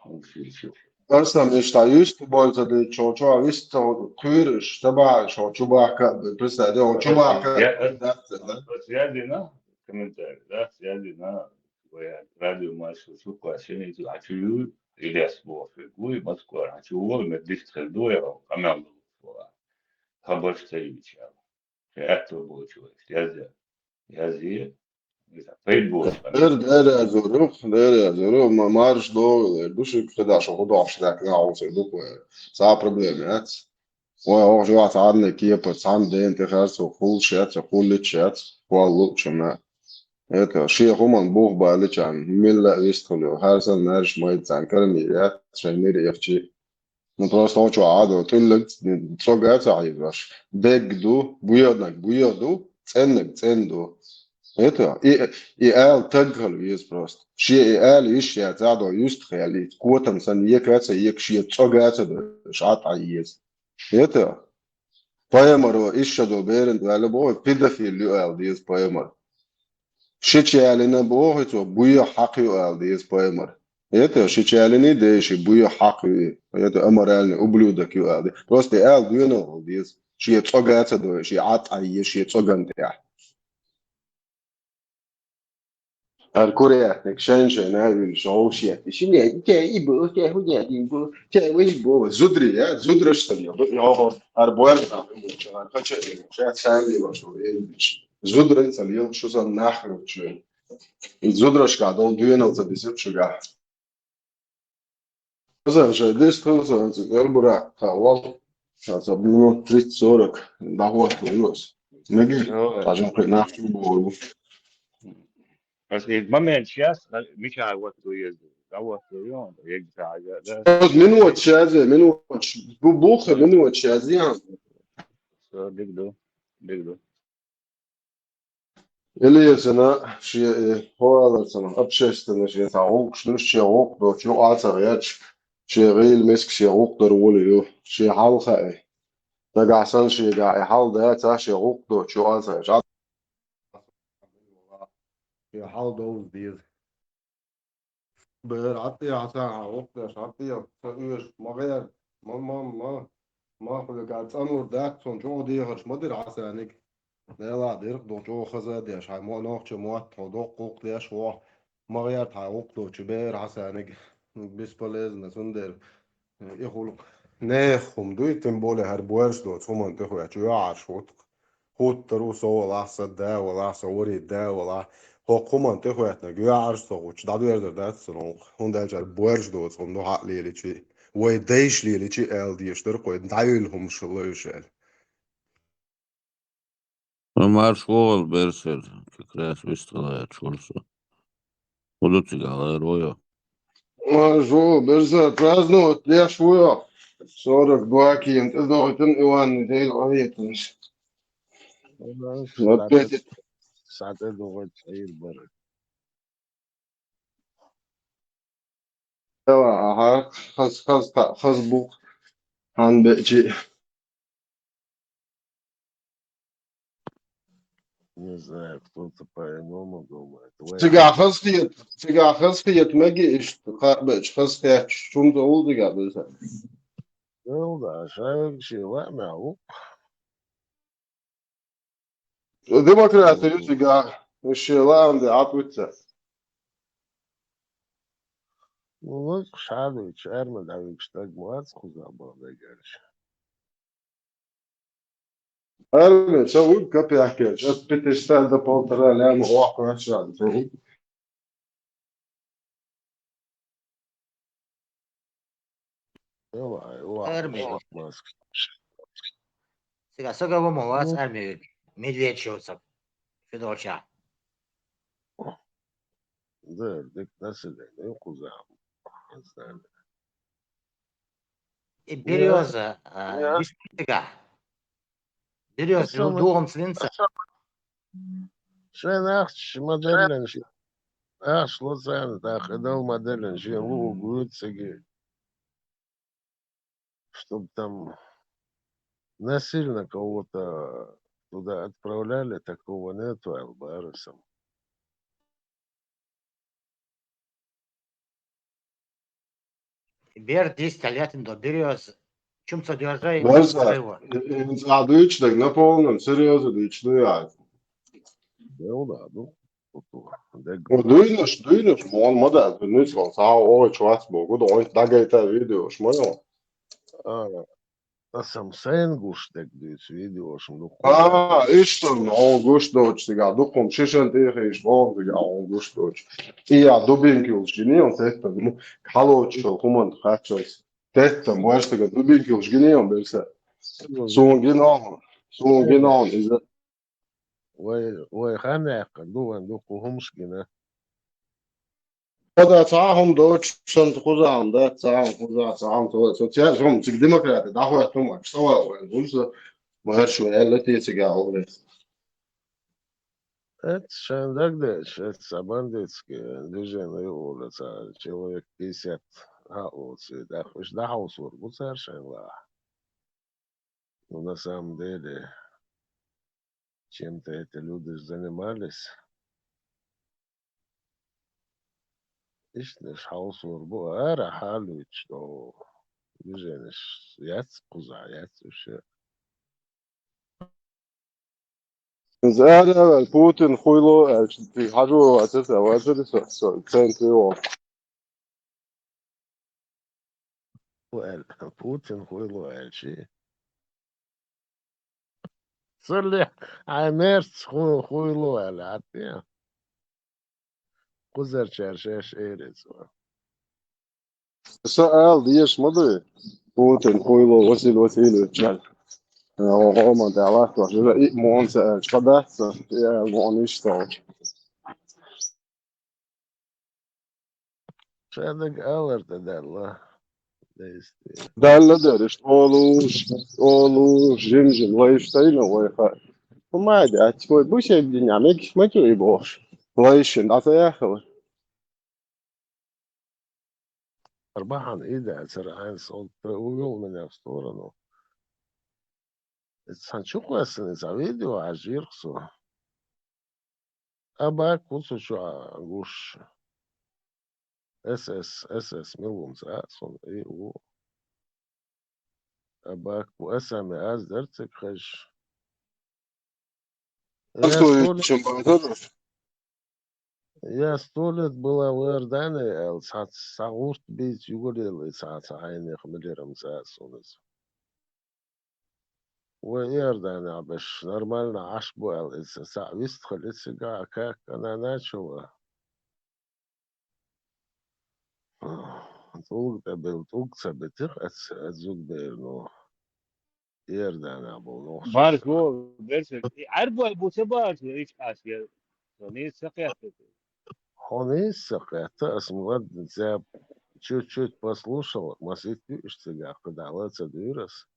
Хьуна шуьца. Аса мишта юьсту бойца де чо-, чо вист цо кхуьйраш, таба чо чубахка, представь, да, он чубахка, Я, да, да, да. Вот связь дина, комментарий, да, связь дина, вай радио маршо чу кхоьссина, и цу, а чу ю, Ильяс бохуш, гуй, Москва, а чу вол, мет дишта хир ду, я, къамел ду, хабарш ца юьйцу, я. Шен аьтту болчу вай, язъя. Язъе. Иза пайда болчу. Дер, дер язур, дер язур, ма-, марш догӀу, ду шуьга хи даш, хӀу дохуш даьккхина, хьовсур ду кху, цхьа проблема яц. Вай хьо жоьхьа цхьанна кепа, цхьанна дена тӀе харцо, кхуллуш яц, кхуллуш яц, кхоллалучунна. Это, шен хӀуманна бух баличарна, милла а вистхуьлу, хӀара санна маьрша майда царна карамийр яц, шайн мир а ихчи. Ну, просто хьо чохь Ӏадо, тӀуьллаг цӀога а ца хьийзош. Дег ду, буьйханаг буьйха ду, цӀеннаг цӀен ду. Это, и, и ала таг хила веза просто. Шен и ала йиш яц, Ӏадо юьстах яьлла, и котам санна ека а ца ека, шен цӀога а ца до, шаьтӀа еза. Это, пайхамаро ишшадо беран ваьлла боху, педофил ю ала деза пайхамар. Шича ялина боху цо, буьйха хьакха ю ала деза пайхамар. Это, шича ялиний деши буьйха хьакха ю. Это, аморальный ублюдок ю ала деза. Просто и ала доьналла деза. Шен цӀога а ца дой, шен Ӏад Ӏайе, шен цӀоган тӀехь. Ар курятник шайн-шайн а вилла, шовшет. Ши не, те и бу, те ху не, и бу, те вы и бу. Зудри, я? Зудраш там, я? Йо, ар буэр там, ар хочет, я сам его, что я. Зудрин ца лил, шу сан нахручу. И зудрашка дол дюнал ца бисып шуга. Оза же дис тыл сан ца гал бура, та вал. Ша ца минут тридцать сорок, да вот, минус. Меги, Ой. Тажин кой нахру бу. Просто есть момент сейчас, а, Миша вот уезд. Да вот, он, я не знаю, да. Вот минут сейчас, минут. Бу-, буха минут сейчас, я. Всё, бегу, бегу. Элиэсана шен, э, хӀоаларцана общественный шен цхьа гӀуллакхаш ду, шен гӀуллакх доцу юкъа ца гӀерташ, шен гӀийла миска шен гӀуллакх дар волу ю, шен хьал хаьа. Нагахь санна шега и хьал дацахь, шен гӀуллакх доцу юкъа ца гӀерташ. Шен хьал довза деза. Бер, Ӏад тӀе хьан сан хьан гӀуллакх деш, Ӏад тӀе ца оьшу, ма гӀерта, ма, ма, ма, ма хуьлуьйтур цӀанлур дац, цунна чӀогӀа дехарш ма дира Хьасаниг. Делахь диркх ду чӀогӀа хаза а деш, хьайн мо-, нохча мотт хьо доккха гӀуллакх деш вохьа, ма гӀерта хьайн гӀуллакх доцу бер Хьасаниг. Бесполезно, цундела и гӀуллакх нехан хӀума дуй, тем более хӀара боьрша доцу хӀуманна тӀехӀоьттича, йоӀарш хӀутту. ХӀуттур ву со валахь, сан да валахь, сан ворхӀе да валахь. ХӀокху хӀуманна тӀехӀоьттинарг йоӀарш ца хӀуттуш, дӀадоьрзур дац цунна гӀуллакх. ХӀунда аьлча хӀара боьрша доцу хӀума ду хьа а лелийча, вай дайша лелийча аьлла дезаш дара кхуьнан, дӀайолу хӀумаш хила уьш аьлла. Ну, марш вогӀал, берсер, как раз вистхила яц вур со. ХӀу ду цигахь лайр ву йо? Марш вогӀал, берсер, праздновать деш ву йо? Сорок два кийна тӀедохуьйтун Иван неделя Ӏохетанаш. Марш, вот сатӀе, эти сатӀе догӀуьйту Ӏийр бара. Дала, аха, хаз, хаз, та-, хаз бух, хьан бечи. Не знаю, кто-то по-иному думает. Вы Цигахь хаз хет, цигахь хаз хет меги иштта, кхаъ бечи, хаз хет, шун ца улла цигахь беза. Ну да, шайга ши лаьа мел ву. Демократи ю цигахь, уьш шен лаам де Ӏад вуьтца. Ну, лаза шадуьйцу, шаьрма дӀавигаш стаг ма вац кхузахь бан дагерча. Армия, ца вуй капеккерча, от пятиста до полтора ляма воккхавеш ца вуй. Давай, ладно, Армия. Ладно. Сега, сега во ма вац Ну. Армия, медведь шовца. Федорча. Да, дык население, ну, кузам. Не знаю. И Берёза, а, Я. Вишневская. Берёза, Асама. Дугом свинца. Шен ахча моделлен ши. Ахча лоцан, да, хадал моделлен ши, лу гуцаги. Чтоб там насильно кого-то туда отправляли, такого нету, Албарасом. Бер десять лет до Берёз. Чум содержай Бер за. Его. Ин за дыч, так на полном серьёзе дыч, ну я. Да, да, ну. Дек. О, дуйнаш, дуйнаш, мон ма да, дуйнаш, мон сау, о, чувак, бо, гуд, он дагайта видеош, моё. А, асам сайн гуш дек дыц видеош, ну. А, ишта, он гуш доч, тига, дукум, шишен тихиш, вон, тига, он гуш доч. И я дубинки улшини, он тетта, ну, халоч, шо, хуман, хачос. Тетта, муэш, тига, дубинки улшини, он берса. Сун гинал, сун гинал, из-, Вай, вай, ханна яхкар, ду ван, ду кухумш гина. Ада цахум доч, сан хузам, да, цахум хуза, цахум то, социал, зум, цик демократы, да, хуя тума, что ва, вай, гульса, марш, вай, элле ти цига, оле. Эт шен дагде, эт са бандитский движение, оле, са человек пятьдесят, а, оци, да, уж да хаус вор, гуцар шен ла. Ну, на самом деле, чем-то эти люди занимались. Ишнеш хаус вор бу, ара халуч, но движенеш яц, куза яц, уж. Из ара, Путин хуйло, э, ти хажу, а це, а це, це, це, центр його. Пу-, эл-, Путин хуйло элчи. Сулли, ай, мерц ху-, хуйло эл, атя. Кузар чаршеш эрец ва. Са эл деш мады. Путин хуйло Василий Васильевич. Э, о, о, ман да лахту, жира и мон са эл, чпадаса, я мон ишта. Шадаг алар да далла. Дейсти. Далла дериш, олуш, олуш, жим-жим, лайфстайна вайха. Умайди, а типа, бу сегодня, мегиш, матю и бош. Лайшин, а та яхала. Арбахан ида, цара айнс, он увёл меня в сторону. Сан чуквасын, за видео, а жирхсу. Абак кусу чуа гуш. С С, С С милунца, сон и у. Абак ку эсами аз дерцик хэж. А Я что, сто лет, чем байтадыр? Я сто лет была в Иордании, эл, са, са гурт бит югулел, са, са айнех милерам са соныз. Ва Иордания беш нормально аш бу эл, са, са вист хал, са га, как она начала. Тулг да бел, тулг са бетих, эц, эц зуг бер, ну. Иордания бул, ну. Барш бу, берсе. Арбой бу се барш, ич аш я. Сони сакъят. Хони сакъят, ас млад, я чуть-чуть послушал, масит, что я, когда лаца дырас.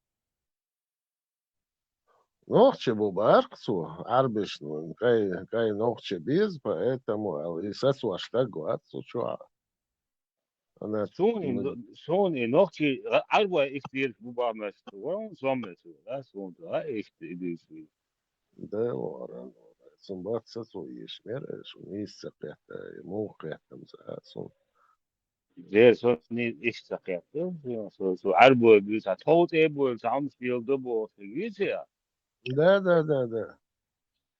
Нохчи бу баркъ цу, арбиш, ну, кай, кай нохчи биз, поэтому, ал, и сацу аштаг гуат цу чуа. Ана Суни, ну, суни нохчи, а, арбой ихтир бу бамес, вон сомес, да, сун, да, ихтир, ихтир. Да, ора, ора. Сун бат сацу ешмер, шун ис сакъят, мух къятам са, сун. Зер сони иш сакъятты, со, со арбой бу, са тоут эбой, са амс билды бу, со висе. Да, да, да, да.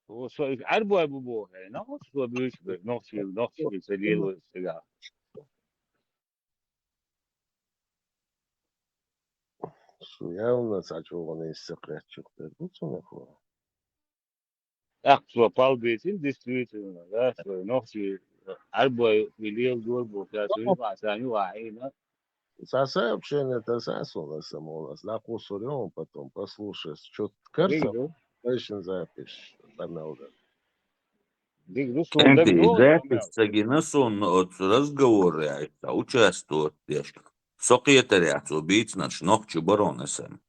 Со, со арбой бу бу, э, но, со бу, нохчи, нохчи, са лило, са. Шу явно цхьа чӀогӀа нийса кхерчух тера ду цунах вара. ТӀаккха цо пал бийцина, действительно, да, цо нохчий Ӏарбой и леладора боху, ша цу юкъахь, царна юкъахь Ӏийна. Цхьа сообщение таса суна, аса молас, дӀакхуссур ю, потом послушай, чё карца, Дигду. Вешин запись, Ромалда. Дигду, суна КӀентий, дагадогӀу, запись Ромал. Ца гина суна оцу разговоре, ай, ца участвовать деш. Со кхетарехь цо бийцинарш нохчий барон эсам.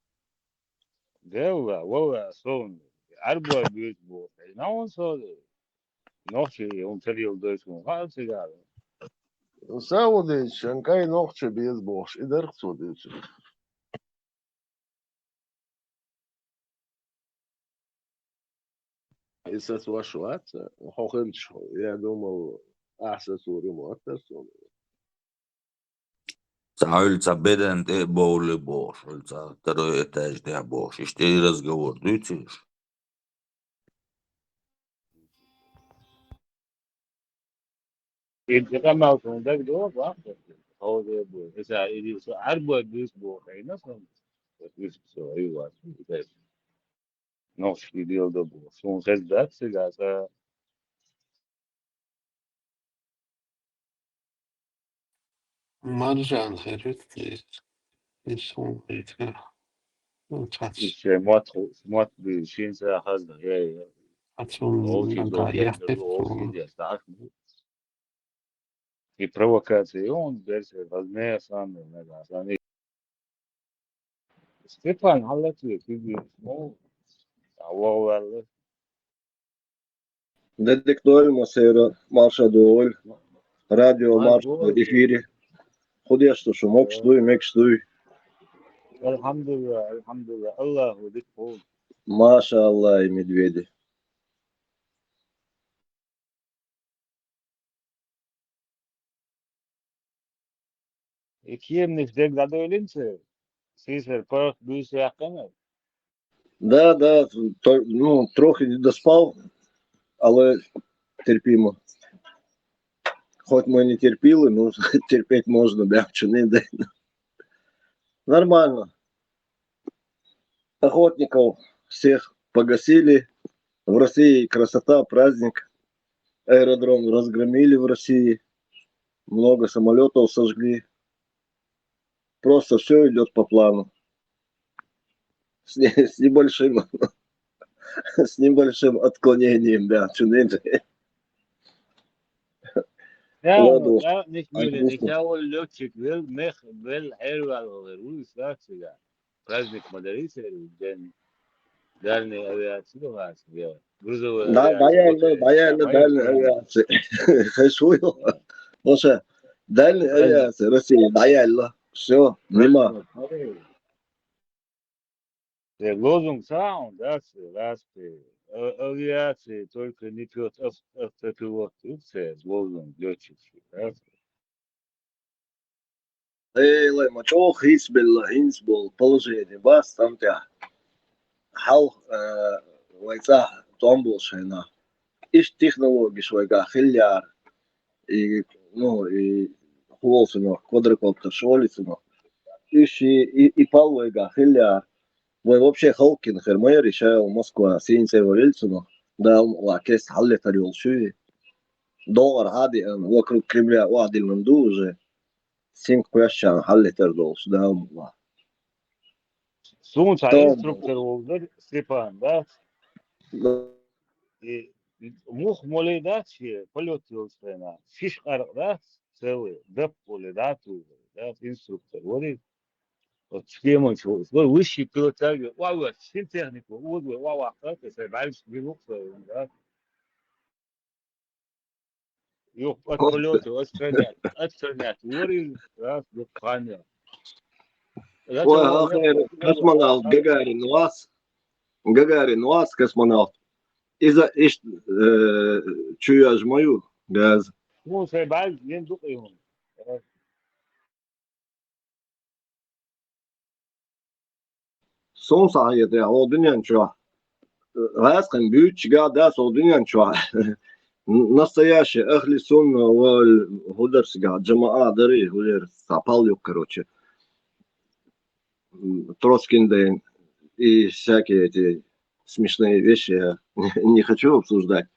Делла, валла, сон Ӏарбой буьйцу боху. Ай, наун со нохчий, хӀун ца леладой суна, хаьа цигара. Саудович, шен кӀай нохчий беза бохуш, и дарх цо дуьйцуш. И сацош вац, хьо хилча, я думал, ахьа сацор ю ма-, аттар суна. Цхьа хьуьлла цхьа бедан тӀе а бовлий бохуш, хьуьлла цхьа второй этаж тӀехь бохуш. Иштта и разговор дуьйцуш. И къамел суна дагадогӀу, ваха, хьо де бу. Иза, иза со Ӏарбой буьйцу боху, хьайна сон. Нохчий леладо боху. Суна хезна дац цигахь, цкъа. Маржан хир ю, иза, иза хӀун хир ю? Ну, цац. Иштта мотт, мотт бийр, шин ца хазна, я, я. Ацун Олчи нагахь доху, яхтар олчи доху. Деш, так? И провокация, и он дальше размер сам, наверное, сам. Степан, хьаллатве, куьйга, ну, а вогӀу ваьлла. Де дика дойла, массеран марша догӀийла. Радио Марша эфире. ХӀун деш ду шу, могуш дуй, мегаш дуй? Алхьамдулиллах, алхьамдулиллах. Аллаху дика хьуна. Маша Аллах, и медведи. И кеманаш дерг дӀадойлина церан? Сийсара паргӀат буьйса яьккхина? Да, да, то-, ну, трохи не доспал, але терпимо. Хоть мы не терпилы, но терпеть можно, да, чё не, да. Нормально. Охотников всех погасили. В России красота, праздник. Аэродром разгромили в России. Много самолётов сожгли. Просто всё идёт по плану. С не-, с небольшим, с небольшим отклонением, да, чё не. Ладно. Нихмеле, нихмеле лётчик вел, мех вел, хьервал вел, улис вацигар. Праздник ма дарий церан, ден дальняя авиация ду хьаца, я грузовой авиация. Да, дальняя авиация. Хай шу ю. Слушай, дальняя авиация России дӀаяьлла. Всё, нема. Э, лозунг ца хьуна дац, лаьцна, э, авиация только не пьёт ав-, автопилот, ю церан лозунг лётчикаш, дац? Элай, ма чӀогӀа хийцабелла, хӀинца болу положение бац тӀам тӀехь. Хьалха, э, вай цӀахь тӀом болуш хенахь. Иштта технологиш вайгахь хиллера. И, ну, и хӀун олу цунах, квадрокоптер шу олий цунах. Уьш и, и, и пал вайгахь хиллера. Вай вообще халкъ кина хир ма яра, ша Москва, сийна цӀе ваьлла цунах. Дала мукъ лахь, кеста хьаллетар йолуш ю и. ДогӀар хьа а деана, вокруг Кремля охьадиллина ду уже. Синкъ кхоьссича хьаллетар долуш, Дала мукъ лахь. Суна цхьа инструктор волу дара, Степан, дац? Да. И мух моле дац шен, полёт йолчу хенахь, шиш къаркъа дац, целый, дап воле, да, ту, дац, инструктор варий. Оцу кеманчу вара, высший пилотаж, ва, ва, шин технику, оза, ва, ва, ва, ха, сайн баьлча, бигу, да. Юха от полёта отстранять, отстранять. Варий, раз, дукха хан ян. Ой, ахир, космонавт Гагарин вац. Гагарин вац космонавт. Иза иштта, э, чу йоьжна ма ю, газа. Ну, сайн баьлча, ен дукха ю. Суна схьахетарехь, хӀокху дуьнен чохь гӀаскхин буьйцуш гахь дац хӀокху дуьнен чохь. Настоящий ахли сунна вал хӀун дара цигахь, джамаӀа дарий, хӀун дара, цхьа пал ю, короче. Троцкийн дайн и всякие эти смешные вещи я не хочу обсуждать.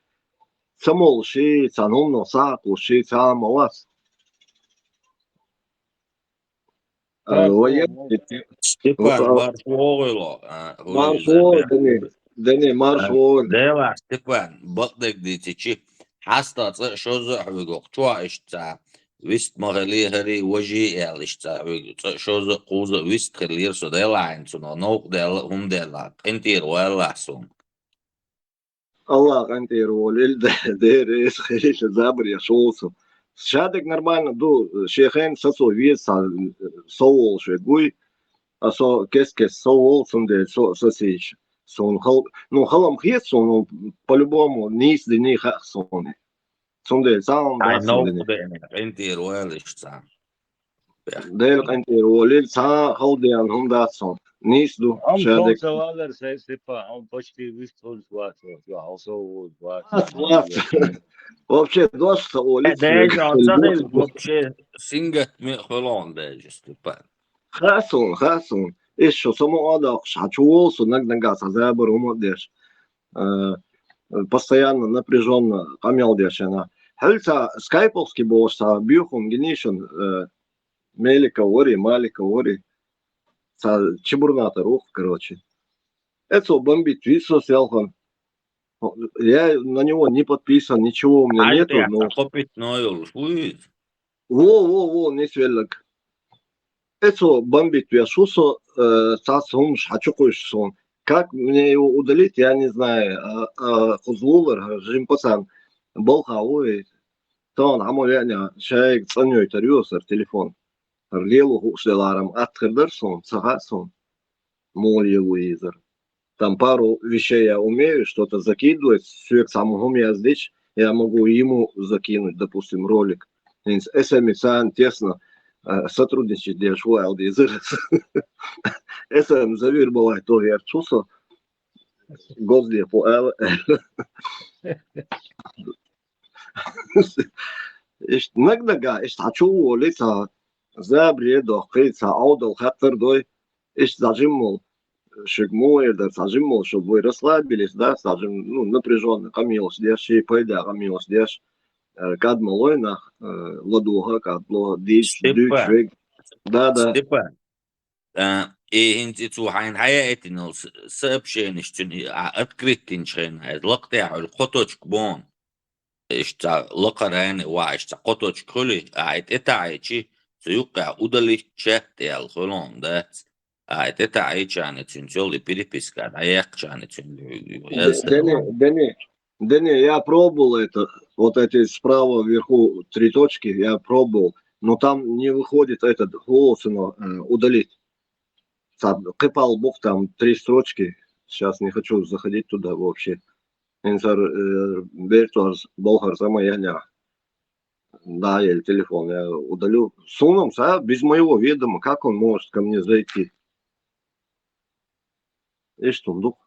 Ца молуш, цхьа хӀуманах ца хьакхалуш, цхьа а ма вац. Э, военный, Степан, э, марш вогӀийла, а, марш вогӀийла, Дани, Дани, марш вогӀийла. Делахь, Степан, бакъдерг дийцичи, хьаста цкъа а шозза а хьоьгу чохь иштта цхьа вист ма хилий, хӀарий, важий аьлла иштта цхьа хьоьгу. Цкъа а шозза а, кхузза а вист хиллера со, делахь хьайна цунах новкъа даьлла а, хӀума даьлла а, къинтӀера валлахь суна. Аллах къинтӀера волийла, дера эца хилийла, забар еш волу со. Шадерг нормально ду, шен хенахь сацо веза, сов волуш верг вуй, а со кест-кеста сов волу, цундела со а сацийча, суна хала, ну, хала-м хета суна, ну, по-любому нийса диний хаьа суна. Цундела цхьа а хӀума дац суна диний. Новкъа деана, къинтӀера валла иштта цхьа. Дела къинтӀера волийла, цхьа а хала деана хӀума дац суна. Нийса ду, шадерг. Амма сан ца валар, сайн Степан, хьуна почти вист хӀунца вац, хьо сов волуш вац. Вац, вац. Вообще дош ца олуьйту. Э, дежа, ца хилла, вообще сингаттаме а хуьлу хьуна дежа, Степан. Хаьа суна, хаьа суна. Иштта шо самукъа а доккхуш, хьан чу волу со, наг-нагахь цхьа забар хӀума а деш. Э, постоянно напряжённо къамел деш хьуна. Хьуьлла цхьа скайповский болуш цхьа боьха хӀума гиний шуна, э, Меликов вари, Маликов вари. Цхьа чебурнатор ву, короче. Эцо бомбить ву со селхана. Я на него не подписан, ничего у меня нету, но копить но йолуш ву иза. Во, во, во, нисвеллаг. Эцо бомбить веш ву со, э, цхьацца хӀуманаш хьан чу кхуьйсуш суна. Как мне его удалить, я не знаю. А, а, кхуза лулара, хӀара жима пацан балха ву и. Тахана хьан ма веана, шайга цӀанйойтар ю аса хӀара телефон. ХӀара лело хууш делахь-м атта хир дара суна, ца хаьа суна. Муха лело изара. Там пару вещей я умею, что-то закидывать, соьга цхьа хӀума яздича, я могу ему закинуть, допустим, ролик. ХӀинца эс эм-ца тесно, э, сотрудничать деш ву аьлла дезара. Эс эм завербовать до гӀерташ ву со. Госдепо аьлла. Иштта наг-нагахь, иштта хьан чу а волий, цхьа забаре а доккхий, цхьа Ӏовдал хаттар а дой, иштта цхьа жимма волу, шуьга муха эр дара, цхьа жимма волу, чтобы вы расслабились, да, цхьа жимма, ну, напряжённый къамелаш деш, шен пайда къамелаш деш, э, кӀад ма лой нах, э, ладогӀа, кӀад ло, дийцича, дуьйцуш верг. Да, да. Степан, а, и хӀинца и цо хьайна хьаяийтина йолу с-, сообщениш цуьнан и а открыть динчу хенахь, иза лакха тӀехь хуьлу кхо точка боху. Иштта цхьа лакхара а ваьхьа, иштта цхьа кхо точка хуьлий, ахьа и тӀетаӀийчи, цу юккъехь удалить чат аьлла хуьлу хьуна, дац? Ахьа и тӀетаӀийчарна цуьнца йолу и переписка дӀаяккхачарна цуьнга ю-, ю-, яздина. Дени, Дени, Дени, я пробовал это, вот эти справа вверху три точки, я пробовал, но там не выходит этот голосано, э, удалить. Цхьа кхин пал бу-кх там три строчки. Сейчас не хочу заходить туда вообще. ХӀинца хӀара, э, бертарз балхара ца ма яьллехь. Да, я телефон, я удалю. Суна-м ца, без моего ведома, как он может ко мне зайти? Иштта хӀума ду-кх.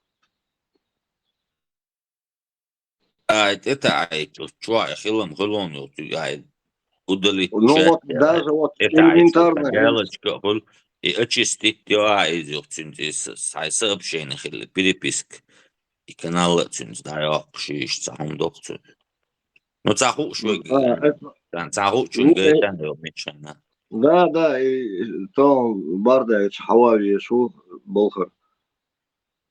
Ай, тӀетаӀийча, чохь хилам хуьлун ю, ай, удалить чат, ну, вот, даже вот элементарно, галочка а хуьлу, и очистить йо а иза юха цуьнца, и с-, хьайн сообщение хилла, переписка. И канал а цуьнца дӀайоккхуш, иштта цхьа хӀума доккху цуьнан. Ну, цхьа хууш вега. Цхьа хууш чуьнга гайтан йо мичхьана. Да, да, и то бардаьчу хьава веш ву балхара.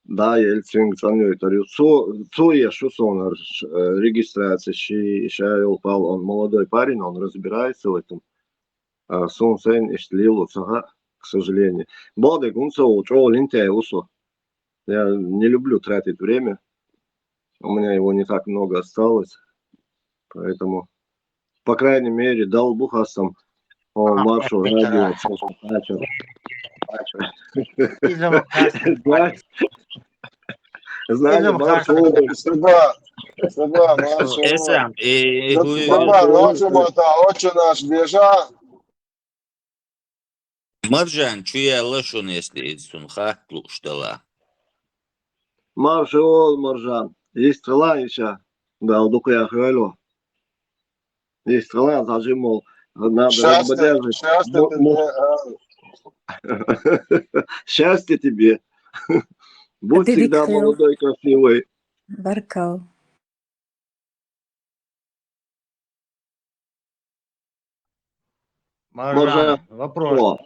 Да, я цуьнга цӀанйойтар ю. Цо, цо еш ю суна, э, регистрация, ши, ша йолу пал, он молодой парень, он разбирается в этом. А суна сайна иштта лело ца хаьа, к сожалению. Бакъдерг хӀунда ца волу, чӀогӀа лентяй ву со. Я не люблю тратить время. У меня его не так много осталось. Поэтому, по крайней мере, дала бу хастам. О, Маршо радио, слушай, Пачер. Иза ма хастам. Знаешь, Маршо. Саба, Саба, Маршо. Эсам, и, и, Саба, Маршо, та отче наш бежа. Маржан, чу яьлла шуна, если иза цунна хатта лууш дала? Марша волу, Маржан. Йистхила иша. Дала дукха яхвело. Йистхила, зажим вол. Надо щас разбодяжить. Щас мо-, мо-, Счастья тебе. Будь всегда молодой, красивой. Баркал. Маржан, вопрос.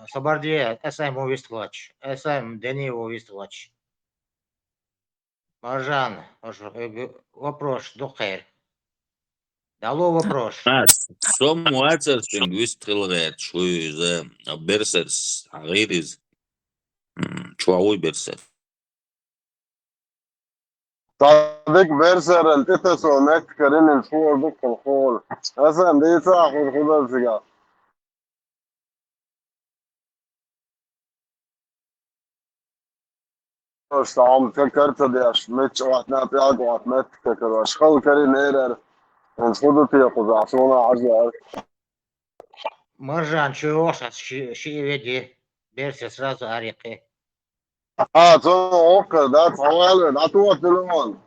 Сабарде эсэм ву вистхилча, эсэм Дэни ву вистхилча. Маржан, вопрос дукха хир. ДӀалу вопрос. А, со ма вацар шуьга вистхила гӀерташ, вуй иза, берсарс, хьагӀийра иза. М, чу вуй берсар. Цхьа дика берсарал тӀетасо метта карийна, шура дукха хӀума хул. Асан дийца а хур худал цига. Аш сам ка карта деш, мичча ватна пӀелг ват метта ка карош. Хал кари нерер. Ан худу те куза, суна хьажар. Маржан, чу вохаш ши, ши веди. Берсар сразу арихи. А, цо окка, да, цавале, да, ту телефон.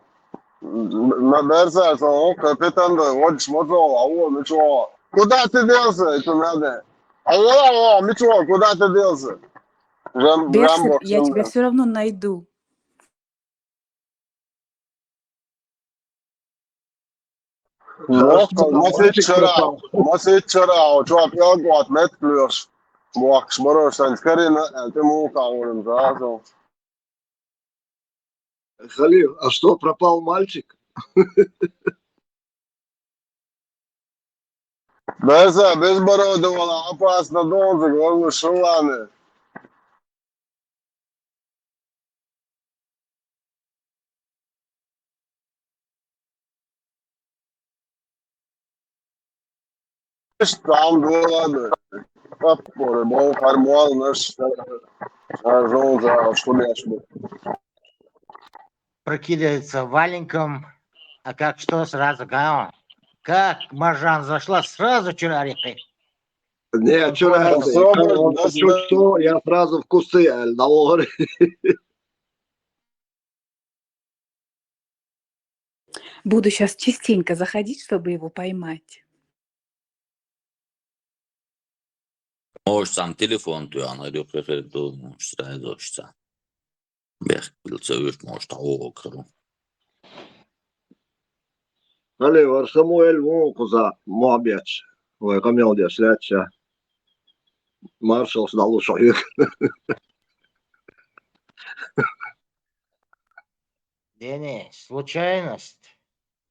На берсар цо окка, питанда, водиш мото, а о, ничего. Куда ты делся, это надо? А о, о, ничего, куда ты делся? Жам-, Берсар, Жамбо, я тебя всё равно найду. Нохал, масит чара, масит чара, чувак, пӀелг ват метта лоьхуш. Бохкаш барош санц карина, э, ты муха урим сразу. Халил, а что, пропал мальчик? Беза, безбородовала, опасно, донзик, валу шуланы. Там было, да. Таппоры, бо хармуал наш, а, жёлтый, а, шкурняшку. Прикидывается валенком, а как что сразу гаун? Как Маржан зашла, сразу чура арихи. Не, чура арихи. Особо, особо. Что, я сразу в кусты, аль, на море. Буду щас частенько заходить, чтобы его поймать. Можешь сам телефон ту, она идёт, как это, ну, сразу, что. Бех, пыльца, видишь, может, а о, круг. Алло, вар Самуэль, вон куза, муабиач. Ой, камел деш, ляча. Маршал сдал ушёл. Не-не, случайность?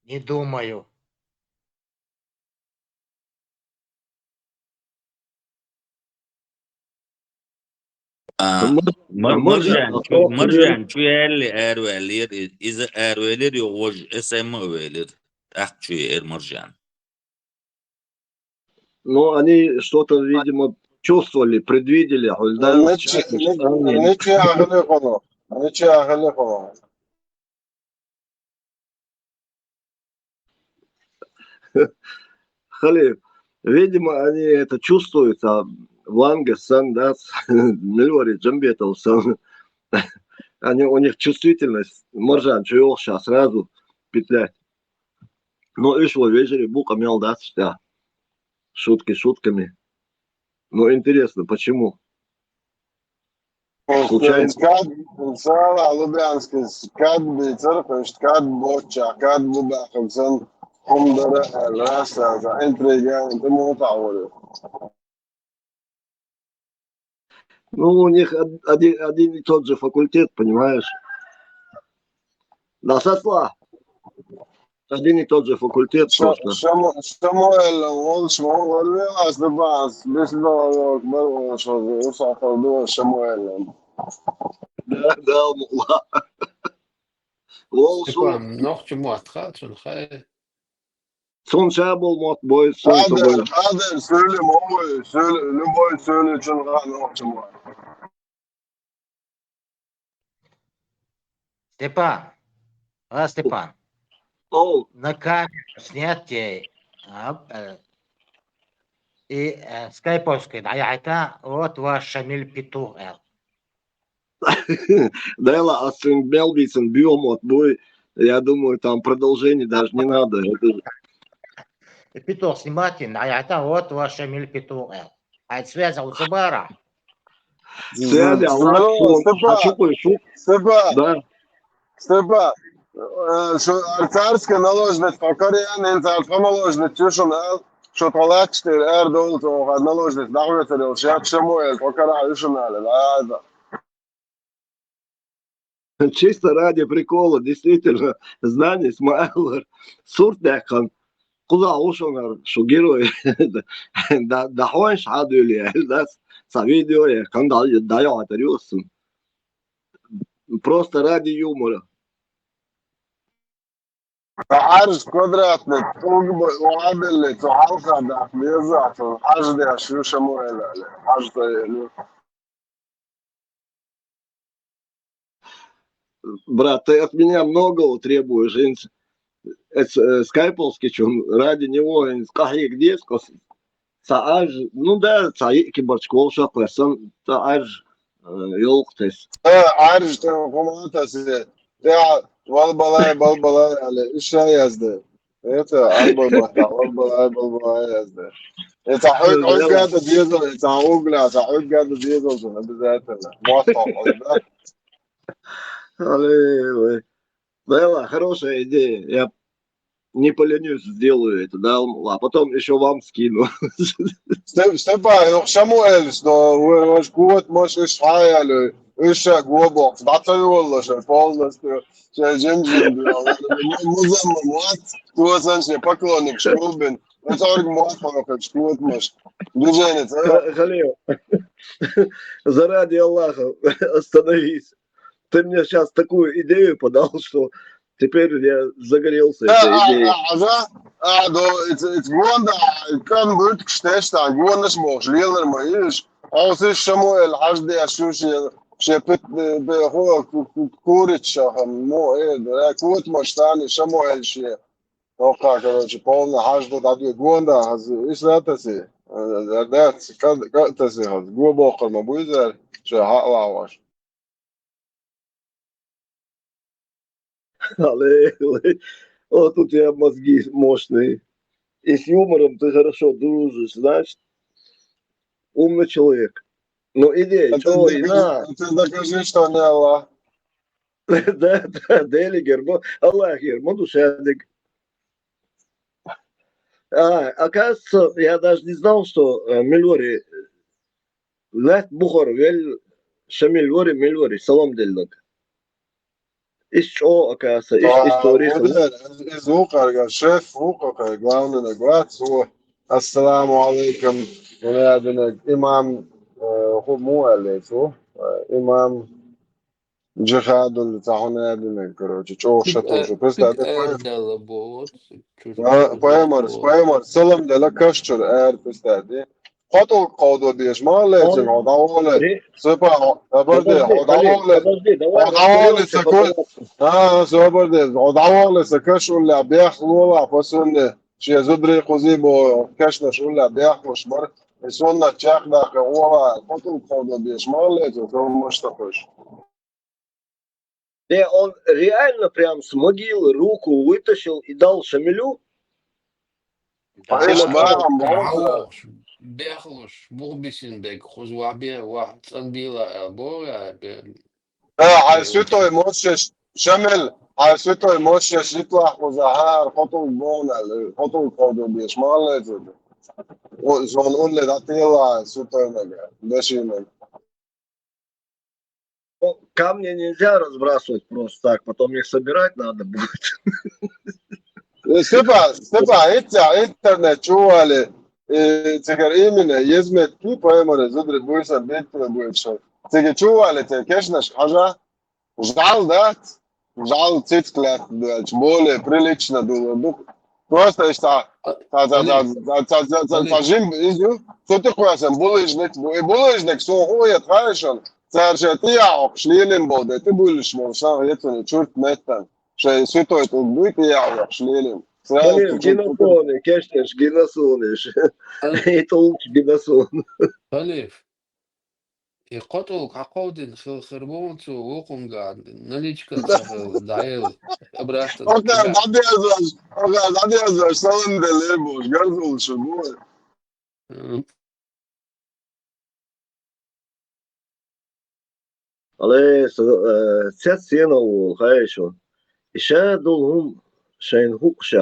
Не думаю. А, Мар-, Мар-, Маржан, Маржан, чу, а, Маржан, чу яьлли аьрваьллера, и-, иза аьрваьллера, йо, вож, эсэм а веллера. ТӀаккха чу яьллера Маржан. Ну, они что-то, видимо, чувствовали, предвидели, а, да, ничего, сейчас ничего, они ничего, ахали хулу, ничего, ахали хулу. Хали, видимо, они это чувствуют, а Ванга сан, да, Нильвари Джамбетов сан. Они, у них чувствительность, Маржан, чё его щас сразу петлять. Но иш вай вежарий бу къамел дац, да. Шутки шутками. Но интересно, почему? Случайно. Кад, сала лубянский, кад бицар, кад боча, кад бубахамсан, хумдара, раса, за интрига, это мутавори. Ну, у них од-, один, один и тот же факультет, понимаешь? Да, сасла. Один и тот же факультет Ша-, просто. Шаму-, Шамуэлем, он шмон, он вела, Степан, без нового, без нового, что, Шамуэлем. Да, да, мула. Ол Степан, шо- нохчо мотт хьа, цун хьай. Цун ша бол мотт бой, цун ша Хадер, бой. Хадер, сёли, мовой, сёли, любой сёли, чун ха, нохчо мотт. Степан. А, Степан. Оу. На камеру снять, э, а, э, и, э, скайповский, да, я это, вот ваш Шамиль Петух, э. Дела, а сын Мелбицын бьём, вот, бой. Я думаю, там продолжение даже не надо. Это же Петух, снимайте, да, я это, вот ваш Шамиль Петух, э. Хьайн связь а ца бара. Связь а ца Здорово, бара. Степан. Хьачу кхуьйсу. Степан. Да. Степан. Э, шо ар царска наложница, кокариан, ин цар тха наложница, ю шуна ал, шо тха лач тир, эр долу, тха наложница, дахвецар йол, шек шамуэл, кокара, ю шуна ал, ада. Чисто ради прикола, действительно, знание с Майлор. Сурт дехкан. Куза ушонар, шу герой. Да, да, хойш хадули, да, са видео, я, кан да, да, я, это рюсун. Просто ради юмора. Арж квадратный, угбы, уабелли, то халка, да, меза, то арж да, шу шамуэл, арж да, ну. Брат, ты от меня многого требуешь. Инс, эс, э, скайполский чун, ради него инс кахик дескос. Ца аж, ну да, ца и кибарчкол шо классан, ца аж, э, ёлктес. Э, арж, ты хуматаси. Да, валбалай, балбалай, але, иша язды. Это альбом, это альбом, альбом, альбом, язды. Это хоть, хоть гада дезал, это угля, это хоть гада дезал, обязательно. Вот он, да? Ой, ой. Да, хорошая идея. Я не поленюсь, сделаю это, да, а потом еще вам скину. Степ-, Степан, ну, Шамуэль, что вы, ваш кот, может, и шаяли, и ша гобок, да, ты его лошадь, полностью. Ша жим-жим, да, музым, вот, кто сан ше поклонник, шкубин. Это орг муаффа, как шкут, может. Движение, да? Ха-, Халил, заради Аллаха, остановись. Ты мне сейчас такую идею подал, что теперь я загорелся Да, этой а, идеей. А, а, да, а, да, it's, it's гонда, кан бут, кштеш, там, гонда, шмох, лилер, ма, иш. А вот иш Шамуэль, хаж де, а шу, ше, ше, пит, э, бе, хо, ку-, ку-, курит, шахам, мо, э, да, кут, ма, штани, Шамуэль, ше. Тоха, короче, полный хаж да, да, гонда, хаз, иш, да, таси, э, да, да, ка-, ка-, таси, хаз, го, бохар, ма, буйзар, ше, ха, ла, ваш. Але, але. Вот у тебя мозги мощные. И с юмором ты хорошо дружишь, значит, умный человек. Но идея, Это чё, и докажи, на. Это докажи, что не Аллах. Да, да, Делигер, мо-, Аллах, Гер, мо душевник. А, оказывается, я даже не знал, что, э, Милвори, Лет Бухар, вел Шамил Вори, Милвори, салам деллаг. Иш чо, оказывается, иш, иш А, история. Вот это, из, из Вухарга, шеф Вухарга, главный нагват, су, ассаламу алейкум, унядинаг, имам, э, ху, му, алейку, э, имам, Джихадул, ца хьуна яьдинаг, короче, чӀогӀа ша тоже. Представь, пик эр дала бот, чур А, чур паймар, бот. Паймар, салам дала каш чур эр, представь, ди. ХатӀул кавдо беш, ма лецин, Он хо даволе. Ре-, Сепа, хо, абарде, подожди, хо даволе. Подожди, подожди, давай Хо даволе, расскажи, са каш. Пожалуйста. А, са абарде, хо даволе, са каш улла, бех лола, посунне. Ше зудри кузи бо, кашнаш улла, бех лош бар. И сонна чах да, ка ола, хатӀул кавдо беш, ма лецин, са мошта каш. Не, он реально прям с могилы руку вытащил и дал Шамилю? Да, Конечно, да, да, да. Бехлуш, бухбисин бек, хуз вахбе, вах цанбила, э, бора, бе. Да, хай святой мощеш, Шамил, хай святой мощеш, итлах хуза, хар, хатӀул бона, хатӀул кавдо беш, ма лецин. О, зон улле да тела, святой нага, бешинага. Ну, камни нельзя разбрасывать просто так, потом их собирать надо будет. Э, Степа, Степа, это интернет чували, э, цигар именно, есть метки, поэморы, зудри буйса, бетра буйса. Цигар чували, те кешнаш, хажа, жал, да? Жал цицклят, блядь, более прилично было. Ну, просто ишта, та, та, та, Алиф. Та, та, та, та, та, Алиф. Жим, изю, что ты хуясен, булыжник, бу-, булыжник, со хуя, тхайшон, царше, ты я, ок, шлилим болде, ты булыш, мол, ша, это не чурт меттан, ше, святой, ты, ты я, ок, шлилим. Сразу Алиф, ты чё, гинасоны, кешнеш, гинасоны. Алиф. Это лучше гинасон. Алиф. И хатӀул кавдин хил хербон цу вукъунга наличка цахил даил обратно. Ока, да, да, да, да, да, да, салам деле, бо, гарзул шубу. М. Але, со, э, цец сено волу, хай шо. И ша долу хӀума шайна хууш,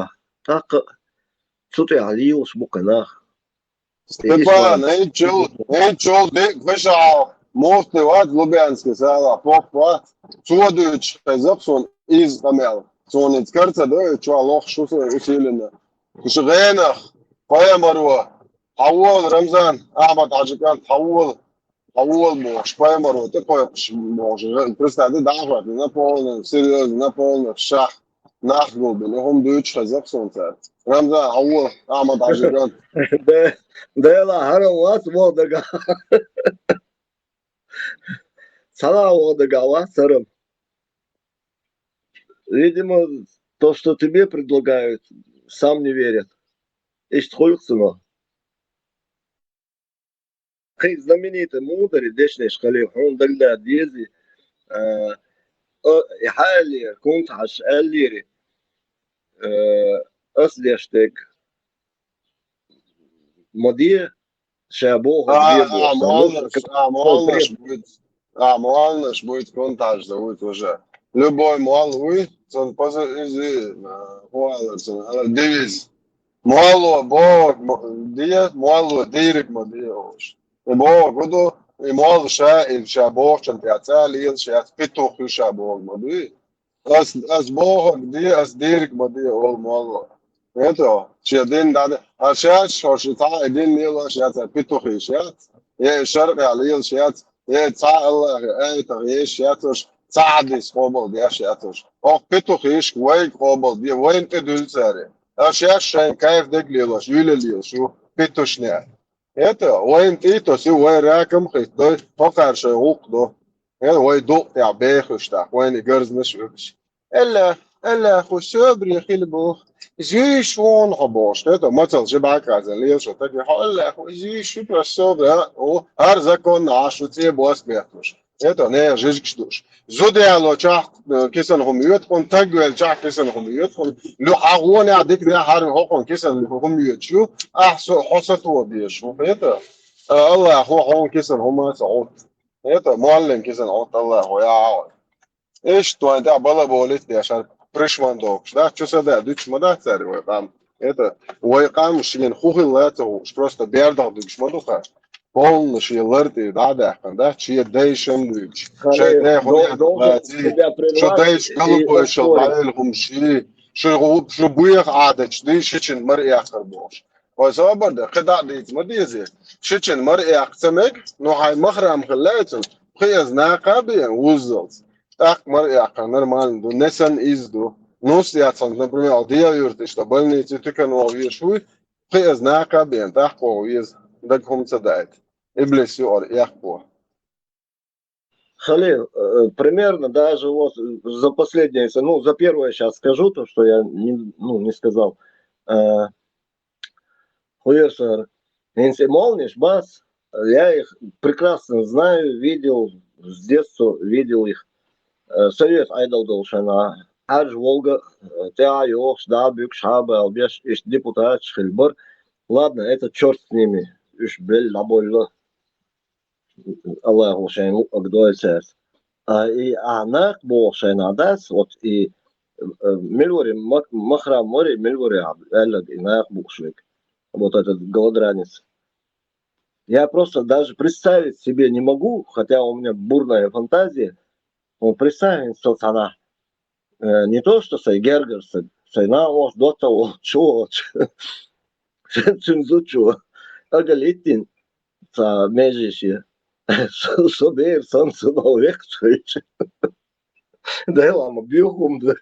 тӀаккха а цу тӀехь лелаш бу кхин нах. Степан, хӀинцачул, хӀинцачул дика вешахь, муфти вац Лубянский сала, поп вац. Цо дуьйцуш хеза-кх суна иза къамел. Суна иза кара ца до, и чохь лохуш шу со усилина. Уьш гӀенах, пайхамаро, хьан волу, Рамзан, Ахьмад-Хьаьжин кӀант, хьан волу, хьан волу бохуш, пайхамаро тӀе кхойкхуш бохуш, представь, дӀахӀоттина, на полный серьёзно, на полный шах. Нах гулбина, хӀума дуьйцуш хеза-кх суна цара. Рамзан, хьан волу, Ахьмад-Хьаьжин кӀант. Де-, Дела, хӀара вац вон дагахь. Цхьана а вон дагахь вац хӀара. Видимо, то, что тебе предлагают, сам не верят. Иштта хуьлу-кх цунах. Кхин знаменитый мудари дешнаш хилий, хьуна дагадаа дезий, а, а, и хьаллера, Кунта-Хьаьжас аьллера, а, ас деш дерг ма де, ша бохург де бохуш, а, сан моллаш, а, моллаш буьйцу. А, моллаш буьйцу, Кунта-Хьаьжас вуьйцу уже. Любой молла вуй, цунна поза иза, а, хӀун алар цунна, алар девиз. Молло бохург ма де, молло дийриг ма де олуш. И бохург хӀун ду, и молла ша, и ша бохучун тӀехь цӀа лелаш яц, петух ю ша бохург ма дуй. Ас, ас бохург де, ас дийриг ма де олу молло. Это, шен дин дӀа-, а шаьш хӀорш цхьа а дин лелош яц, а петух йиш яц, я и шаркъехь лелаш яц, я и цхьа Аллахьан аятах еш яц уьш, цхьа хьадис къобал деш яц уьш. Оха петух йиш вайга къобал де, вайна тӀе дуьллу цара. А шаьш шайн кайф дерг лелош, юьле лелаш ю, петушнех. Это, вайна тӀе а тосу, вай ракам хӀиттадой, хӀокхара шайн гӀуллакх до. Э, вай дукъ тӀехь бехаш тӀаккха, вайна и гарзнаш вуьгуш. Элла, Аллахьо собаре хила боху. Зуьйш вон хьо бохуш. Это, мацалла жи бӀаьрг хазна лелаш, таги хьо Аллахьо зуьйш шу просто собаре, а, о, хӀара законна Ӏаш шу цӀе бос бетталуш. Это, нехан жижигаш душ. Зуда ялочохь, э, кисана хӀума йоьду хьуна, таг велчохь кисана хӀума йоьду хьуна. Лу хьан гӀонехь дика дехьара хӀокхуьнан кисана хӀума йоьдуш ю, ахь со, хьо сатоха безаш ву. Это, а, Аллахьо хьуна кисана хӀума а ца Ӏутту. Это, моллин кисана Ӏутту Аллахьо, я Ӏа. Иштта вайн тӀехь балаболийта деш, хӀара пришван дохуш дац, чу са да, дуьтуш ма дац цара вай къам. Это, вай къам шена хӀун хилла а ца хууш, просто бердах дуьгуш ма ду хьан. Полна шен лар тӀе дӀа а даьккхина, да? Шен дайшан дуьйцуш. Шайн дехуна дехуна лаций, шун дайша галбойшал дӀаэла хӀума ший, шу, шу буьйха Ӏадаташ дий, шичун мара эккхар бохуш. Вай собар дан, кхин дӀа а дийца ма дезий. Шичун мара эккха ца мега, ну хьайн махрам хила лаьцна, пхи эза накха а беана, вуззалц. ТӀаккха мара эккхар нормально ду, не санна иза ду. Нус яцхьана, например, Дела-Юрта иштта больнице туькан ваха везаш вуй, пхи эза накха а беана, тӀаккха ваха веза, дага хӀума ца даийта. Иблис юкъара эккхо. Халил, э, примерно даже вот за последнее, если, ну, за первое сейчас скажу, то, что я не, ну, не сказал. Э, Хуерсар, хӀинца и молниш бац, я их прекрасно знаю, видел, с детства видел их. Э, совет Ӏедал долу шайна, Хьаьжа Волга, э, тӀе а йохуш, дӀа а буьгуш, хьа а балабеш, иштта депутаташ хилла бара. Ладно, это чёрт с ними, уьш белла дӀаболла. Аллахьо шайн луъург дойла цаьрца. А и ахьа накха боху шайна дац, вот и, э, мила вара ма-, махрам вара, мила вара аьлларг и накха бууш верг. Вот этот голодранец. Я просто даже представить себе не могу, хотя у меня бурная фантазия, но представь, что цхьана, э, не то, что сай гергар, сай, сай на ош, дота ош, чу ош. Цуьнан зудчо агалиттина цхьа меже шен. Со, со бер санна, со нах веккхачуьйтуш. Дела ма боьху хӀума ду.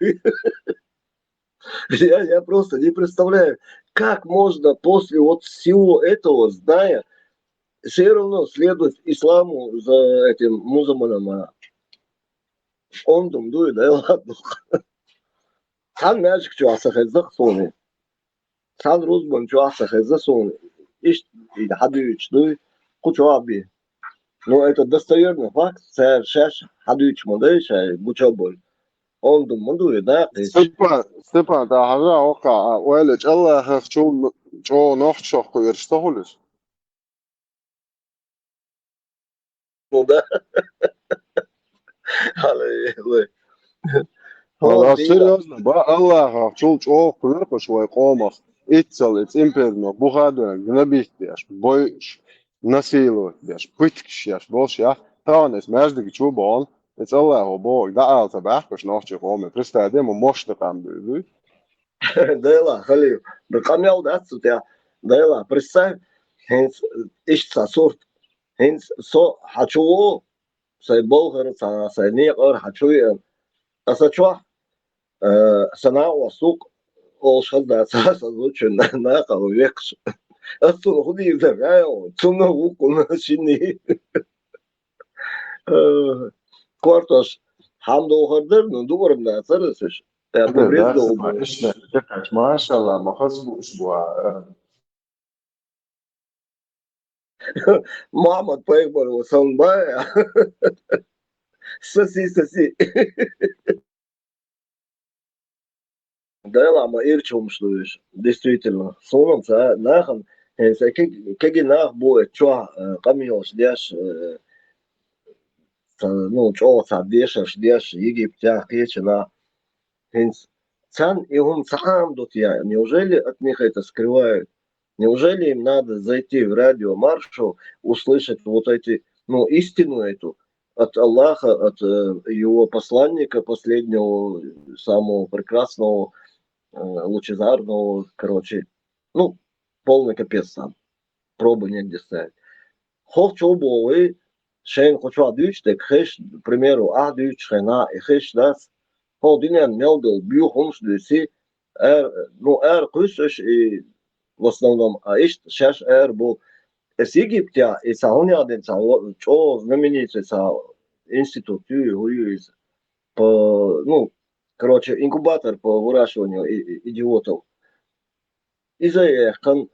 Я, я просто не представляю, как можно после вот всего этого, зная, все равно следовать исламу за этим музаманом, а. Ондум дуй, да, ладно. Цхьана маьждиг чохь ца хезна-кх суна. Цхьана рузбан чохь ца хезна суна. Иштта и хьадуьйцуш дуй, кху чохь а бен. Ну, это достоверный факт, цара шаьш хьадуьйцуш ма дай, шаьш гуча а болу. Ондум ма дуй, да, кхечу. Степан, Степан, тӀаьхьара хӀокхахь, а, ойла чӀаллахах чу чӀогӀа нохчашах кхоьруш ца хуьлуш? Ну да. Хьалаеллой. Вала, серьёзно, ба, Аллахьа чул чӀоагӀа кхоьру-кх уж вай къомах. Иццал и цӀинпердано бухадоьнна гнобить деш, бойуш, насиловать деш, пыткаш еш болуш яхь. Тахана эс маьждиге чу а бахана, и цӀа Аллахьо бохург дӀаала ца баьхкаш нохчийн къоме. Представь де, ма мощный къам дуй, дуй. Дела, халиф, да къамел дац цу тӀехь. Дела, представь, хӀинца иштта цхьа сурт. ХӀинца со хьан чу ву, сайн балхара цхьа, сайн некъара хьан чу веана. Аса чохь, э, сан накъост ву-кх, олуш хаза дац аса зудчун накъа векхаш. Ас цунна хӀун дийр дара, гӀай, цунна ву-кх, шина. Э, кортош хьан дохар дара, ну, дуурам дацара аса уьш. Э, по вреду. Машалла, ма хаза бу уьш бу, а, Мухьаммад пайхамар ву сан бай. Соси, соси. Дела, ма ирча хӀумаш ду уьш, действительно. Суна ца нахана, хӀинца кег-, кегий нах бу эцу чохь, э, къамелаш деш, э, ца-, ну, чӀогӀа цхьа дешарш деш, Египтехь, кхечанхьа. ХӀинца царна и хӀума ца Ӏамадо те, неужели от них это скрывают? Неужели им надо зайти в радио Маршал, услышать вот эти, ну, истину эту от Аллаха, от, э, его посланника последнего, самого прекрасного, э, лучезарного, короче, ну, полный капец там. Пробы негде ставить. ХӀокху чу боху вай, шайна кху чохь дуьйцуш дерг хезаш, к примеру, ахь дуьйцуш хенахь, и хезаш дац, хӀокху дуьненна мел долу боьха хӀумаш а дуьйций, ара, ну, ара кхуьссуш и в основном, а иштта шаьш ара бу. Эс Египтехь, и цхьа хӀун яхь дина, цхьа во-, чӀогӀа знаменитый цхьа институт ю, хӀун ю иза? По, ну, короче, инкубатор по выращиванию и-, и-, идиотов. Иза а яьккхина,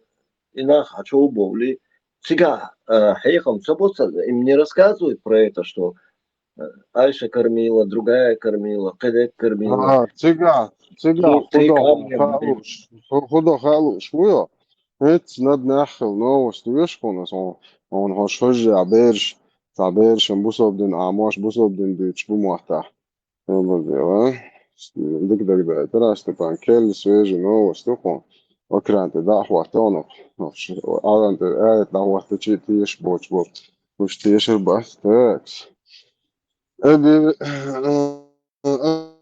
и нах хьан чу а бовлий, цигахь, э, хьехам ца бо царна, им не рассказывают про это, что, э, Айша кормила, другая кормила, кхидерг кормила. А, цигахь, цигахь, ну, три хӀун до камня, блин. Хаалуш, хӀу-, хӀун до хаалуш ву йо? ХӀинца над нах хила новость веш хьуна, сон, сон хьо шожжа бераш, цхьа берашан бусалба дин Ӏамош, бусалба дин дуьйцуш бу моттахь. Обалдела. Дика дагадайтира, Степан. Келли свежий новость ду кху. Экран тӀе дӀа а хӀоттаве, нах, нах ш-, Ӏалам тӀе аят дӀахӀоттича а тешаш боцуш болу. Уьш тешар бац. Такс.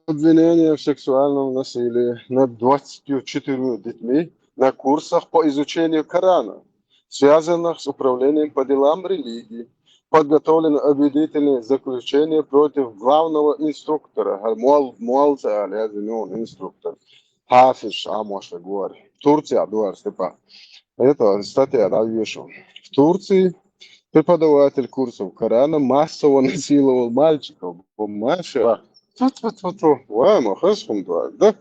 Обвинение в сексуальном насилии над двадцатью четырьмя детьми на курсах по изучению Корана, связанных с управлением по делам религии. Подготовлено обвинительное заключение против главного инструктора. Муал-, муалца аьлла, я извини, он инструктор. Хьафиз Ӏамоша гори. Турция дуара, Степан. Это статья, да, вижу. В Турции преподаватель курсов Корана массово насиловал мальчиков. Маша. Тьфу-тьфу-тьфу-тьфу. Ва, ма хаза хӀума ду, да?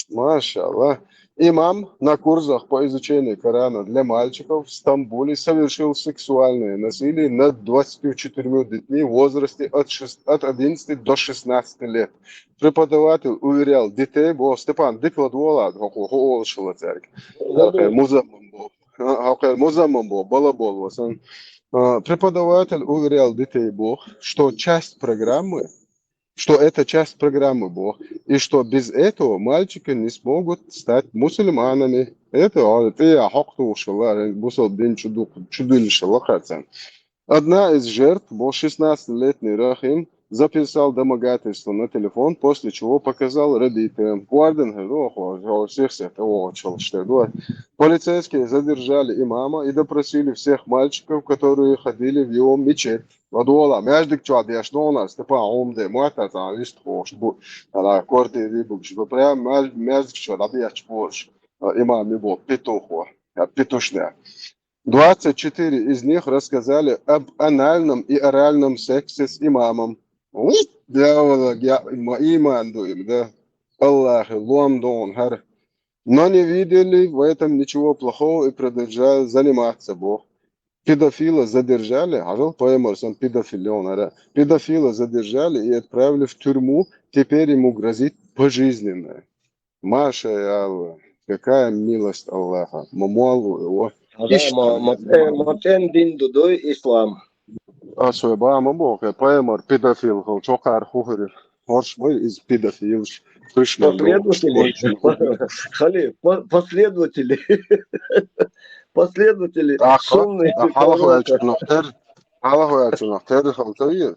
Машалла. Имам на курсах по изучению Корана для мальчиков в Стамбуле совершил сексуальное насилие над двадцатью четырьмя детьми в возрасте от шест-, от одиннадцати до шестнадцати лет. Преподаватель уверял детей, бо Степан, дика ладогӀа, хӀокхо хӀун олуш хилла цаьрга. Хьокхе музаммам бо. А, хьокхе музаммам бо, балабол ва сан. А, преподаватель уверял детей, бо, что часть программы, что это часть программы, бо, и что без этого мальчики не смогут стать мусульманами. Это, а, тӀе а хьокху тухуш хилла, бусалба дин чу ду-, чу дуьллуш хилла кхаьрцан. Одна из жертв, бо, шестнадцатилетний Рахим, записал домогательство на телефон, после чего показал родителям. Варден хӀара ду, хо, хо, всех всех, о, чалаш хӀара ду. Полицейские задержали имама и допросили всех мальчиков, которые ходили в его мечеть. ЛадогӀа, маьждиг чохь деш нонас, Степан, хьуна де, мотта цхьа вистхуш бу. Ала, квартири бугуш бу. Прям маьж-, маьждиг чохь дӀабетташ болуш. А, имам и бу, петух ву. А, петушня. Двадцать четыре из них рассказали об анальном и оральном сексе с имамом. Ух, дьявола, я, ма иман ду им, да? Аллахье лом догӀун хӀара. Но не видели в этом ничего плохого и продолжали заниматься, бо. Педофила задержали, хьажал, пайхамар сан педофил йогӀун хӀара. Педофила задержали и отправили в тюрьму, теперь ему грозит пожизненное. Маша Алла, какая милость Аллаха. Ма муал ву, о. Хьажал, ма, ма, ма цӀен дин ду дуй ислам. Ас вай бан ма боху, я поэмар педофил хилча, кхара хӀун хир. ХӀорш ма ю иза педофилаш. Хиш мел дохуш, Последователи. Хали, по-, последователи. Последователи. Ахьа, сумные ахьа, хьалха повороты. Ваьлчунах тер-, хьалха ваьлчунах терра хилча веза.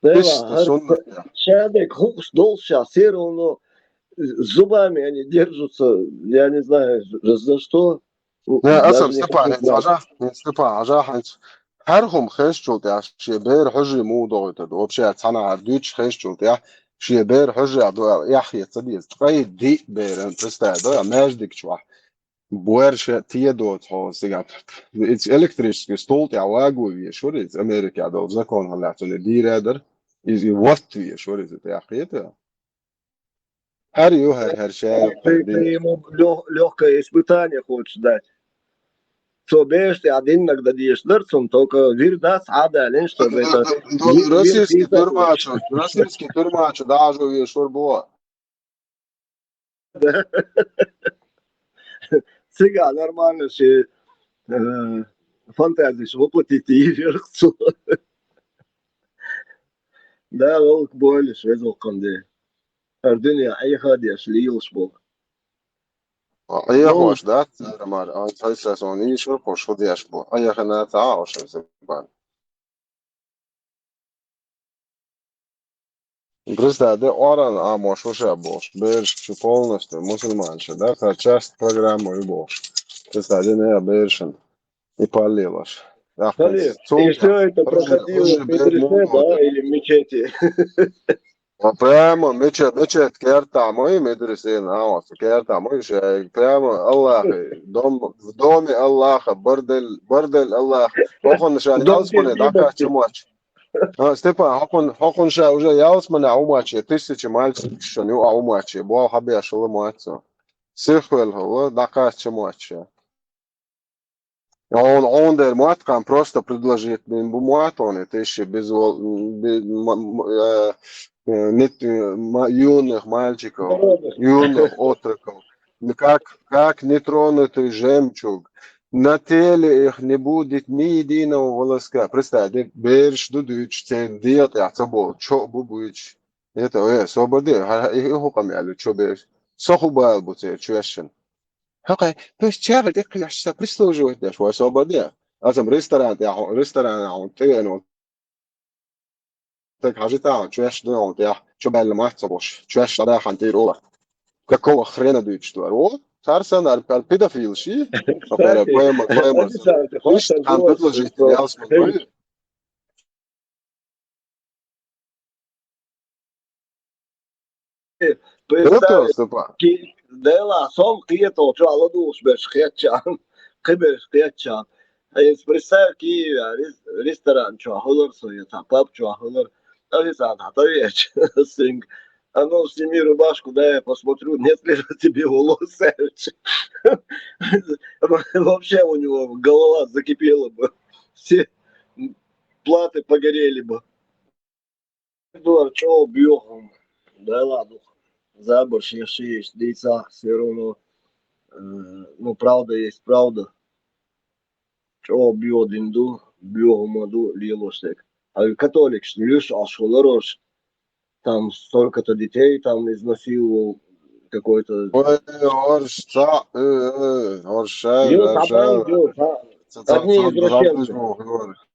Да, Иштта хӀара сунна. Шадерг хӀуъус долуш ша, все равно зубами они держатся, я не знаю, за что. Не, даже асам не Степан, хочу хӀинца знать. Хьажахь, хӀинца Степан, хьажахь хӀинца. ХӀара хӀума хезчул тӀаьхьа шен бер хьожий муха дохуьйтур ду? Вообще, цхьанахьара дуьйцуш хезчул тӀаьхьа шен бер хьожий ду аьлла, эхь хета ца деза. Ткъе диъ беран, представь, да, маьждиг чохь. Боьрша те доцу хьо цигахь. Иза электрический стул тӀехь ваго везаш вара иза, Америкехь долу закон хьаллаьцна дийр а дара. Иза и ватта везаш вара иза тӀехь, кхета? ХӀара ю, хӀара, хӀара ша ю, Ты, хӀара ты ю. Ему лё-, лёгкое испытание хочешь дать. Цо беш тӀехь диннарг дан дезаш дара цунна, только вир дац, Ӏадалин, чтобы это Ну, вир, вир российский хийца тюрьма чу, российский тюрьма чу дӀахьажо везаш вара боху. Да. Цигахь нормально шен, э, фантазеш воплотить йиш яра цо. Да, гӀуллакх бойла, веза воккханде. ХӀара дуьне Ӏеха а деш, лелаш болу. Ӏехош дац, цара мара, а, цхьа йисас хьуна йиш яра кхуш, хӀун деш бу. Ӏехина ца Ӏа оша иза бан. Представь, де Ӏоран Ӏамош ву ша бохуш, бераш чу полностью мусульманаш, да, кхара часть программа ю бохуш. Представь, де, не берашна и паллелаш. Смотри, и всё это проходило в медресе, да, или в мечети? А прямо мече-, мечеть кертахь ма ю, медресина, а, вот, кертахь ма ю, ша, прямо Аллахе, дом, в доме Аллаха, бордель, бордель Аллаха. ХӀокхунна ша ялсамане дӀакхаьчча моч. А, Степан, хӀокхунна, хӀокхунна ша уже ялсамане хӀу моч, тысяча мальчикаш ю а хӀу моч, боху хьабеш хила моц. Сихвелла хила, дӀакхаьчча моч ша. Хьуна, хьуна дера мотт кхана просто предложить бин бу мотт хьуна, тише без вол-, бе-, м-, м-, э, э, нет, э, ма-, юных мальчиков, юных отроков. Ну, как, как нетронутый жемчуг. На теле их не будет ни единого волоска. Представь, де, бераш ду дуьйцуш, церан дегӀа тӀехь ца болу, чо а бу буьйцуш. Это, э, собар де, хьа-, хьа-, и хӀу къамел ю, чо бераш. Со хӀу бала бу церан чоьшшина. ХӀокхай, то есть чагӀа тӀекхиъеш ца прислуживать деш, вай собар де. Аса ресторан тӀехь, ресторанехь хьуна тӀевеана волу. Так хьажи тахьа, чоьш ду хьуна тӀехь, чо баьлла мац ца болуш, чоьш дӀадахана тӀера ола. Какого хрена дуьйцуш ду? О, цара санна ар-, ар-, педофил ши? Кстати, поэма, поэма. Александр, ты хочешь Ишт хан предложить, ялсман. Представь, Ки-, Дела, со кхетал чохь ладугӀуш берш кхетча, кхиберш кхетча. Хьайца представь, Киеве рес-, ресторан чохь хилар со, я цхьа паб чохь хилар. Официант хьан тӀаеча, синг. А ну, сними рубашку, дай я посмотрю, нет ли на тебе волос, аьлча. Вообще у него голова закипела бы. Все платы погорели бы. Дора чӀогӀа боьха хӀума. Дела ду. Забар шен шиъ дийцахь, всё равно, э, ну, правда есть правда. ЧӀогӀа боьха дин ду, боьха хӀума ду лелош дерг. А католикаш луьйш Ӏаш хилар уьш, там столько-то детей там изнасиловал какой-то. Ой, орш цхьаъ, э, э, орш шай, Ю, орш шай. Ю, ца-, ца-, Одни ца-, извращенцы. Ца-,